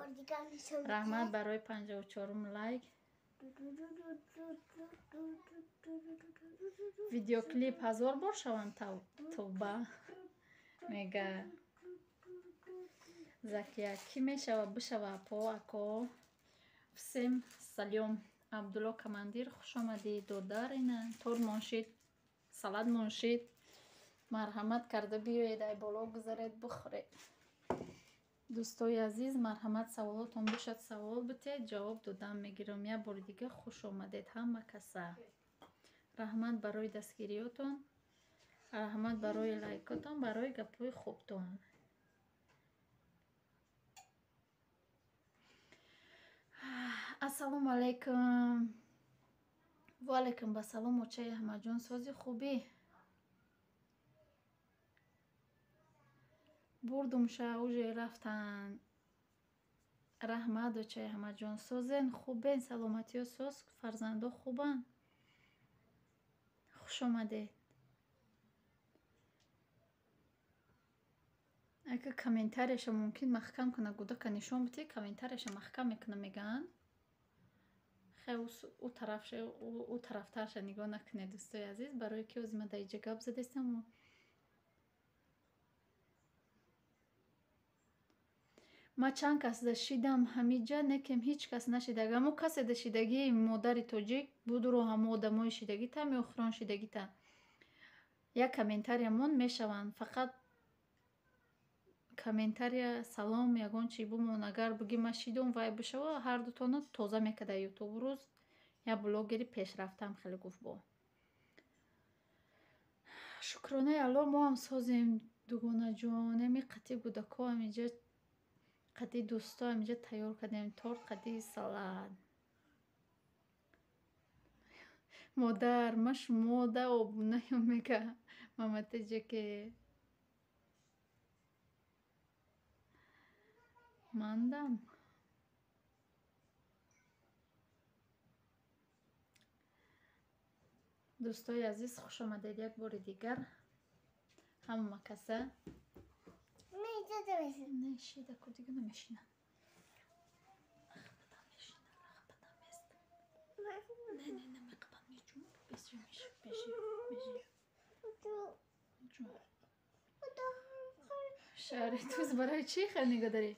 Раҳмат барои 54-ум лайк. Видеоклип 1000 бор шавам тавба мега. Закия кӣ мешава бишава апо ако. Всем салём. Абдулло командир, хуш омадӣ додар. Ина торт моншид, салат моншид. Марҳамат карда биёед, ай боло гузаред, бихӯред. Дӯстои азиз, марҳамат саволотон бошад, савол битед, ҷавоб додам мегирам. Як бори дига хуш омадед ҳама каса. Раҳмат барои дастгириётон, раҳмат барои лайкотон, барои гапҳои хубтон. Ассалому алайкум. Ва алайкум басалом очаи Аҳмадҷон, сози хубӣ? Бурдумша уже рафтанд. Раҳмат очаи Аҳмадҷон, созен хубен, саломатиё соз, фарзандо хубанд. Хуш омадед. Ака комментарияша мумкин маҳкам кунад, гудака нишон битӣ, комментарияша маҳкам мекунад мегӯянд. Хай ӯ тарафша, ӯ тарафтарша нигоҳ накунед дӯстои азиз, барои ки ози ман дар иҷа гап задестам. Ман чанд кас да шидам ҳамиҷа, некем ҳеҷ кас нашида. Агар мо касе да шидагии модари тоҷик будуро ҳамо одамои шидагита ё охирон шидагита. Як комментариямон мешаванд. Фақат комментария салом ягон чи бумон. Агар буги ман шидум вай бишава, ҳар дутона тоза мекарда ютуб рӯз. Як блогери пешрафтаам хеле гуфт бо. Шукронаи Аллоҳ мо ҳам созем дугонаҷон. Ами қатъи гудако ҳамиҷа, қатъи дӯсто ҳамиҷа тайёр кардем торт, қатъи салат. Модар, ма шумода обунаём мега маматеҷа ке мандам. Дӯстои азиз, хуш омадед як бори дигар. Ҳама каса. Не, шида ку дига намешина. Не, не, не, меқабам мечум. Беши, беши, беши. Шаҳри Туз барои чӣ хел нигоҳ дарӣ?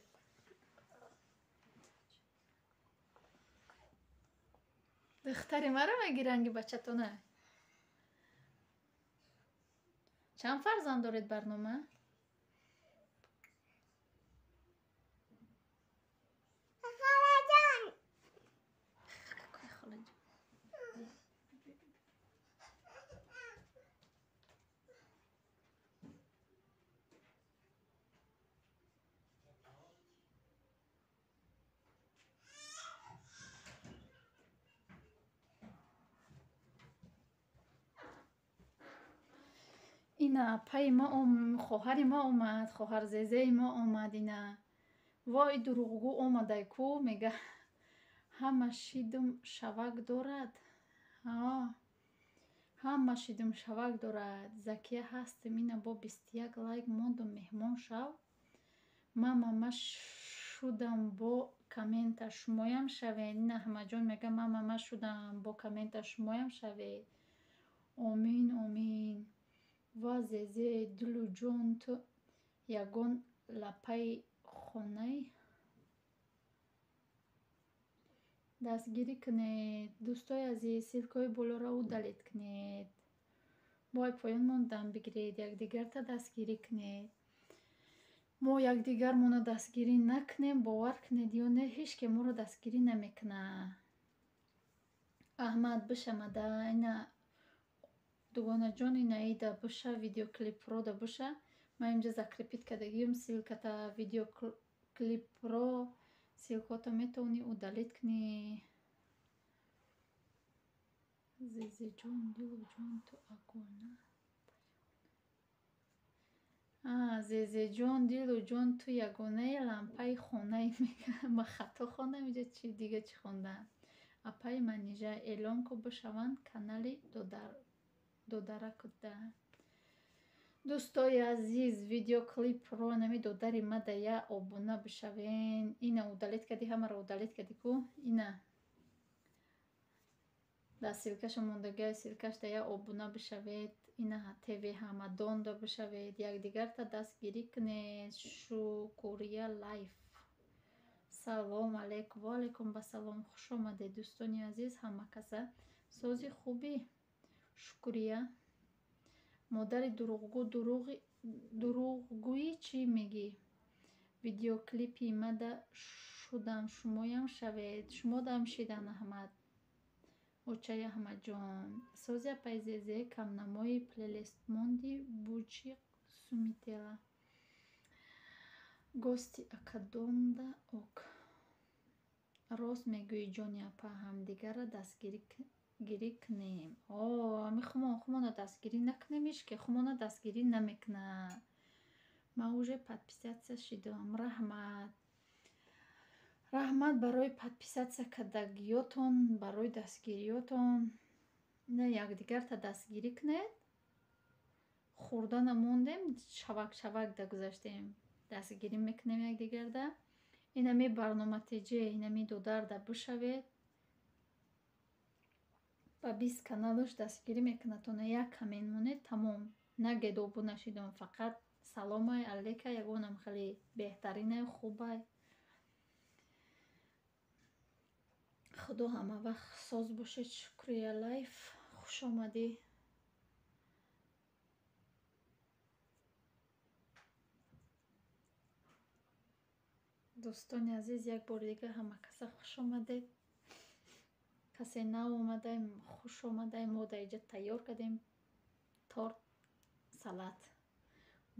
Духтари маро меги ранги бачатона? Чанд фарзанд доред, барнома? Холаҷон. Какой холаҷон? Ина апаи мо, хоҳари мо омад, хоҳарзезаи мо омад. Ина, вой, дурӯғгӯ омадай ку, мега. Ҳама шидум шавак дорад, ҳама шидум шавак дорад. Закия ҳастем. Ина, бо 21 лайк мондум, меҳмон шав. Ман мама шудам бо коммента, шумоям шавед. Ина, Аҳмадҷон мега: ман мама шудам бо коммента, шумоям шавед. Омин, омин. Ва Зезе, дилу ҷон, ту ягон лапаи хонаи. Дастгирӣ кунед, дӯстои азиз, ссылкаҳои болоро удалить кунед, бой поён мондан бигиред, якдигарта дастгирӣ кунед. Мо якдигармонро дастгирӣ накунем, бовар кунед ё не, ҳеҷ ке моро дастгирӣ намекунад. Аҳмад бишамада. Ина, дугонаҷон, ина ида биша, видеоклипро биша. Ман инҷа закрепить кардагиюм ссылката. Видеоклипро ссылкото метавонӣ удалить кунӣ. Зезеҷон, дилуҷон, ту агона. Зезеҷон, дилуҷон, ту ягонаи лампаи хонаи, мега. Ман хато хондам инҷа, чи дига чӣ хондам? Апаи Манижа, эълон ку, бишаванд канали додаракда. Дӯстои азиз, видеоклипро нами додари мада я обуна бишавен. Ина, удалить кардӣ, ҳамаро удалить кардӣ ку. Ина, дар ссылкаша мондагиа, ссылкашда я обуна бишавед. Ина, ТВ Ҳамадонда бишавед, якдигарта дастгирӣ кунед. Шукурия Лайф, салом алейкум. Ва алейкум басалом, хуш омадед, дӯстони азиз, ҳама каса. Сози, хубӣ, Шукурия? Модари дурӯғгӯ, дурӯғгӯӣ чӣ мегӣ? Видеоклипи мада шудам, шумоям шавед. Шумодам шидан, Аҳмад, очаи Аҳмадҷон. Сози, апаи Зезе, камнамои плейлист монди, бучи сумитела. Гости акадонда ок. Рост мегӯӣ, ҷони апа, ҳамдигарра дастгирӣ кунем. О, ами хумон хумона дастгирӣ накунем, ҳеҷ ке хумона дастгирӣ намекунад. Ман уже подписаться шидам. Раҳмат, раҳмат барои подписаться кардагиётон, барои дастгириётон. На, якдигарта дастгирӣ кунед. Хӯрдана мондем, шавак шавак да гузаштем. Дастгирӣ мекунем якдигарда. Инами барнома теҷе, инами додарда бишавед, ба 20 каналаш дастгирӣ мекунад. Як коммент монед, тамом. Нагед обуна шидам, фақат саломай алейка, ягонам хеле беҳтаринай, хубай. Худо ҳама вақт соз бошед. Шукрия Лайф, хуш омадӣ. Дӯстони азиз, як бори дигар ҳама каса хуш омадед. Касе нав омадай, хуш омадай. Мо дар иҷа тайёр кардем торт, салат.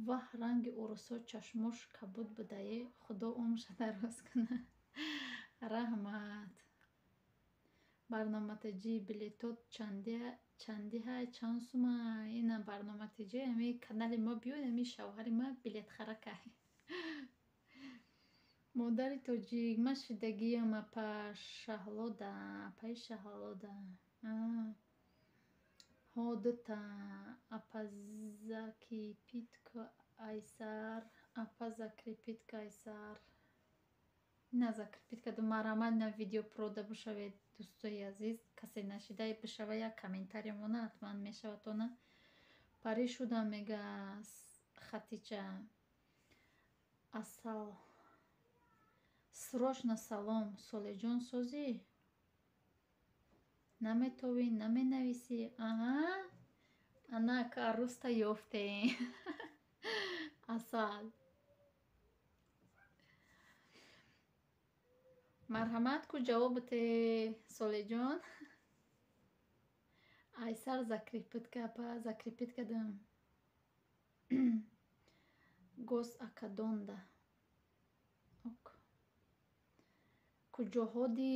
Ваҳ, ранги урусҳо, чашмош кабуд будае, Худо умрша дароз кунад. Раҳмат. Барноматаҷӣ, билетот чандиҳай, чанд сума? Ина, барноматаҷӣ, ами канали мо биёед, ами шавҳари ма билетхаракай. Модари тоҷик, ман шидагиам, апа Шаҳлода, апаи Шаҳлода. Ҳо, дута апа закрепить ку айсар, апа закрепить ку айсар. На закрепить кардум. Марҳамат, на видео прода бишавед, дӯстои азиз. Касе нашида бишава, як комментария мона, ҳатман мешавад она. Парӣ шудам, мега Хатича. Асал срочно. Салом, Солеҷон, созӣ? Наметовӣ, наменависӣ? Аҳа, анак арӯста ёфтем. Асал, марҳамат ку, ҷавобате, Солеҷон. Айсар закрепить ка, апа, закрепить кардам. Гос акадонда ок. Куҷоҳоди,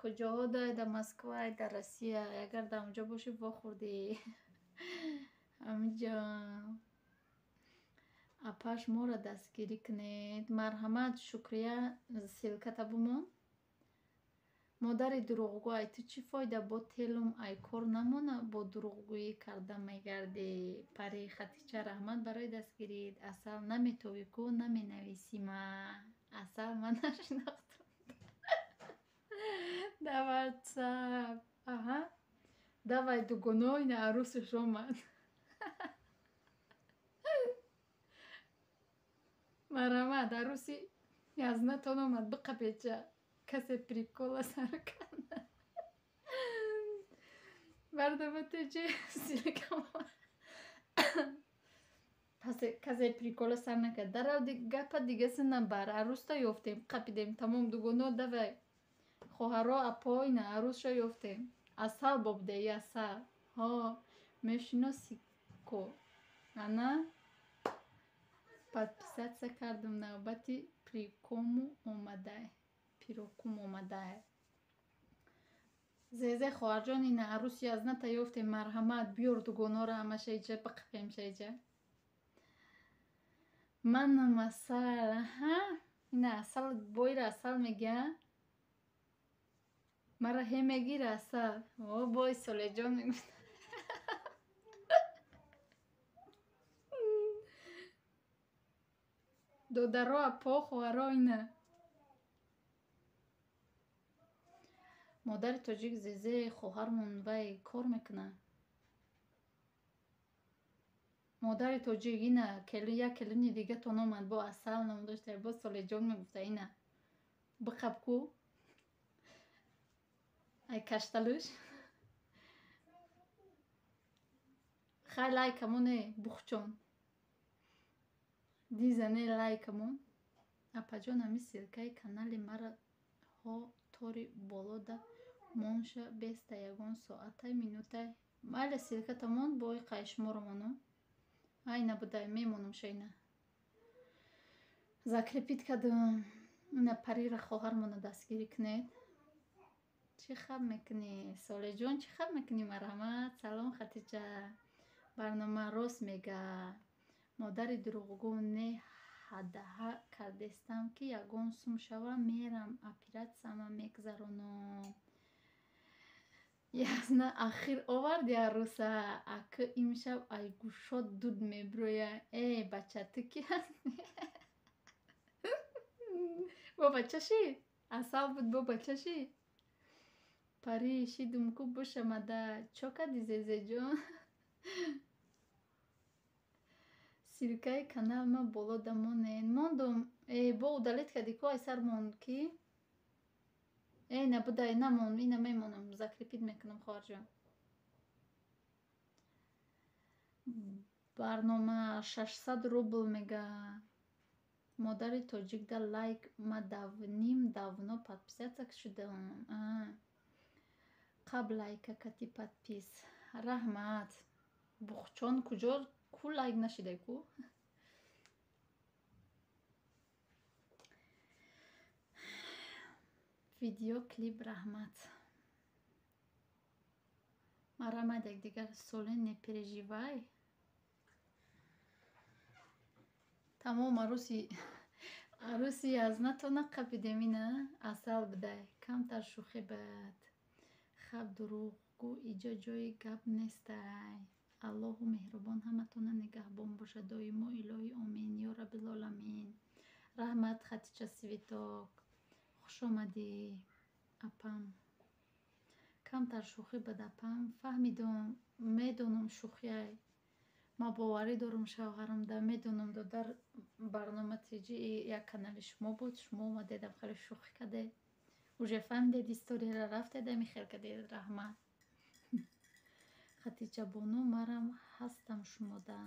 куҷоҳода? Дар Москва, дар Россия. Агар дар онҷо бошӣ, вохӯрдӣ ҳамиҷо. Апаш, моро дастгирӣ кунед, марҳамат. Шукрия, ссылка та бумон. Модари дурӯғгӯ, ай ту чӣ фоида? Бо телум ай кор намона, бо дурӯғгӯӣ карда мегардӣ. Пари Хатича, раҳмат барои дастгирит. Асал, наметовӣ ку, наменависима. Асал, ман нашинохтам дар Ватсап. Аҳа, давай, дугоно, ина арӯсаш омад. Марҳамат, арӯси язнатон омад, биқапеча. Касе прикол а сар карда бардабатечи касе прикол а сар накард. Дарав, гапа дигаси набар, арӯста ёфтем, қапидем, тамом. Дугоно, давай, хоҳаро, апо, ина арӯсша ёфтем. Асал бобдаи, асал ҳо мешиноси ко. Ана, подписаться кардам, навбати прикому омадай, пирокум омадай. Зезе, хоҳарҷон, ина арӯси язната ёфтем, марҳамат, биёр дугонора ҳамаша иҷа биқапемша иҷа. Манам Асал. Аҳа, ина Асал, боира Асал мега, мара ҳе мегира Асал. О, бой Солеҷон мегуфт. Додаро, апо, хоҳаро, ина модари тоҷик. Зезе, хоҳармон вай кор мекунад. Модари тоҷик, ина як келини дигатон омад, бо Асал ном дошта, бо Солеҷон мегуфта. Ина биқаб ку, ай кашталуш. Хай, лайкамоне, бухчон дизане, лайкамон. Апаҷон, ами ссылка и канали мара ҳо тори болода монша беста, ягон соатай, минутай. Майла, ссылка тамон бои қайшморо моно. Ай, набудай, мемонам ина закрепить кардам. Ина Парира хоҳармона дастгирӣ кунед. Чӣ хаб мекунӣ, Солеҷон, чӣ хаб мекунӣ? Марҳамат. Салом, Хатиҷа. Барнома рост мега модари дурӯғгӯ. Не, ҳадаҳа кардестам, ки ягон сум шава, мерам оператсияма мегзаронам. Ясна, ахир оварди арӯса. Акы имшаб ай гӯшот дуд мебироя. Э, бача, ту ки ҳастӣ? Бо бача шид, Асал буд, бо бача шид. Пари шидум ку, бошамада. Чо кардӣ, Зезеҷон? Ссылка и канал ма боло да монен. Мондум. Э, бо удалить кардӣ ку, ай сар монд ки. Э, набудай, намон, ина мемонам, закрепить мекунам, хоҳарҷон. Барнома 600 рубл мега. Модари тоҷикда лайк. Ма давним давно подписаться шудам. Қабл лайка кати подпись. Раҳмат. Бухчон куҷо ку, лайк нашидай ку. Видеоклип, раҳмат. Марҳамат, якдигар соле, не переживай. Тамом, арӯси язнато нақапидем. Ина Асал будай, камтар шӯхӣ бад. Хаб дурӯғгӯ иҷо ҷои гап нестай. Аллоҳу меҳрубон ҳаматона нигаҳбон бошад доимо, илоҳӣ омин, ё раббилоламин. Раҳмат, Хатича Свиток. Хушомадӣ, апам. Камтар шӯхӣ буд, апам. Фаҳмидум, медонам, шӯхиай. Ман боварӣ дорам шавҳарамда, медонам, додар, барнома тиҷи як канали шумо буд, шумо омадедам, хеле шӯхӣ кардед. Уже фаҳмидед историяро, рафтед, ами хел кардед, раҳмат. Хатичабону, марам ҳастам шумода.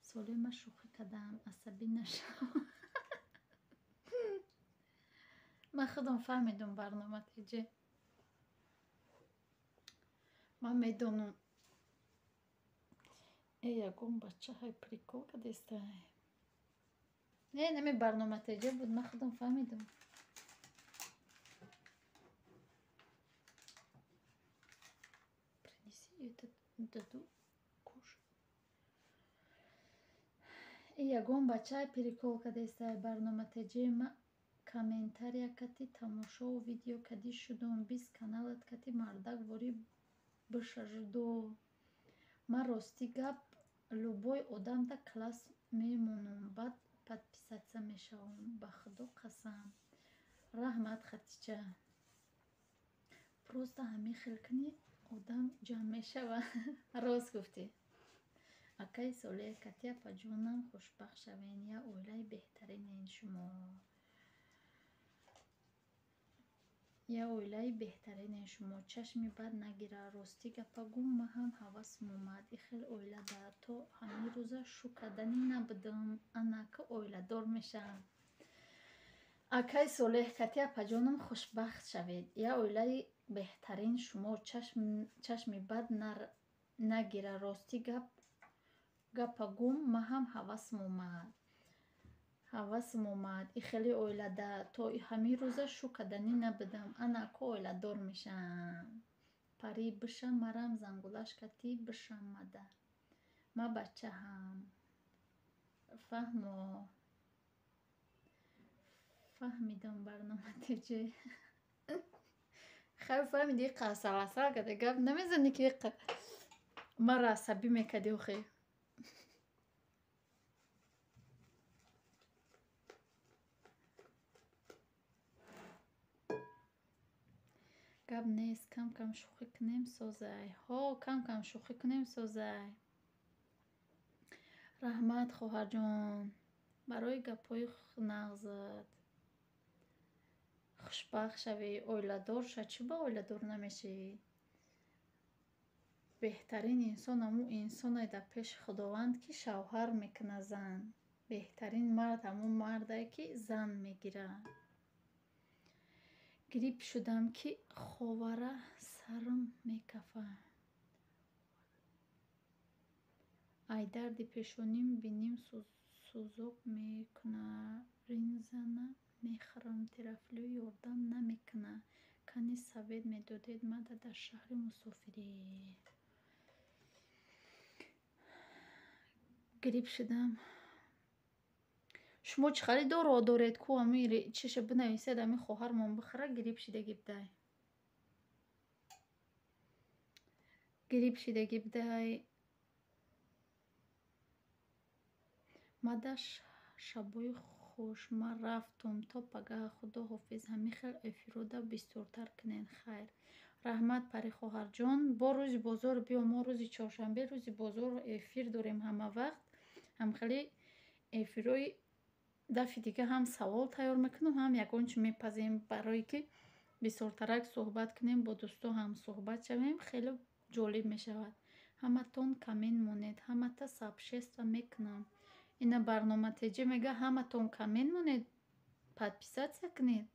Соле ман шӯхӣ кардам, асабӣ нашав. Ман худам фаҳмидум барнома тиҷи. Ман медонам. Э, ягон бача ҳай прикол кардестай. Не, нами барнома теҷа буд, ман худам фаҳмидум. Принеси этот даду куш. Э, ягон бача прикол кардестай барнома теҷе. Ма комментария кати тамошову видео кадӣ шудум. Бист каналат кати мардак ворӣ бишажду. Ман ростӣ гап любой одамда класс мемонам, баъд подписаться мешавам. Ба худо қасам. Раҳмат, Хатича. Просто ҳамин хел кунӣ, одам ҷамъ мешава. Рост гуфтӣ. Акаи Солеҳ, кати апаҷонам хушбахт шавен. Я оилаи беҳтаринен шумо. Я оилаи беҳтаринен шумо. Чашми бад нагира. Ростӣ гапа гум, ман ҳам ҳавасам омад. И хел оилада то ҳамин рӯза шу карданӣ набудам. Анака оиладор мешавам. Акаи Солеҳ, кати апаҷонам хушбахт шавед. Я оилаи беҳтарин шумо. Чашми бад нагира. Ростӣ гапа гум, ман ҳам ҳавасам омад. Ҳавасам омад. И хеле оилада то ҳамин рӯза шу карданӣ набудам. Анака оиладор мешавам. Пари биша, марам зангулаш кати бишамада. Ма бачаҳам. Фаҳмо. Фаҳмидам барнома теҷе. Хай фаҳмиди, иқа асал асал када гап намезанӣ ки иқа маро асабӣ мекардӣ охе. Гап нест, кам кам шӯхӣ кунем созай. Ҳо, кам кам шӯхӣ кунем созай. Раҳмат, хоҳарҷон, барои гапҳои нағзат. Хушбахт шавӣ, оиладор ша. Чӣ ба оиладор намешавӣ? Беҳтарин инсон ҳамун инсоне дар пеши Худованд, ки шавҳар мекунад зан. Беҳтарин мард ҳамун марде, ки зан мегирад. Грипп шудам, ки ховара сарам мекафад. Ай дарди пешоним биним сӯзоқ мекунад. Ринзана мехӯрам, терафлю ёрдам намекунад. Кани совет медодед мада дар шаҳри мусофирӣ. Грипп шудам. Шумо чӣ хеле доро доред ку, ами чиша бинависед, ами хоҳармон бихӯра, грипп шидаги бидай. Грипп шидаги бидай. Мада шабои хуш, ман рафтум то пагаҳ, худо ҳофиз. Ҳамин хел эфирода бисёртар кунед, хайр. Раҳмат, Пари хоҳарҷон. Бо рӯзи бозор биё, мо рӯзи чоршанбе рӯзи бозор эфир дорем ҳама вақт. Ҳамхеле эфирҳои дафъи дига ҳам савол тайёр мекунам, ҳам ягон чи мепазем, барое ки бисёртарак суҳбат кунем, бо дӯсто ҳам суҳбат шавем, хеле ҷолиб мешавад. Ҳаматон коммент монед, ҳамата сообщество мекунам. Ина барнома теҷе мега, ҳаматон коммент монед, подписаться кунед.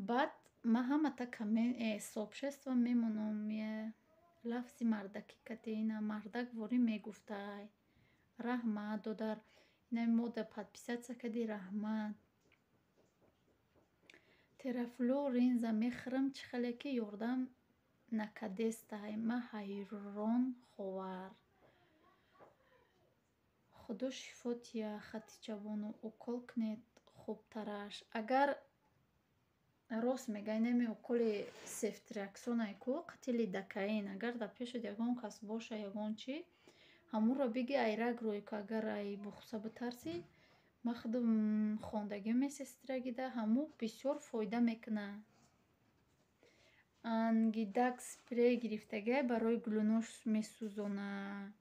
Баъд ман ҳамата коммент сообщество мемонам. Лафзи мардакӣ кати ина мардак ворӣ мегуфтай. Раҳмат, додар. Ина мода подписаться кардӣ, раҳмат. Терафлю ринза мехӯрам, чӣ хеле ки ёрдам накардестай. Ман ҳайрон, ховар. Худо шифо тия, Хатичабону, укол кунед хубтараш. Агар Рост мега, инами уколи сефтриаксонае ку, қати лидокаин. Агар дар пешат ягон кас боша, ягон чӣ, ҳамонро биги, ай раг рӯй ку. Агар ай бухса битарсӣ, ман худам хондагиам медсестрагида, ҳамун бисёр фоида мекунад. Ангидак спрей гирифтагиай, барои гулӯнош месӯзонад.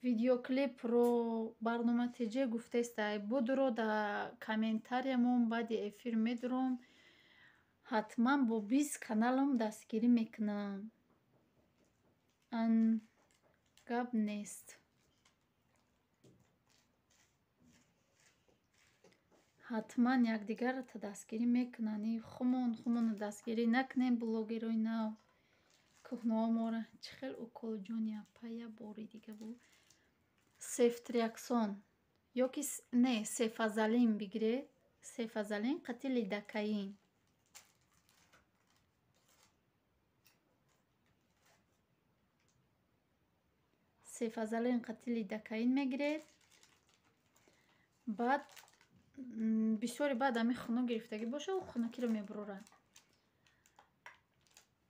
Видеоклипро Барнома ТЖ гуфтестай, будро дар комментариямон, баъди эфир медуром, ҳатман бо 20 каналам дастгирӣ мекунам. Ан гап нест. Ҳатман якдигарро дастгирӣ мекунанд. И хумон хумонро дастгирӣ накунем, блогерои нав, кӯҳнаҳо моро чӣ хел укол, ҷони апа, як бори дига бу. Сефтриаксон ё ки не, сефазалин бигиред, сефазалин қати лидокаин. Сефазалин қати лидокаин мегиред. Баъд бисёре баъд ҳамин хунук гирифтагӣ боша, ӯ хунукиро мебурорад.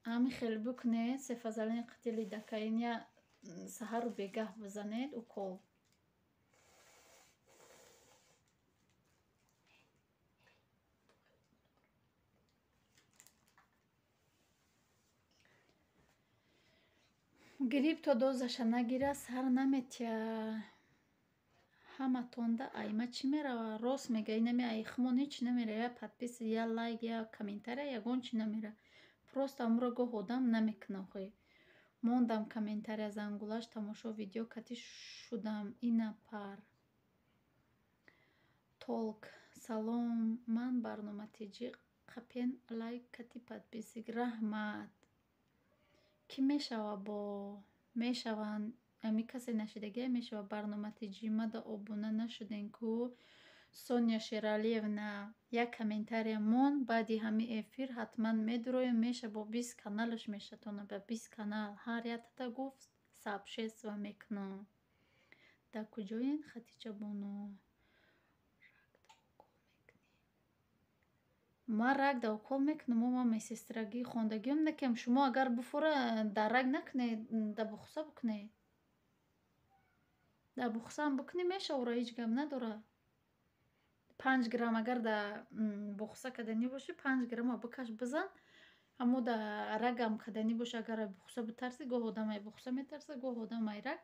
Ҳамин хел бикунед, сефазалин қати лидокаин я саҳару бегаҳ бизанед укол. Грипп то дозаша нагирад, сар наметиҳад. Ҳаматонда айма чӣ мерава? Рост мега, инами айхмон ҳеч намера, я подписка, я лайк, я комментария, ягон чӣ намера. Просто амуро гоҳ одам намекунад охи. Мондам комментария, зангулаш, тамошо видео кати шудам, ина пар. Толк. Салом, ман Барнома ТЖ, қапен лайк кати подписик. Раҳмат. Кӣ мешава бо? Мешаванд. Ами касе нашидагия мешава. Барнома ТЖ мада обуна нашудем ку. Соня Шералиевна, як комментария мон, баъди ҳамин эфир ҳатман медуроем, меша бо 20 каналаш мешатона, ба 20 канал ҳар яктата гуфт сообщество мекунам. Дар куҷоен, Хатича бону? Ман рагда укол мекунам, ман медсестрагӣ хондагиам накем. Шумо агар буфора дар раг накунед, дар бухса бикунед. Дар бухсаам бикунӣ меша, ура ҳеҷ гап надорад. 5 грамм агар дар бухса каданӣ бошӣ, 5 грамма бикаш, бизан, аммо дар рагам каданӣ бошӣ, агар ай бухса битарсӣ, гоҳ одам ай бухса метарса, гоҳ одам ай раг.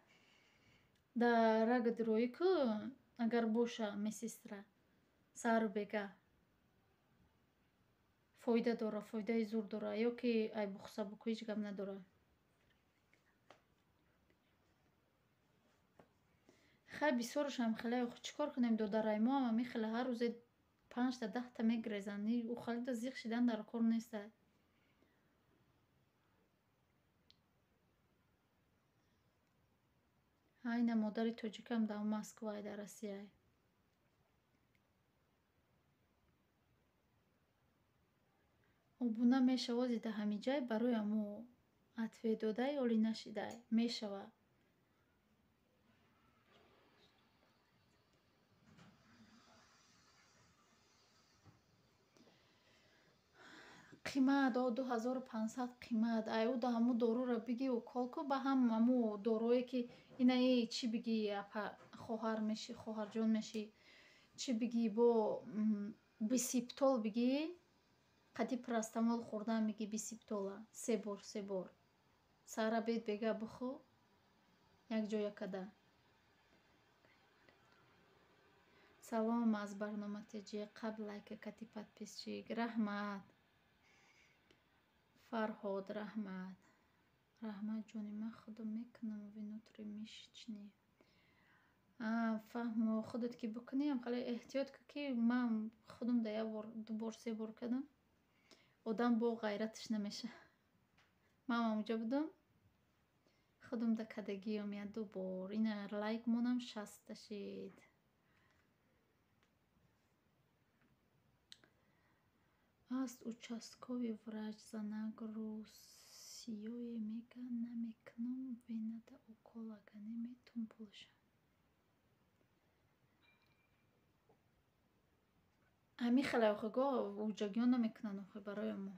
Дар рагат рӯӣ ку, агар боша медсестра, саҳару бегаҳ. Фоида дорад, фоидаи зур дорад, ё ки ай бухса буку, ҳеҷ гап надорад. Хай, бисёрашам хеле, чӣ кор кунем, додарай мо ҳам ҳамин хеле ҳар рӯзе панҷта, 10та мегирезанд. Ӯ халида зиқ шидан дар кор нестай. Айна модари тоҷикам дар Москвай, дар Россияй. Обуна мешавози дар ҳамин ҷай, барои ҳамо ответ додай, оли нашидай. Мешава. Қимат, о, 2500 қимат. Ай ӯ да ҳамун доруро бигӣ, укол ку, ба ҳам ҳамун дорое ки инаи чӣ бигӣ, апа, хоҳар мешӣ, хоҳарҷон мешӣ, чӣ бигӣ, бо бисиптол бигӣ, қади парастамол хӯрдан бигӣ, бисиптола се бор, се бор. Саҳара бед бега бихӯ, як ҷоя када. Салом аз Барнома ТЖ, қабл лайка кати подписчик. Раҳмат. Фарҳод, раҳмат. Раҳмат, ҷони, ман худам мекунам внутримышечный. Фаҳмо, худат ки бикунӣ, хеле эҳтиёт кун, ки ман худам да як бор, ду бор, се бор кардам. Одам бо ғайраташ намеша. Ман ҳамонҷо будам. Худам да кадагиам як ду бор. Ина лайк монам, 60та шид. Аст участковый врач занак. Сиёе мега намекунам, венада укол ага неметум пулша. Ҳамин хеле охиго уҷагиҳо намекунанд охи барои мо.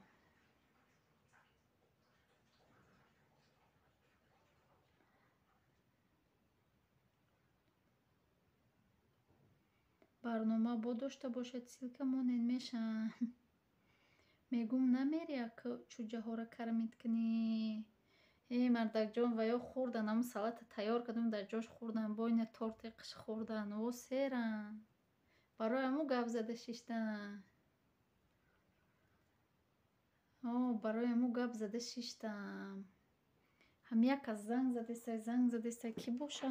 Барнома бо дошта бошед, ссылка монед мешам. Мегум намери ака чӯҷаҳоро кормить кунӣ. Э мардакҷон ва ё хӯрдан, ҳамун салата тайёр кардам, дар ҷош хӯрдан, бо ина торти қиш хӯрдан, о серан. Барои ҳамун гап зада шиштам. О барои ҳамун гап зада шиштам. Ҳам як кас занг задестай, занг задестай, кӣ боша?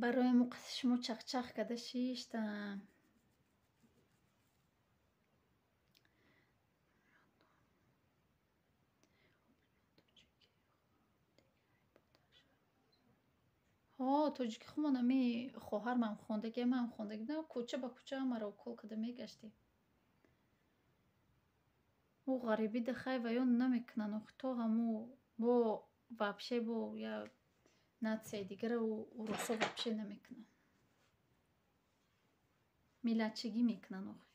Барои ҳамун шумо чахчах карда шиштам. Ҳо, тоҷики хумон ами хоҳармам хондагӣ, манам хондагӣ будам, кӯча ба кӯча ҳамаро укол карда мегаштем. Ӯ ғарибӣ да хай ва ё намекунанд охи то ҳамун бо вообще бо я нацияи дигара урусо вообще намекунанд. Миллатчигӣ мекунанд охи.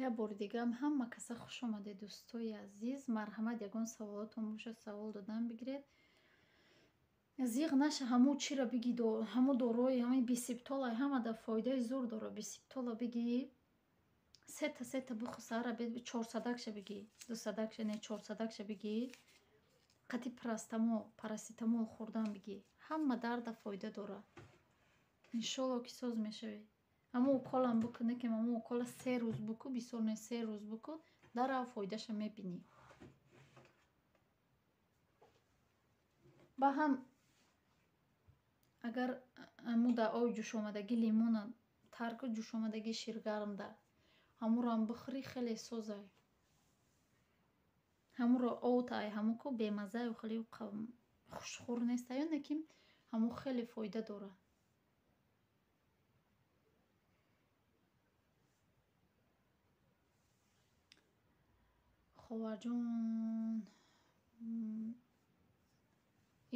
Як бори дигаам ҳама каса хуш омадед, дӯстои азиз. Марҳамат, ягон саволотон бошад, савол додан бигиред. Зиғ наша, ҳамун чиро биги, ҳамун дорои ҳамин бисиптола ҳама да фоидаи зур дора. Бисиптола биги, сета сета бихӯ, саҳара чорсадакша биги, дусадакша не, чорсадакша биги, қати парацетамол хӯрдан биги. Ҳама дарда фоида дора. Иншолло ки соз мешавӣ. Ҳамун уколам бикун, некем ҳамун укола 3 рӯз бикун, бисёр не, 3 рӯз бикун, дарав фоидаша мебинӣ. Ба ҳам агар ҳамун дар оби ҷӯшомадагӣ лимона тар кун, ҷӯшомадагӣ ширгармда, ҳамунро бихӯрӣ, хеле созай. Ҳамунро овтай, ҳамун ку бемаззаю хеле хушхӯр нестаю, лекин ҳамун хеле фоида дора. Ховарҷон,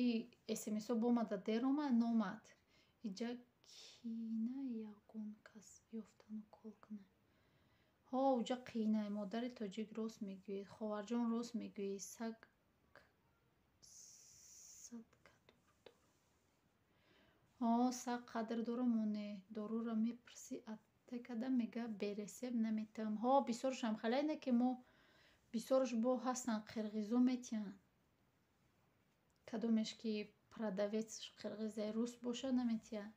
и смсо бомада дер омад, номад. Иҷа кина ягон кас ёфтан укол кунад. Ҳо, уҷа қийнай, модари тоҷик рост мегӯӣ, Ховарҷон рост мегӯӣ, саг қадр дора. Ҳо, саг қадр дора моне, доруро мепурсӣ аптекада мега бересепт наметавам. Ҳо, бисёршам халай не ки мо бисёрш бо ҳастанд қирғизо метиҳанд. Кадомеш ки продавец қирғизаи рус боша наметиҳад.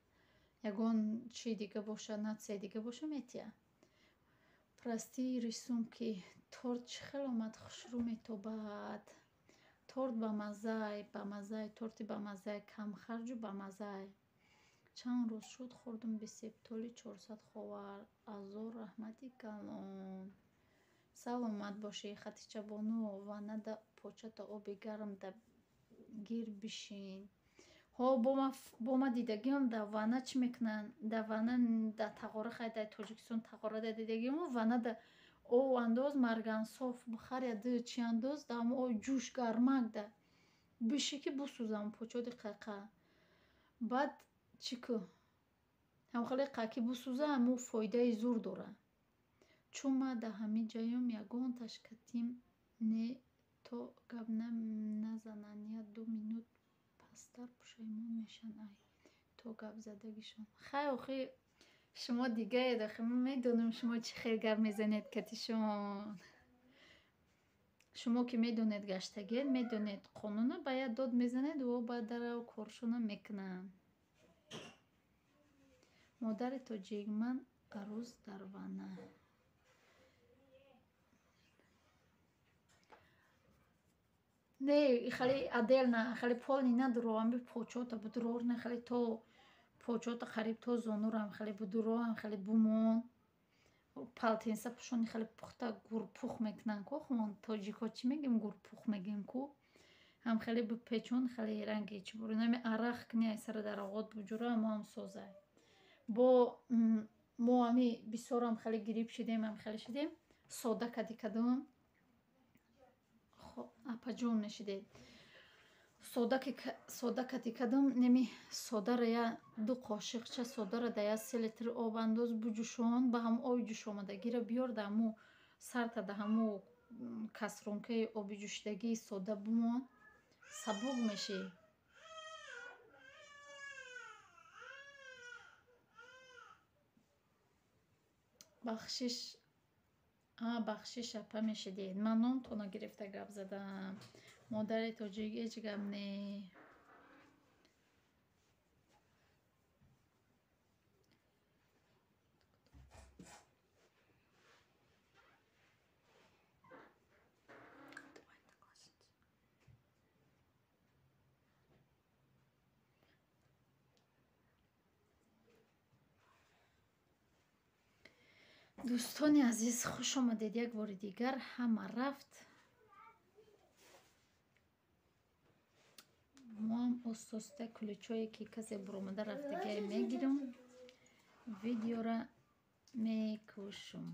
Ягон чи дига боша, нацияи дига боша метиҳад. Прости рисунки, торт чӣ хел омад, хушрӯ метобад. Торт бамаззай, бамаззай, торти бамаззай, камхарҷу бамаззай. Чанд рӯз шуд хӯрдум бисептоли 400 ховар. Азор раҳмати калон. Саломат бошӣ, Хатичабону, ваннада почата оби гарм да гир бишин. Ҳо, бо ма дидагиам дар ванна чӣ мекунанд? Дар ванна дар тағора, хай дар Тоҷикистон тағора да дидагиам, ванна да об андоз, маргансоф бихар я ду чи андоз, дар ҳамон оби ҷӯш гармак да биши ки бисӯзам почоти қайқа. Баъд чӣ ку? Ҳамхеле қаки бисӯза, ҳамун фоидаи зур дора. Чун ман дар ҳамин ҷаём ягонташ катим не то гап назананд, я 2 минут пасттар пушаймон мешаванд ай то гап задагишон. Хай охи шумо дигаед, охи ман медонам шумо чӣ хел гап мезанед катишон. Шумо ки медонед гаштагиед, медонед қонуна, ба як дод мезанед, во баъд дарав коршона мекунанд. Модари тоҷик, ман арӯз дар ванна. Не, хеле отдельно, хеле полный надуро, ами почота будурор, не хеле то почота қариб то зонурам хеле будуроам, хеле бумон. Полотенца пӯшони хеле пухта гурпух мекунанд ку, хумон тоҷико чӣ мегӯем, гурпух мегӯем ку. Ҳам хеле бипечон, хеле ранги чӣ бур, нами арақ кни ай сара дар оғот буҷуро, ҳам созай. Бо мо ами бисёрам хеле гириб шидем, ҳам хеле шидем, сода кади кадум. Апаҷон мешидед. Сода кади кадум, неми содара я 2 қошиқча содара да я 3 литр об андоз буҷӯшон, ба ҳамун оби ҷӯшомадагиро биёр да ҳамун сарта да ҳамун касрункаи оби ҷӯшидагии сода бумон, сабук мешӣ. Бахшиш, бахшиш апа мешидед. Ман номтонро гирифта гап задам. Модари тоҷик ҳеҷ гап не. Дӯстони азиз, хуш омадед як бори дигар. Ҳама рафт. Мо ҳам оста-оста куличое ки касе буромада рафтагиае мегирам, видеора мекушам.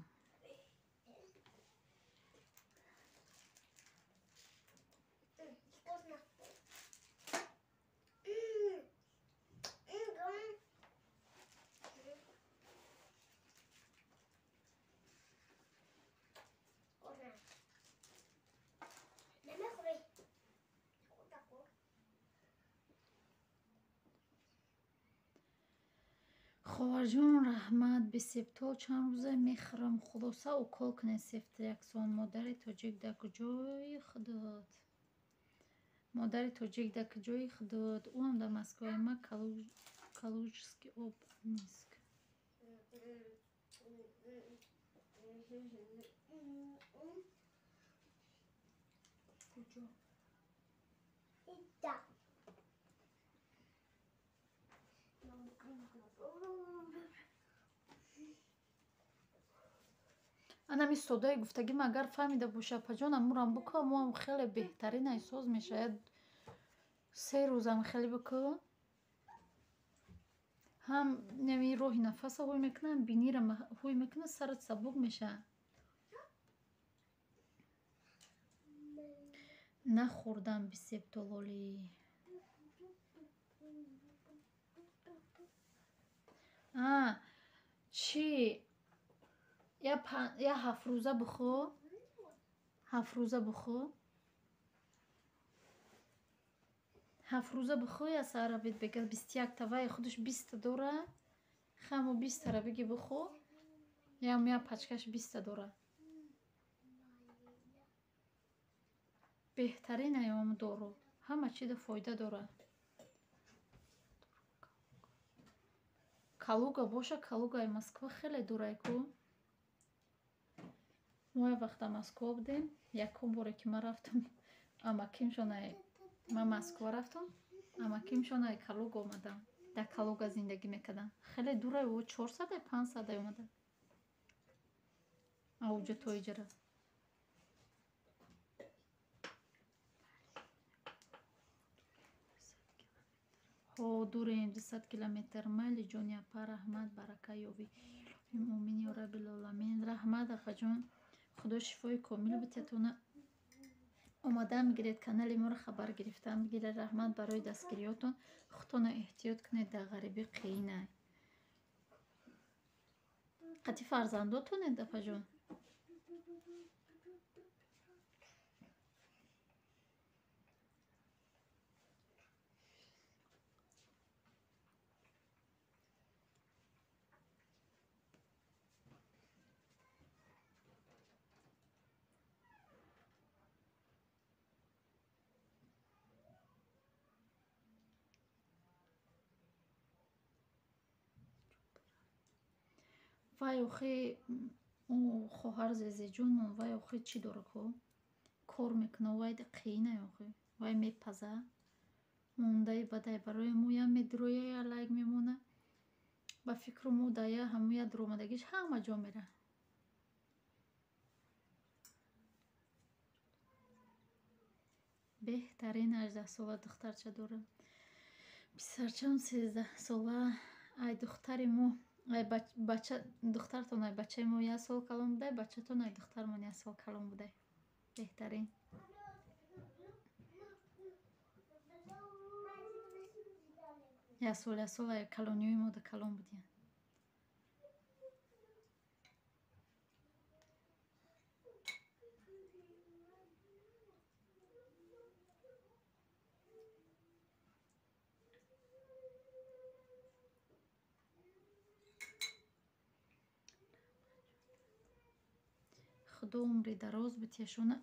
Ховарҷон, раҳмат. Бисептол чанд рӯза мехӯрам. Хулоса укол кунед сефтриаксон. Модари тоҷик дар куҷои худот? Модари тоҷик дар куҷои худот? Ӯам дар Москваи ма Калужский обнинск. Куҷо? Анами содаи гуфтагим агар фаҳмида боша апаҷон, амурам буко, моам хеле беҳтарин эҳсос мешавад. 3 рӯзам хеле буко. Ҳам нами роҳи нафаса ҳуй мекунам, ҳам бинира ҳуй мекунам, сарат сабук мешавад. Нахӯрдам бисептололи. Чӣ? Я 7 рӯза бихӯ. 7 рӯза бихӯ. 7 рӯза бихӯ, я саҳара бит бега 21 та вай худаш 20 та дора. Хамо 20 тара биги бихӯ. Ям я пачкаш 20 та дора. Беҳтарин аём дору. Ҳама чида фоида дора. Калуга боша, Калугаи Москва хеле дурай ку. Мо як вақт дар Москва будем. Якум боре ки ман рафтам, амакимшонай, ман Москва рафтам, амакимшонай Калуга омадам. Дар Калуга зиндагӣ мекардам. Хеле дурай, о 400 500 омада. Ауҷа то иҷара. Ҳо, дурем 200 километр. Майли ҷони апа, раҳмат, барака ёвӣ. Омин ё раббил оламин. Раҳмат апаҷон. Худо шифои комил битятона. Омадан бигиред, канали моро хабар гирифтан бигиред. Раҳмат барои дастгириётон. Худтонро эҳтиёт кунед, дар ғарибӣ қиинай. Қатъи фарзандотонед апаҷон? Вай охи хоҳар зезеҷонмон, вай охи чӣ дора ку? Кор мекуна, вай қиина охи. Вай мепаза. Мондаи бадай барои мӯям медуроя, я лайк мемона. Ба фикру мо дая ҳамуя дуромадагиш ҳама ҷо мера. Беҳтарин 18 сола духтарча дорам. Писарчам 13 сола. Ай духтари мо, ай бача, духтартон ай бачаи мо як сол калон будай, бачатон ай духтармон як сол калон будай. Беҳтарин. Як сол, як сол ай калониҳои мо да калон будиянд. Худо умри дароз битиҳашона.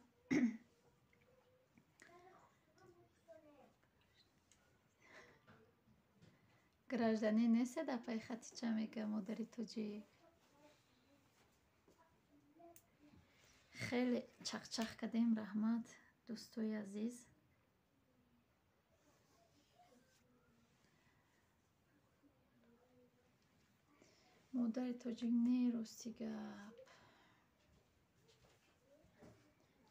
Гражданин нестед, апаи Хатича, мега модари тоҷик. Хеле чақчақ кардем, раҳмат, дӯстои азиз. Модари тоҷик не, рости гап.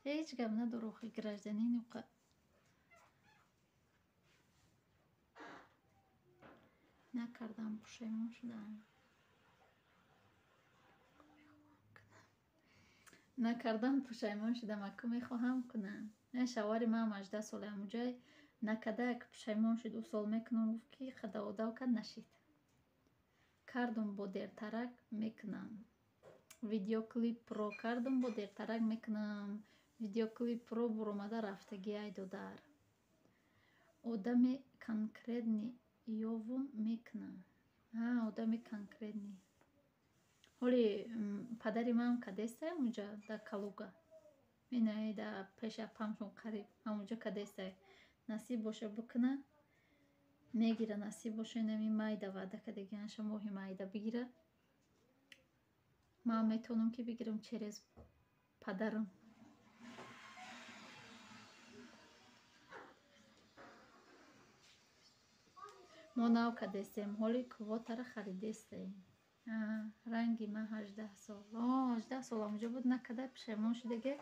Ҳеҷ гап надор охи, гражданин уқа. Накардам, пушаймон шудам. Накардам, пушаймон шудам, аку мехоҳам кунам. Шавҳари ман 18 сола ҳамуҷай накарда, як пушаймон шуд, ӯ сол мекунам гуфт, ки қадаводав кард, нашид. Кардум, бо дертарак мекунам. Видеоклип про кардум, бо дертарак мекунам. Видеоклип про буромада рафтагӣ, ай додар. Одами конкретный ёвум, мекунам. Одами конкретный. Ҳоли падари ман кадестай ҳамуҷа дар Калуга. Минаи да пеши апамшон қариб ҳамуҷа кадестай. Насиб боша бикуна, мегира, насиб боша, инами майда ваъда кардагианша, моҳи майда бигира. Ман метавонам ки бигирам через падарам. Мо нав кардестем, ҳоли квотара харидестем. Ранги ман 18 сол. 18 сол ҳамуҷо буд, накарда, пушаймон шудаге.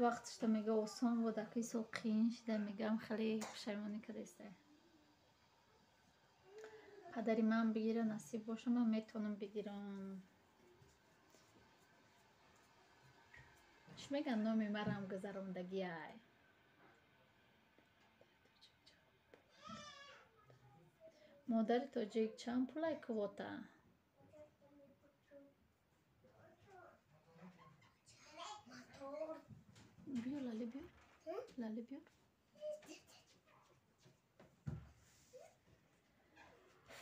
Вақташта мега осон буд, аки сол қиин шуда, мегам хеле пушаймонӣ кардестай. Падари ман бигира, насиб боша, ман метавонам бигирам. Чӣ мегӯянд, номи марам гузарондагиай. Модари тоҷик, чанд пулай квота? Биёр, лали биёр. Лали биёр.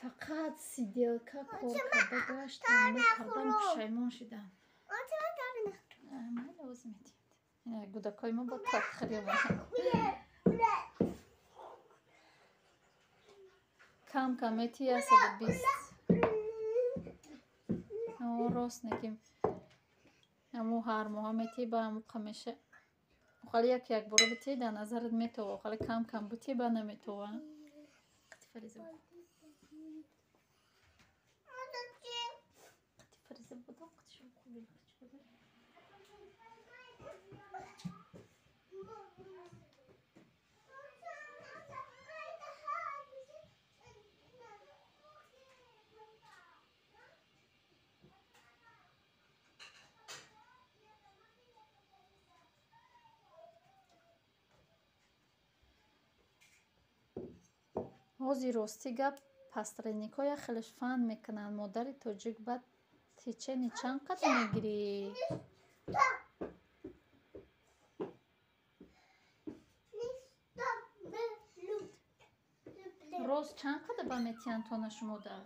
Фақат сиделка кор карда гаштам, мекардам, пушаймон шудам. Майли, оз метиҳад. Гудакҳои мо бо тортхӯрӣ омаданд. Кам кам мети 120. Рост неки ҳаму ҳар моҳа мети, ба ҳаму қамеша. Охали як якбора битӣ, дар назарат метова, охали кам кам битӣ, ба наметова. Қати Фариза. Қати Фариза будам, қати шумо хуб. Ҳозир ростӣ гап, посредникҳо як хелеш фан мекунанд. Модари тоҷик, баъд течени чанд қадр мегирӣ? Рост, чанд қадр ба метиҳанд тона шумода?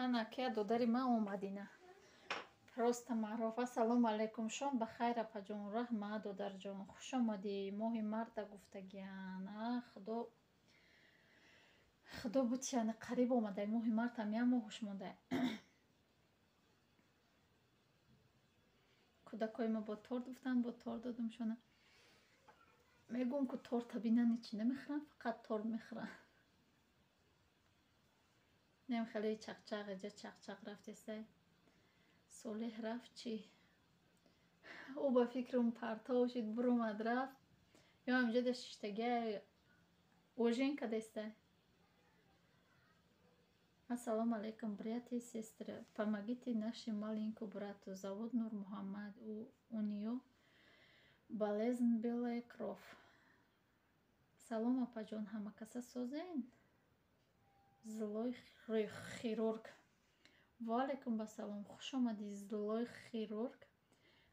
Ана ки додари ман омадина. Просто маъруф. Ассалому алайкум. Шом ба хайр, апаҷон. Раҳмат, додарҷон. Хуш омадӣ. Моҳи марта гуфтагиян. А худо худо бутияни, қариб омадай моҳи мартам, як моҳуш мондай. Кӯдакҳои ма бо торт гуфтанд, бо торт додумшона. Мегӯм, ку торта бинан, ҳечи намехӯранд, фақат торт мехӯранд. Нем хеле чақчақ, иҷа чақчақ рафтестай. Солеҳ рафт чӣ? Ӯ ба фикрам партов шид, буромад, рафт. Ё ҳаминҷо да шиштагиай, ужин кадестай. Ассалому алайкум, братья и сестры. Помогите нашему маленькому брату. Зовут Нур Мухаммад. У нее болезнь белая кровь. Салом, апаҷон, ҳамакаса созен? Злой хирург. Ва алайкум басалом. Хуш омадӣ, злой хирург.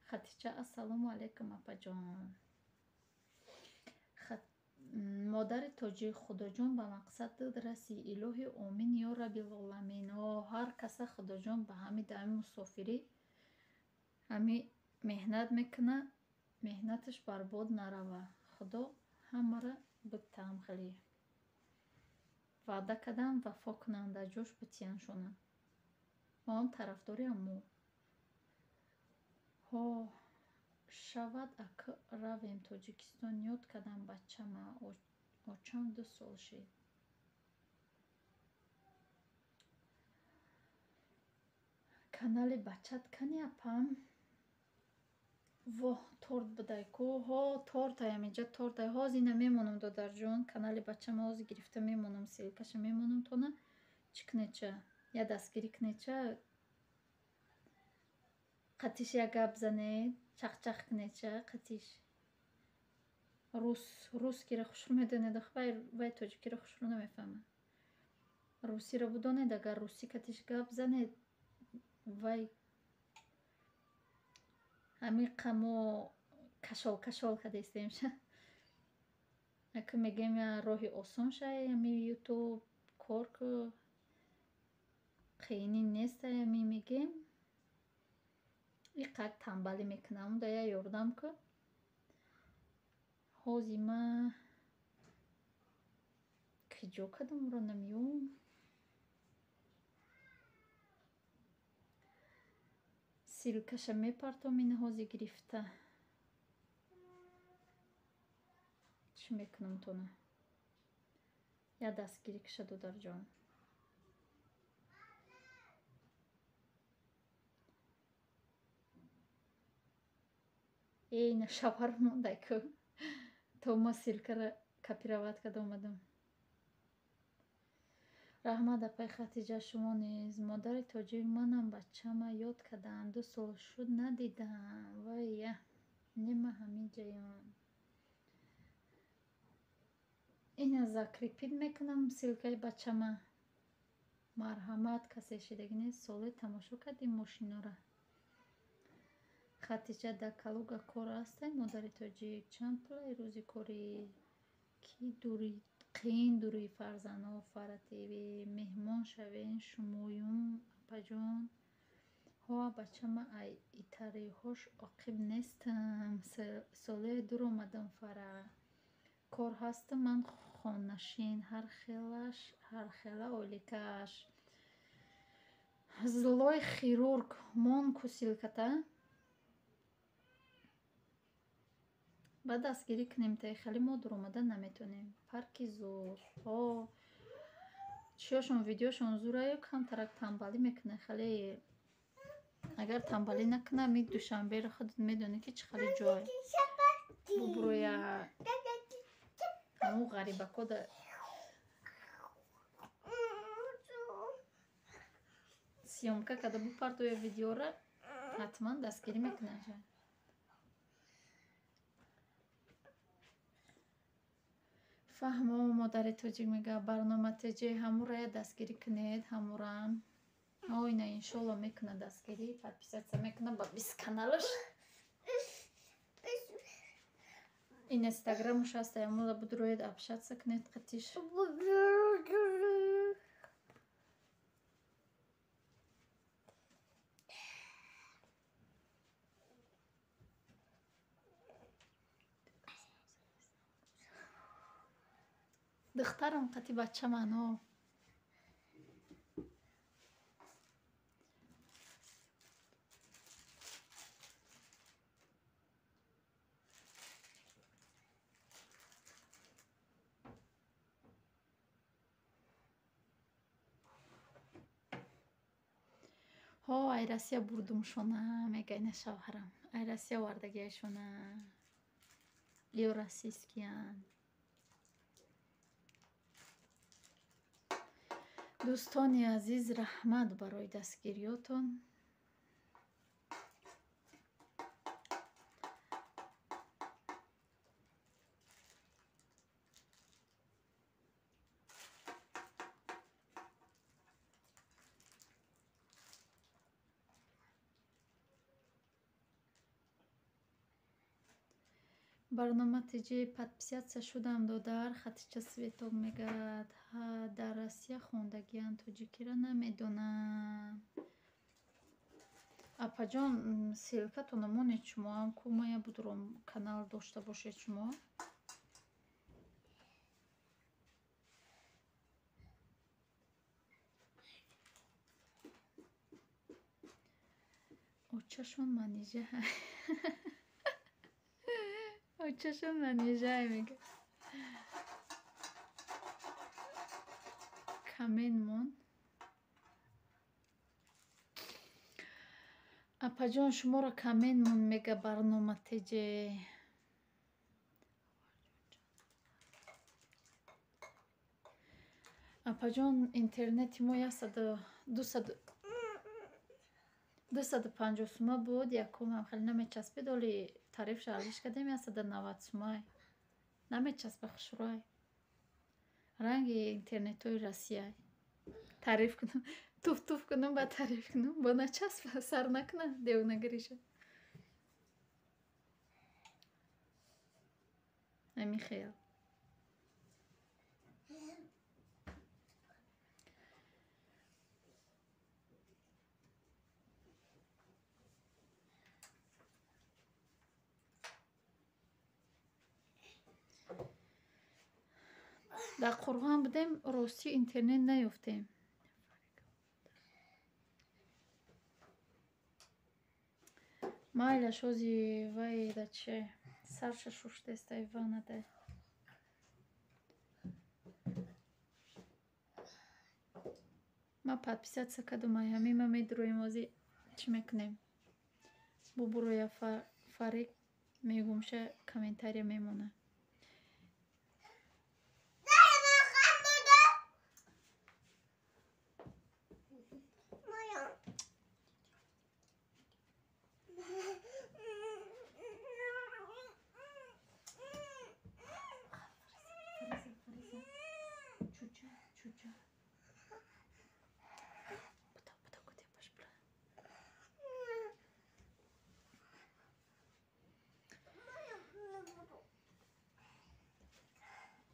Хатича, ассалому алайкум, апаҷон. Модари тоҷик, Худоҷон, ба мақсадат расӣ. Илоҳи, омин ё раббилоламин. О, ҳар каса Худоҷон ба ҳами дами мусофирӣ ҳами меҳнат мекуна, меҳнаташ барбод нарава. Худо ҳамаро битаам, хеле ваъда кардам, вафо кунанд, дар ҷош битияншона. Моам тарафдори ҳамо. Ҳо, шавад, ака, равем Тоҷикистон. Ёд кардам бачама. Очам 2 сол шид. Канали бачат кани, апам? Воҳ, торт будай ку. Ҳо, тортай, ҳаминҷа тортай. Ҳозир ина мемонам, додарҷон. Канали бачама ҳозир гирифта мемонам, ссылкаша мемонам тона. Чӣ кунед-ча? Я дастгирӣ кунед-ча? Қатиш як гап занед, чақчақ кунед-ча, қатиш. Рус, русскиро хушрӯ медонед, ах вай тоҷикиро хушрӯ намефаҳмад. Русиро будонед, агар русӣ катиш гап занед, вай ҳамин мо кашол кашол кардастем ша. Ака мегӯем, я роҳи осон шай, ҳами ютуб кор ку, қиинӣ нестай, ҳами мегӯем. Иқак тамбалӣ мекунам, да я ёрдам ку. Ҳозир ма киҷо кардам, ӯро намеёбам. Ссылкаша мепартом ина ҳозир гирифта. Чӣ мекунам тона? Я дастгирӣ киша, додарҷон. Э, ина шавҳар мондай ку. То ма ссылкаро копировать карда омадам. Раҳмат, апаи Хатиҷа, шумо низ. Модари тоҷик, манам бачама ёд кардам. 2 сол шуд, надидам. Вай, нема ҳамин ҷаён. Ина закрепить мекунам ссылкаи бачама. Марҳамат, касе шидагӣ нест. Соле тамошо кардем мошинора. Хатиҷа, дар Калуга кор ҳастай, модари тоҷик? Чанд пулай рӯзи корӣ? Ки дури қиин дури фарзандҳо. Фара ТВ, меҳмон шавем шумоюм, апаҷон. Ҳо, бачама, ай итариҳош оқиб нестам. Соле дур омадам, Фара. Кор ҳастам, ман хонашин, ҳар хелаш, ҳар хела ойликаш. Злой хирург, мон ку ссылката. Баъд дастгирӣ кунем, та хеле мо дуромада наметонем. Парки зур. Ҳо, чиёшон, видеошон зураю, камтарак тамбалӣ мекунад. Хеле агар тамбалӣ накунад, ми Душанберо худат медонӣ, ки чӣ хеле ҷой. Бубуроя ҳамун ғарибако да съёмка карда бупартоя видеора, ҳатман дастгирӣ мекунад. Фаҳмо, модари тоҷик мега, барнома теҷе ҳамура дастгирӣ кунед, ҳамурам. Ой, на, иншолло мекунад дастгирӣ, подписаться мекунад ба 20 каналаш. Инстаграмуш ҳаста, ҳамура будроед, общаться кунед қатиш. Духтарам қати бачамано. Ҳо, ай Россия бурдумшона, мега ина шавҳарам. Ай Россия овардагиашона. Ё российскиянд. Дӯстони азиз, раҳмат барои дастгириётон. Барнома ТЖ подписаться шудам, додар. Хатича Светов мегӯяд: ҳа, дар Россия хондагианд, тоҷикиро намедонанд. Апаҷон, ссылкатонро монед шумоам, ку мая будуром канал дошта бошед шумо. Очашон манижа. Очашон манижа мега. Камен мон. Апаҷон, шуморо камен мон мега барнома ТЖ. Апаҷон, интернети мо 250 сума буд, якумам хеле намечаспид, оли тарифша алиш кардем, 190 сумай. Намечаспа, хушрӯай. Ранги интернетҳои Россия. Тариф кунам, туф-туф кунам, ба тариф кунам, бо начаспа, сар накуна, девонагириша. Ами хел. Дар Қурғон будем, ростӣ интернет наёфтем. Майлаш ози вай да че сарша шуштестай ваннадай. Ма подписаться кардум, ай ҳамин ма медуроем ози чӣ мекунем? Бубуроя Фарик мегумша комментария мемона.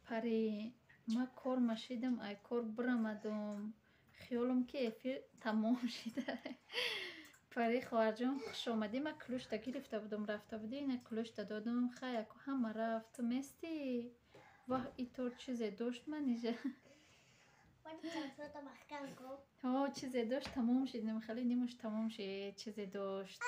Пари, ма кор машидам, ай кор бирамадум. Хиёлам ки эфир тамом шида. Пари хоҳарҷон, хуш омадӣ. Ма ключта гирифта будум, рафта будӣ, ина ключта додум. Хай, яку ҳама рафт. Ту местӣ? Ваҳ, итор чизе дошт манижа. Ҳо, чизе дошт, тамом шид. Хеле нимуш тамом шид, чизе дошт.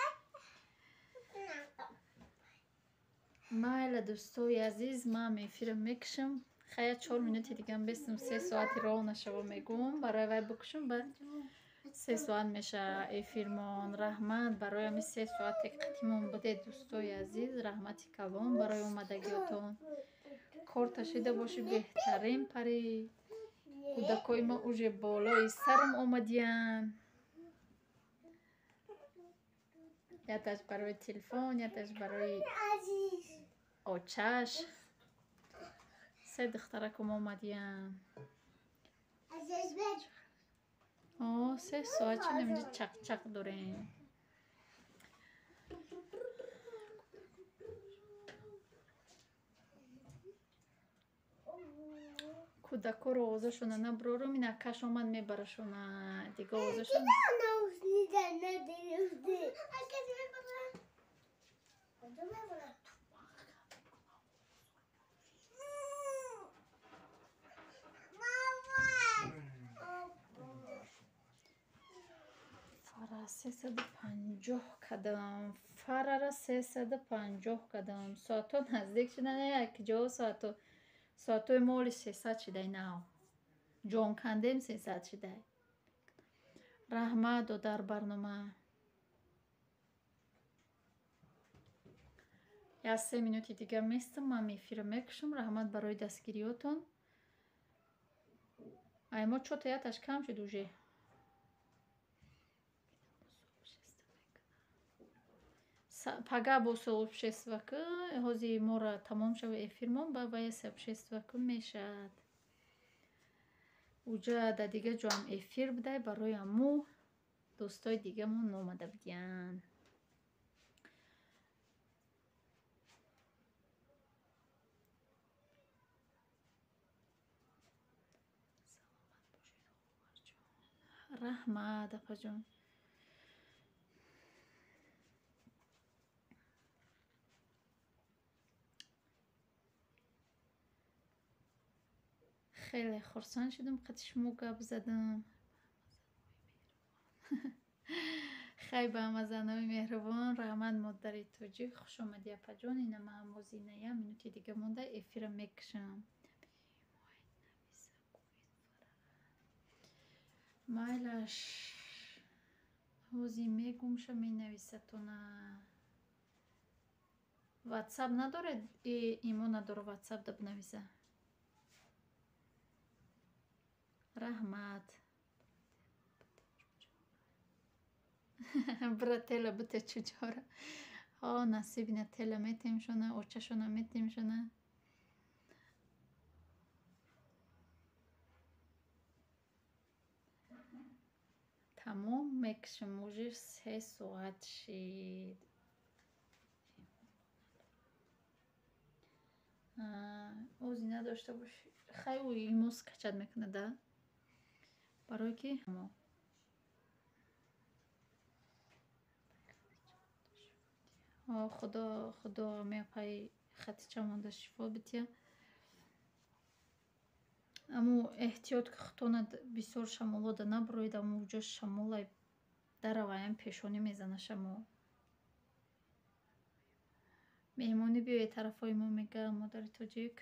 Майла, дӯстои азиз, ман эфирам мекушам. Хая 4 минути дигам бестам, 3 соати роҳ нашава мегӯм. Барои вай бикушам, баъд 3 соат меша эфирмон. Раҳмат барои ҳами 3 соате қатимон будед, дӯстои азиз. Раҳмати калон барои омадагиётон. Кор ташида боши беҳтарин, пари. Кӯдакои ма уже болои сарам омадиянд. Яташ барои телефон, яташ барои очаш. Се духтаракам омадиянд. О, 3 соат шуд, инҷа чақ-чақ дорем. Кӯдакоро овозашона набурорум, ин акаш омад мебарашона. Дига овозашон. 350 кадам. Фарара 350 кадам. Соатҳо наздик шудан, як ҷо соатҳо. Соатҳои мо оли 300 шидай нав. Ҷон кандем 300 шидай. Раҳмат додар барнома. Як 3 минути дигар местам, ман эфира мекушам. Раҳмат барои дастгириётон. Ай мо чота яташ кам шуд уже. Пага бо сообщество ку, ҳози мора тамом шава эфирмон, ба вая сообщество ку мешавад. Уҷа дар дигар ҷоам эфир будай, барои аму дӯстои дигамон омада будиянд. Раҳмат, апаҷон. Хеле хурсанд шудам, қати шумо гап задам. Хай ба ҳама занои меҳрубон, раҳмат модари тоҷик, хуш омадӣ апаҷон. Ина ман ҳамозина як минути дига монда эфира мекушам. Майлаш, ҳози мегумша менависатона. Ватсап надоред? Имо надора ватсап да бинависа. Раҳмат. Бира тела бите чуҷора. Ҳо, насиб ина тела метемшона, очашона метемшона. Тамом мекушам, уже 3 соат шид. Ози надошта бош. Хай ӯ имоз качад мекунад, да? Барое ки Худо Худо мепай Хатича монда шифо бития. Аму эҳтиёт ки худтона бисёр шамолода набуроед, аму ҷо шамолай дараваям пешонӣ мезана шамол. Меҳмонӣ биёед тарафҳои мо, мега модари тоҷик.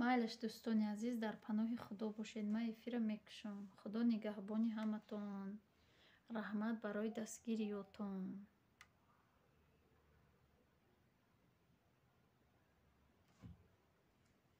Майлаш, дӯстони азиз, дар паноҳи Худо бошед. Ман эфира мекушам. Худо нигаҳбони ҳаматон. Раҳмат барои дастгириётон.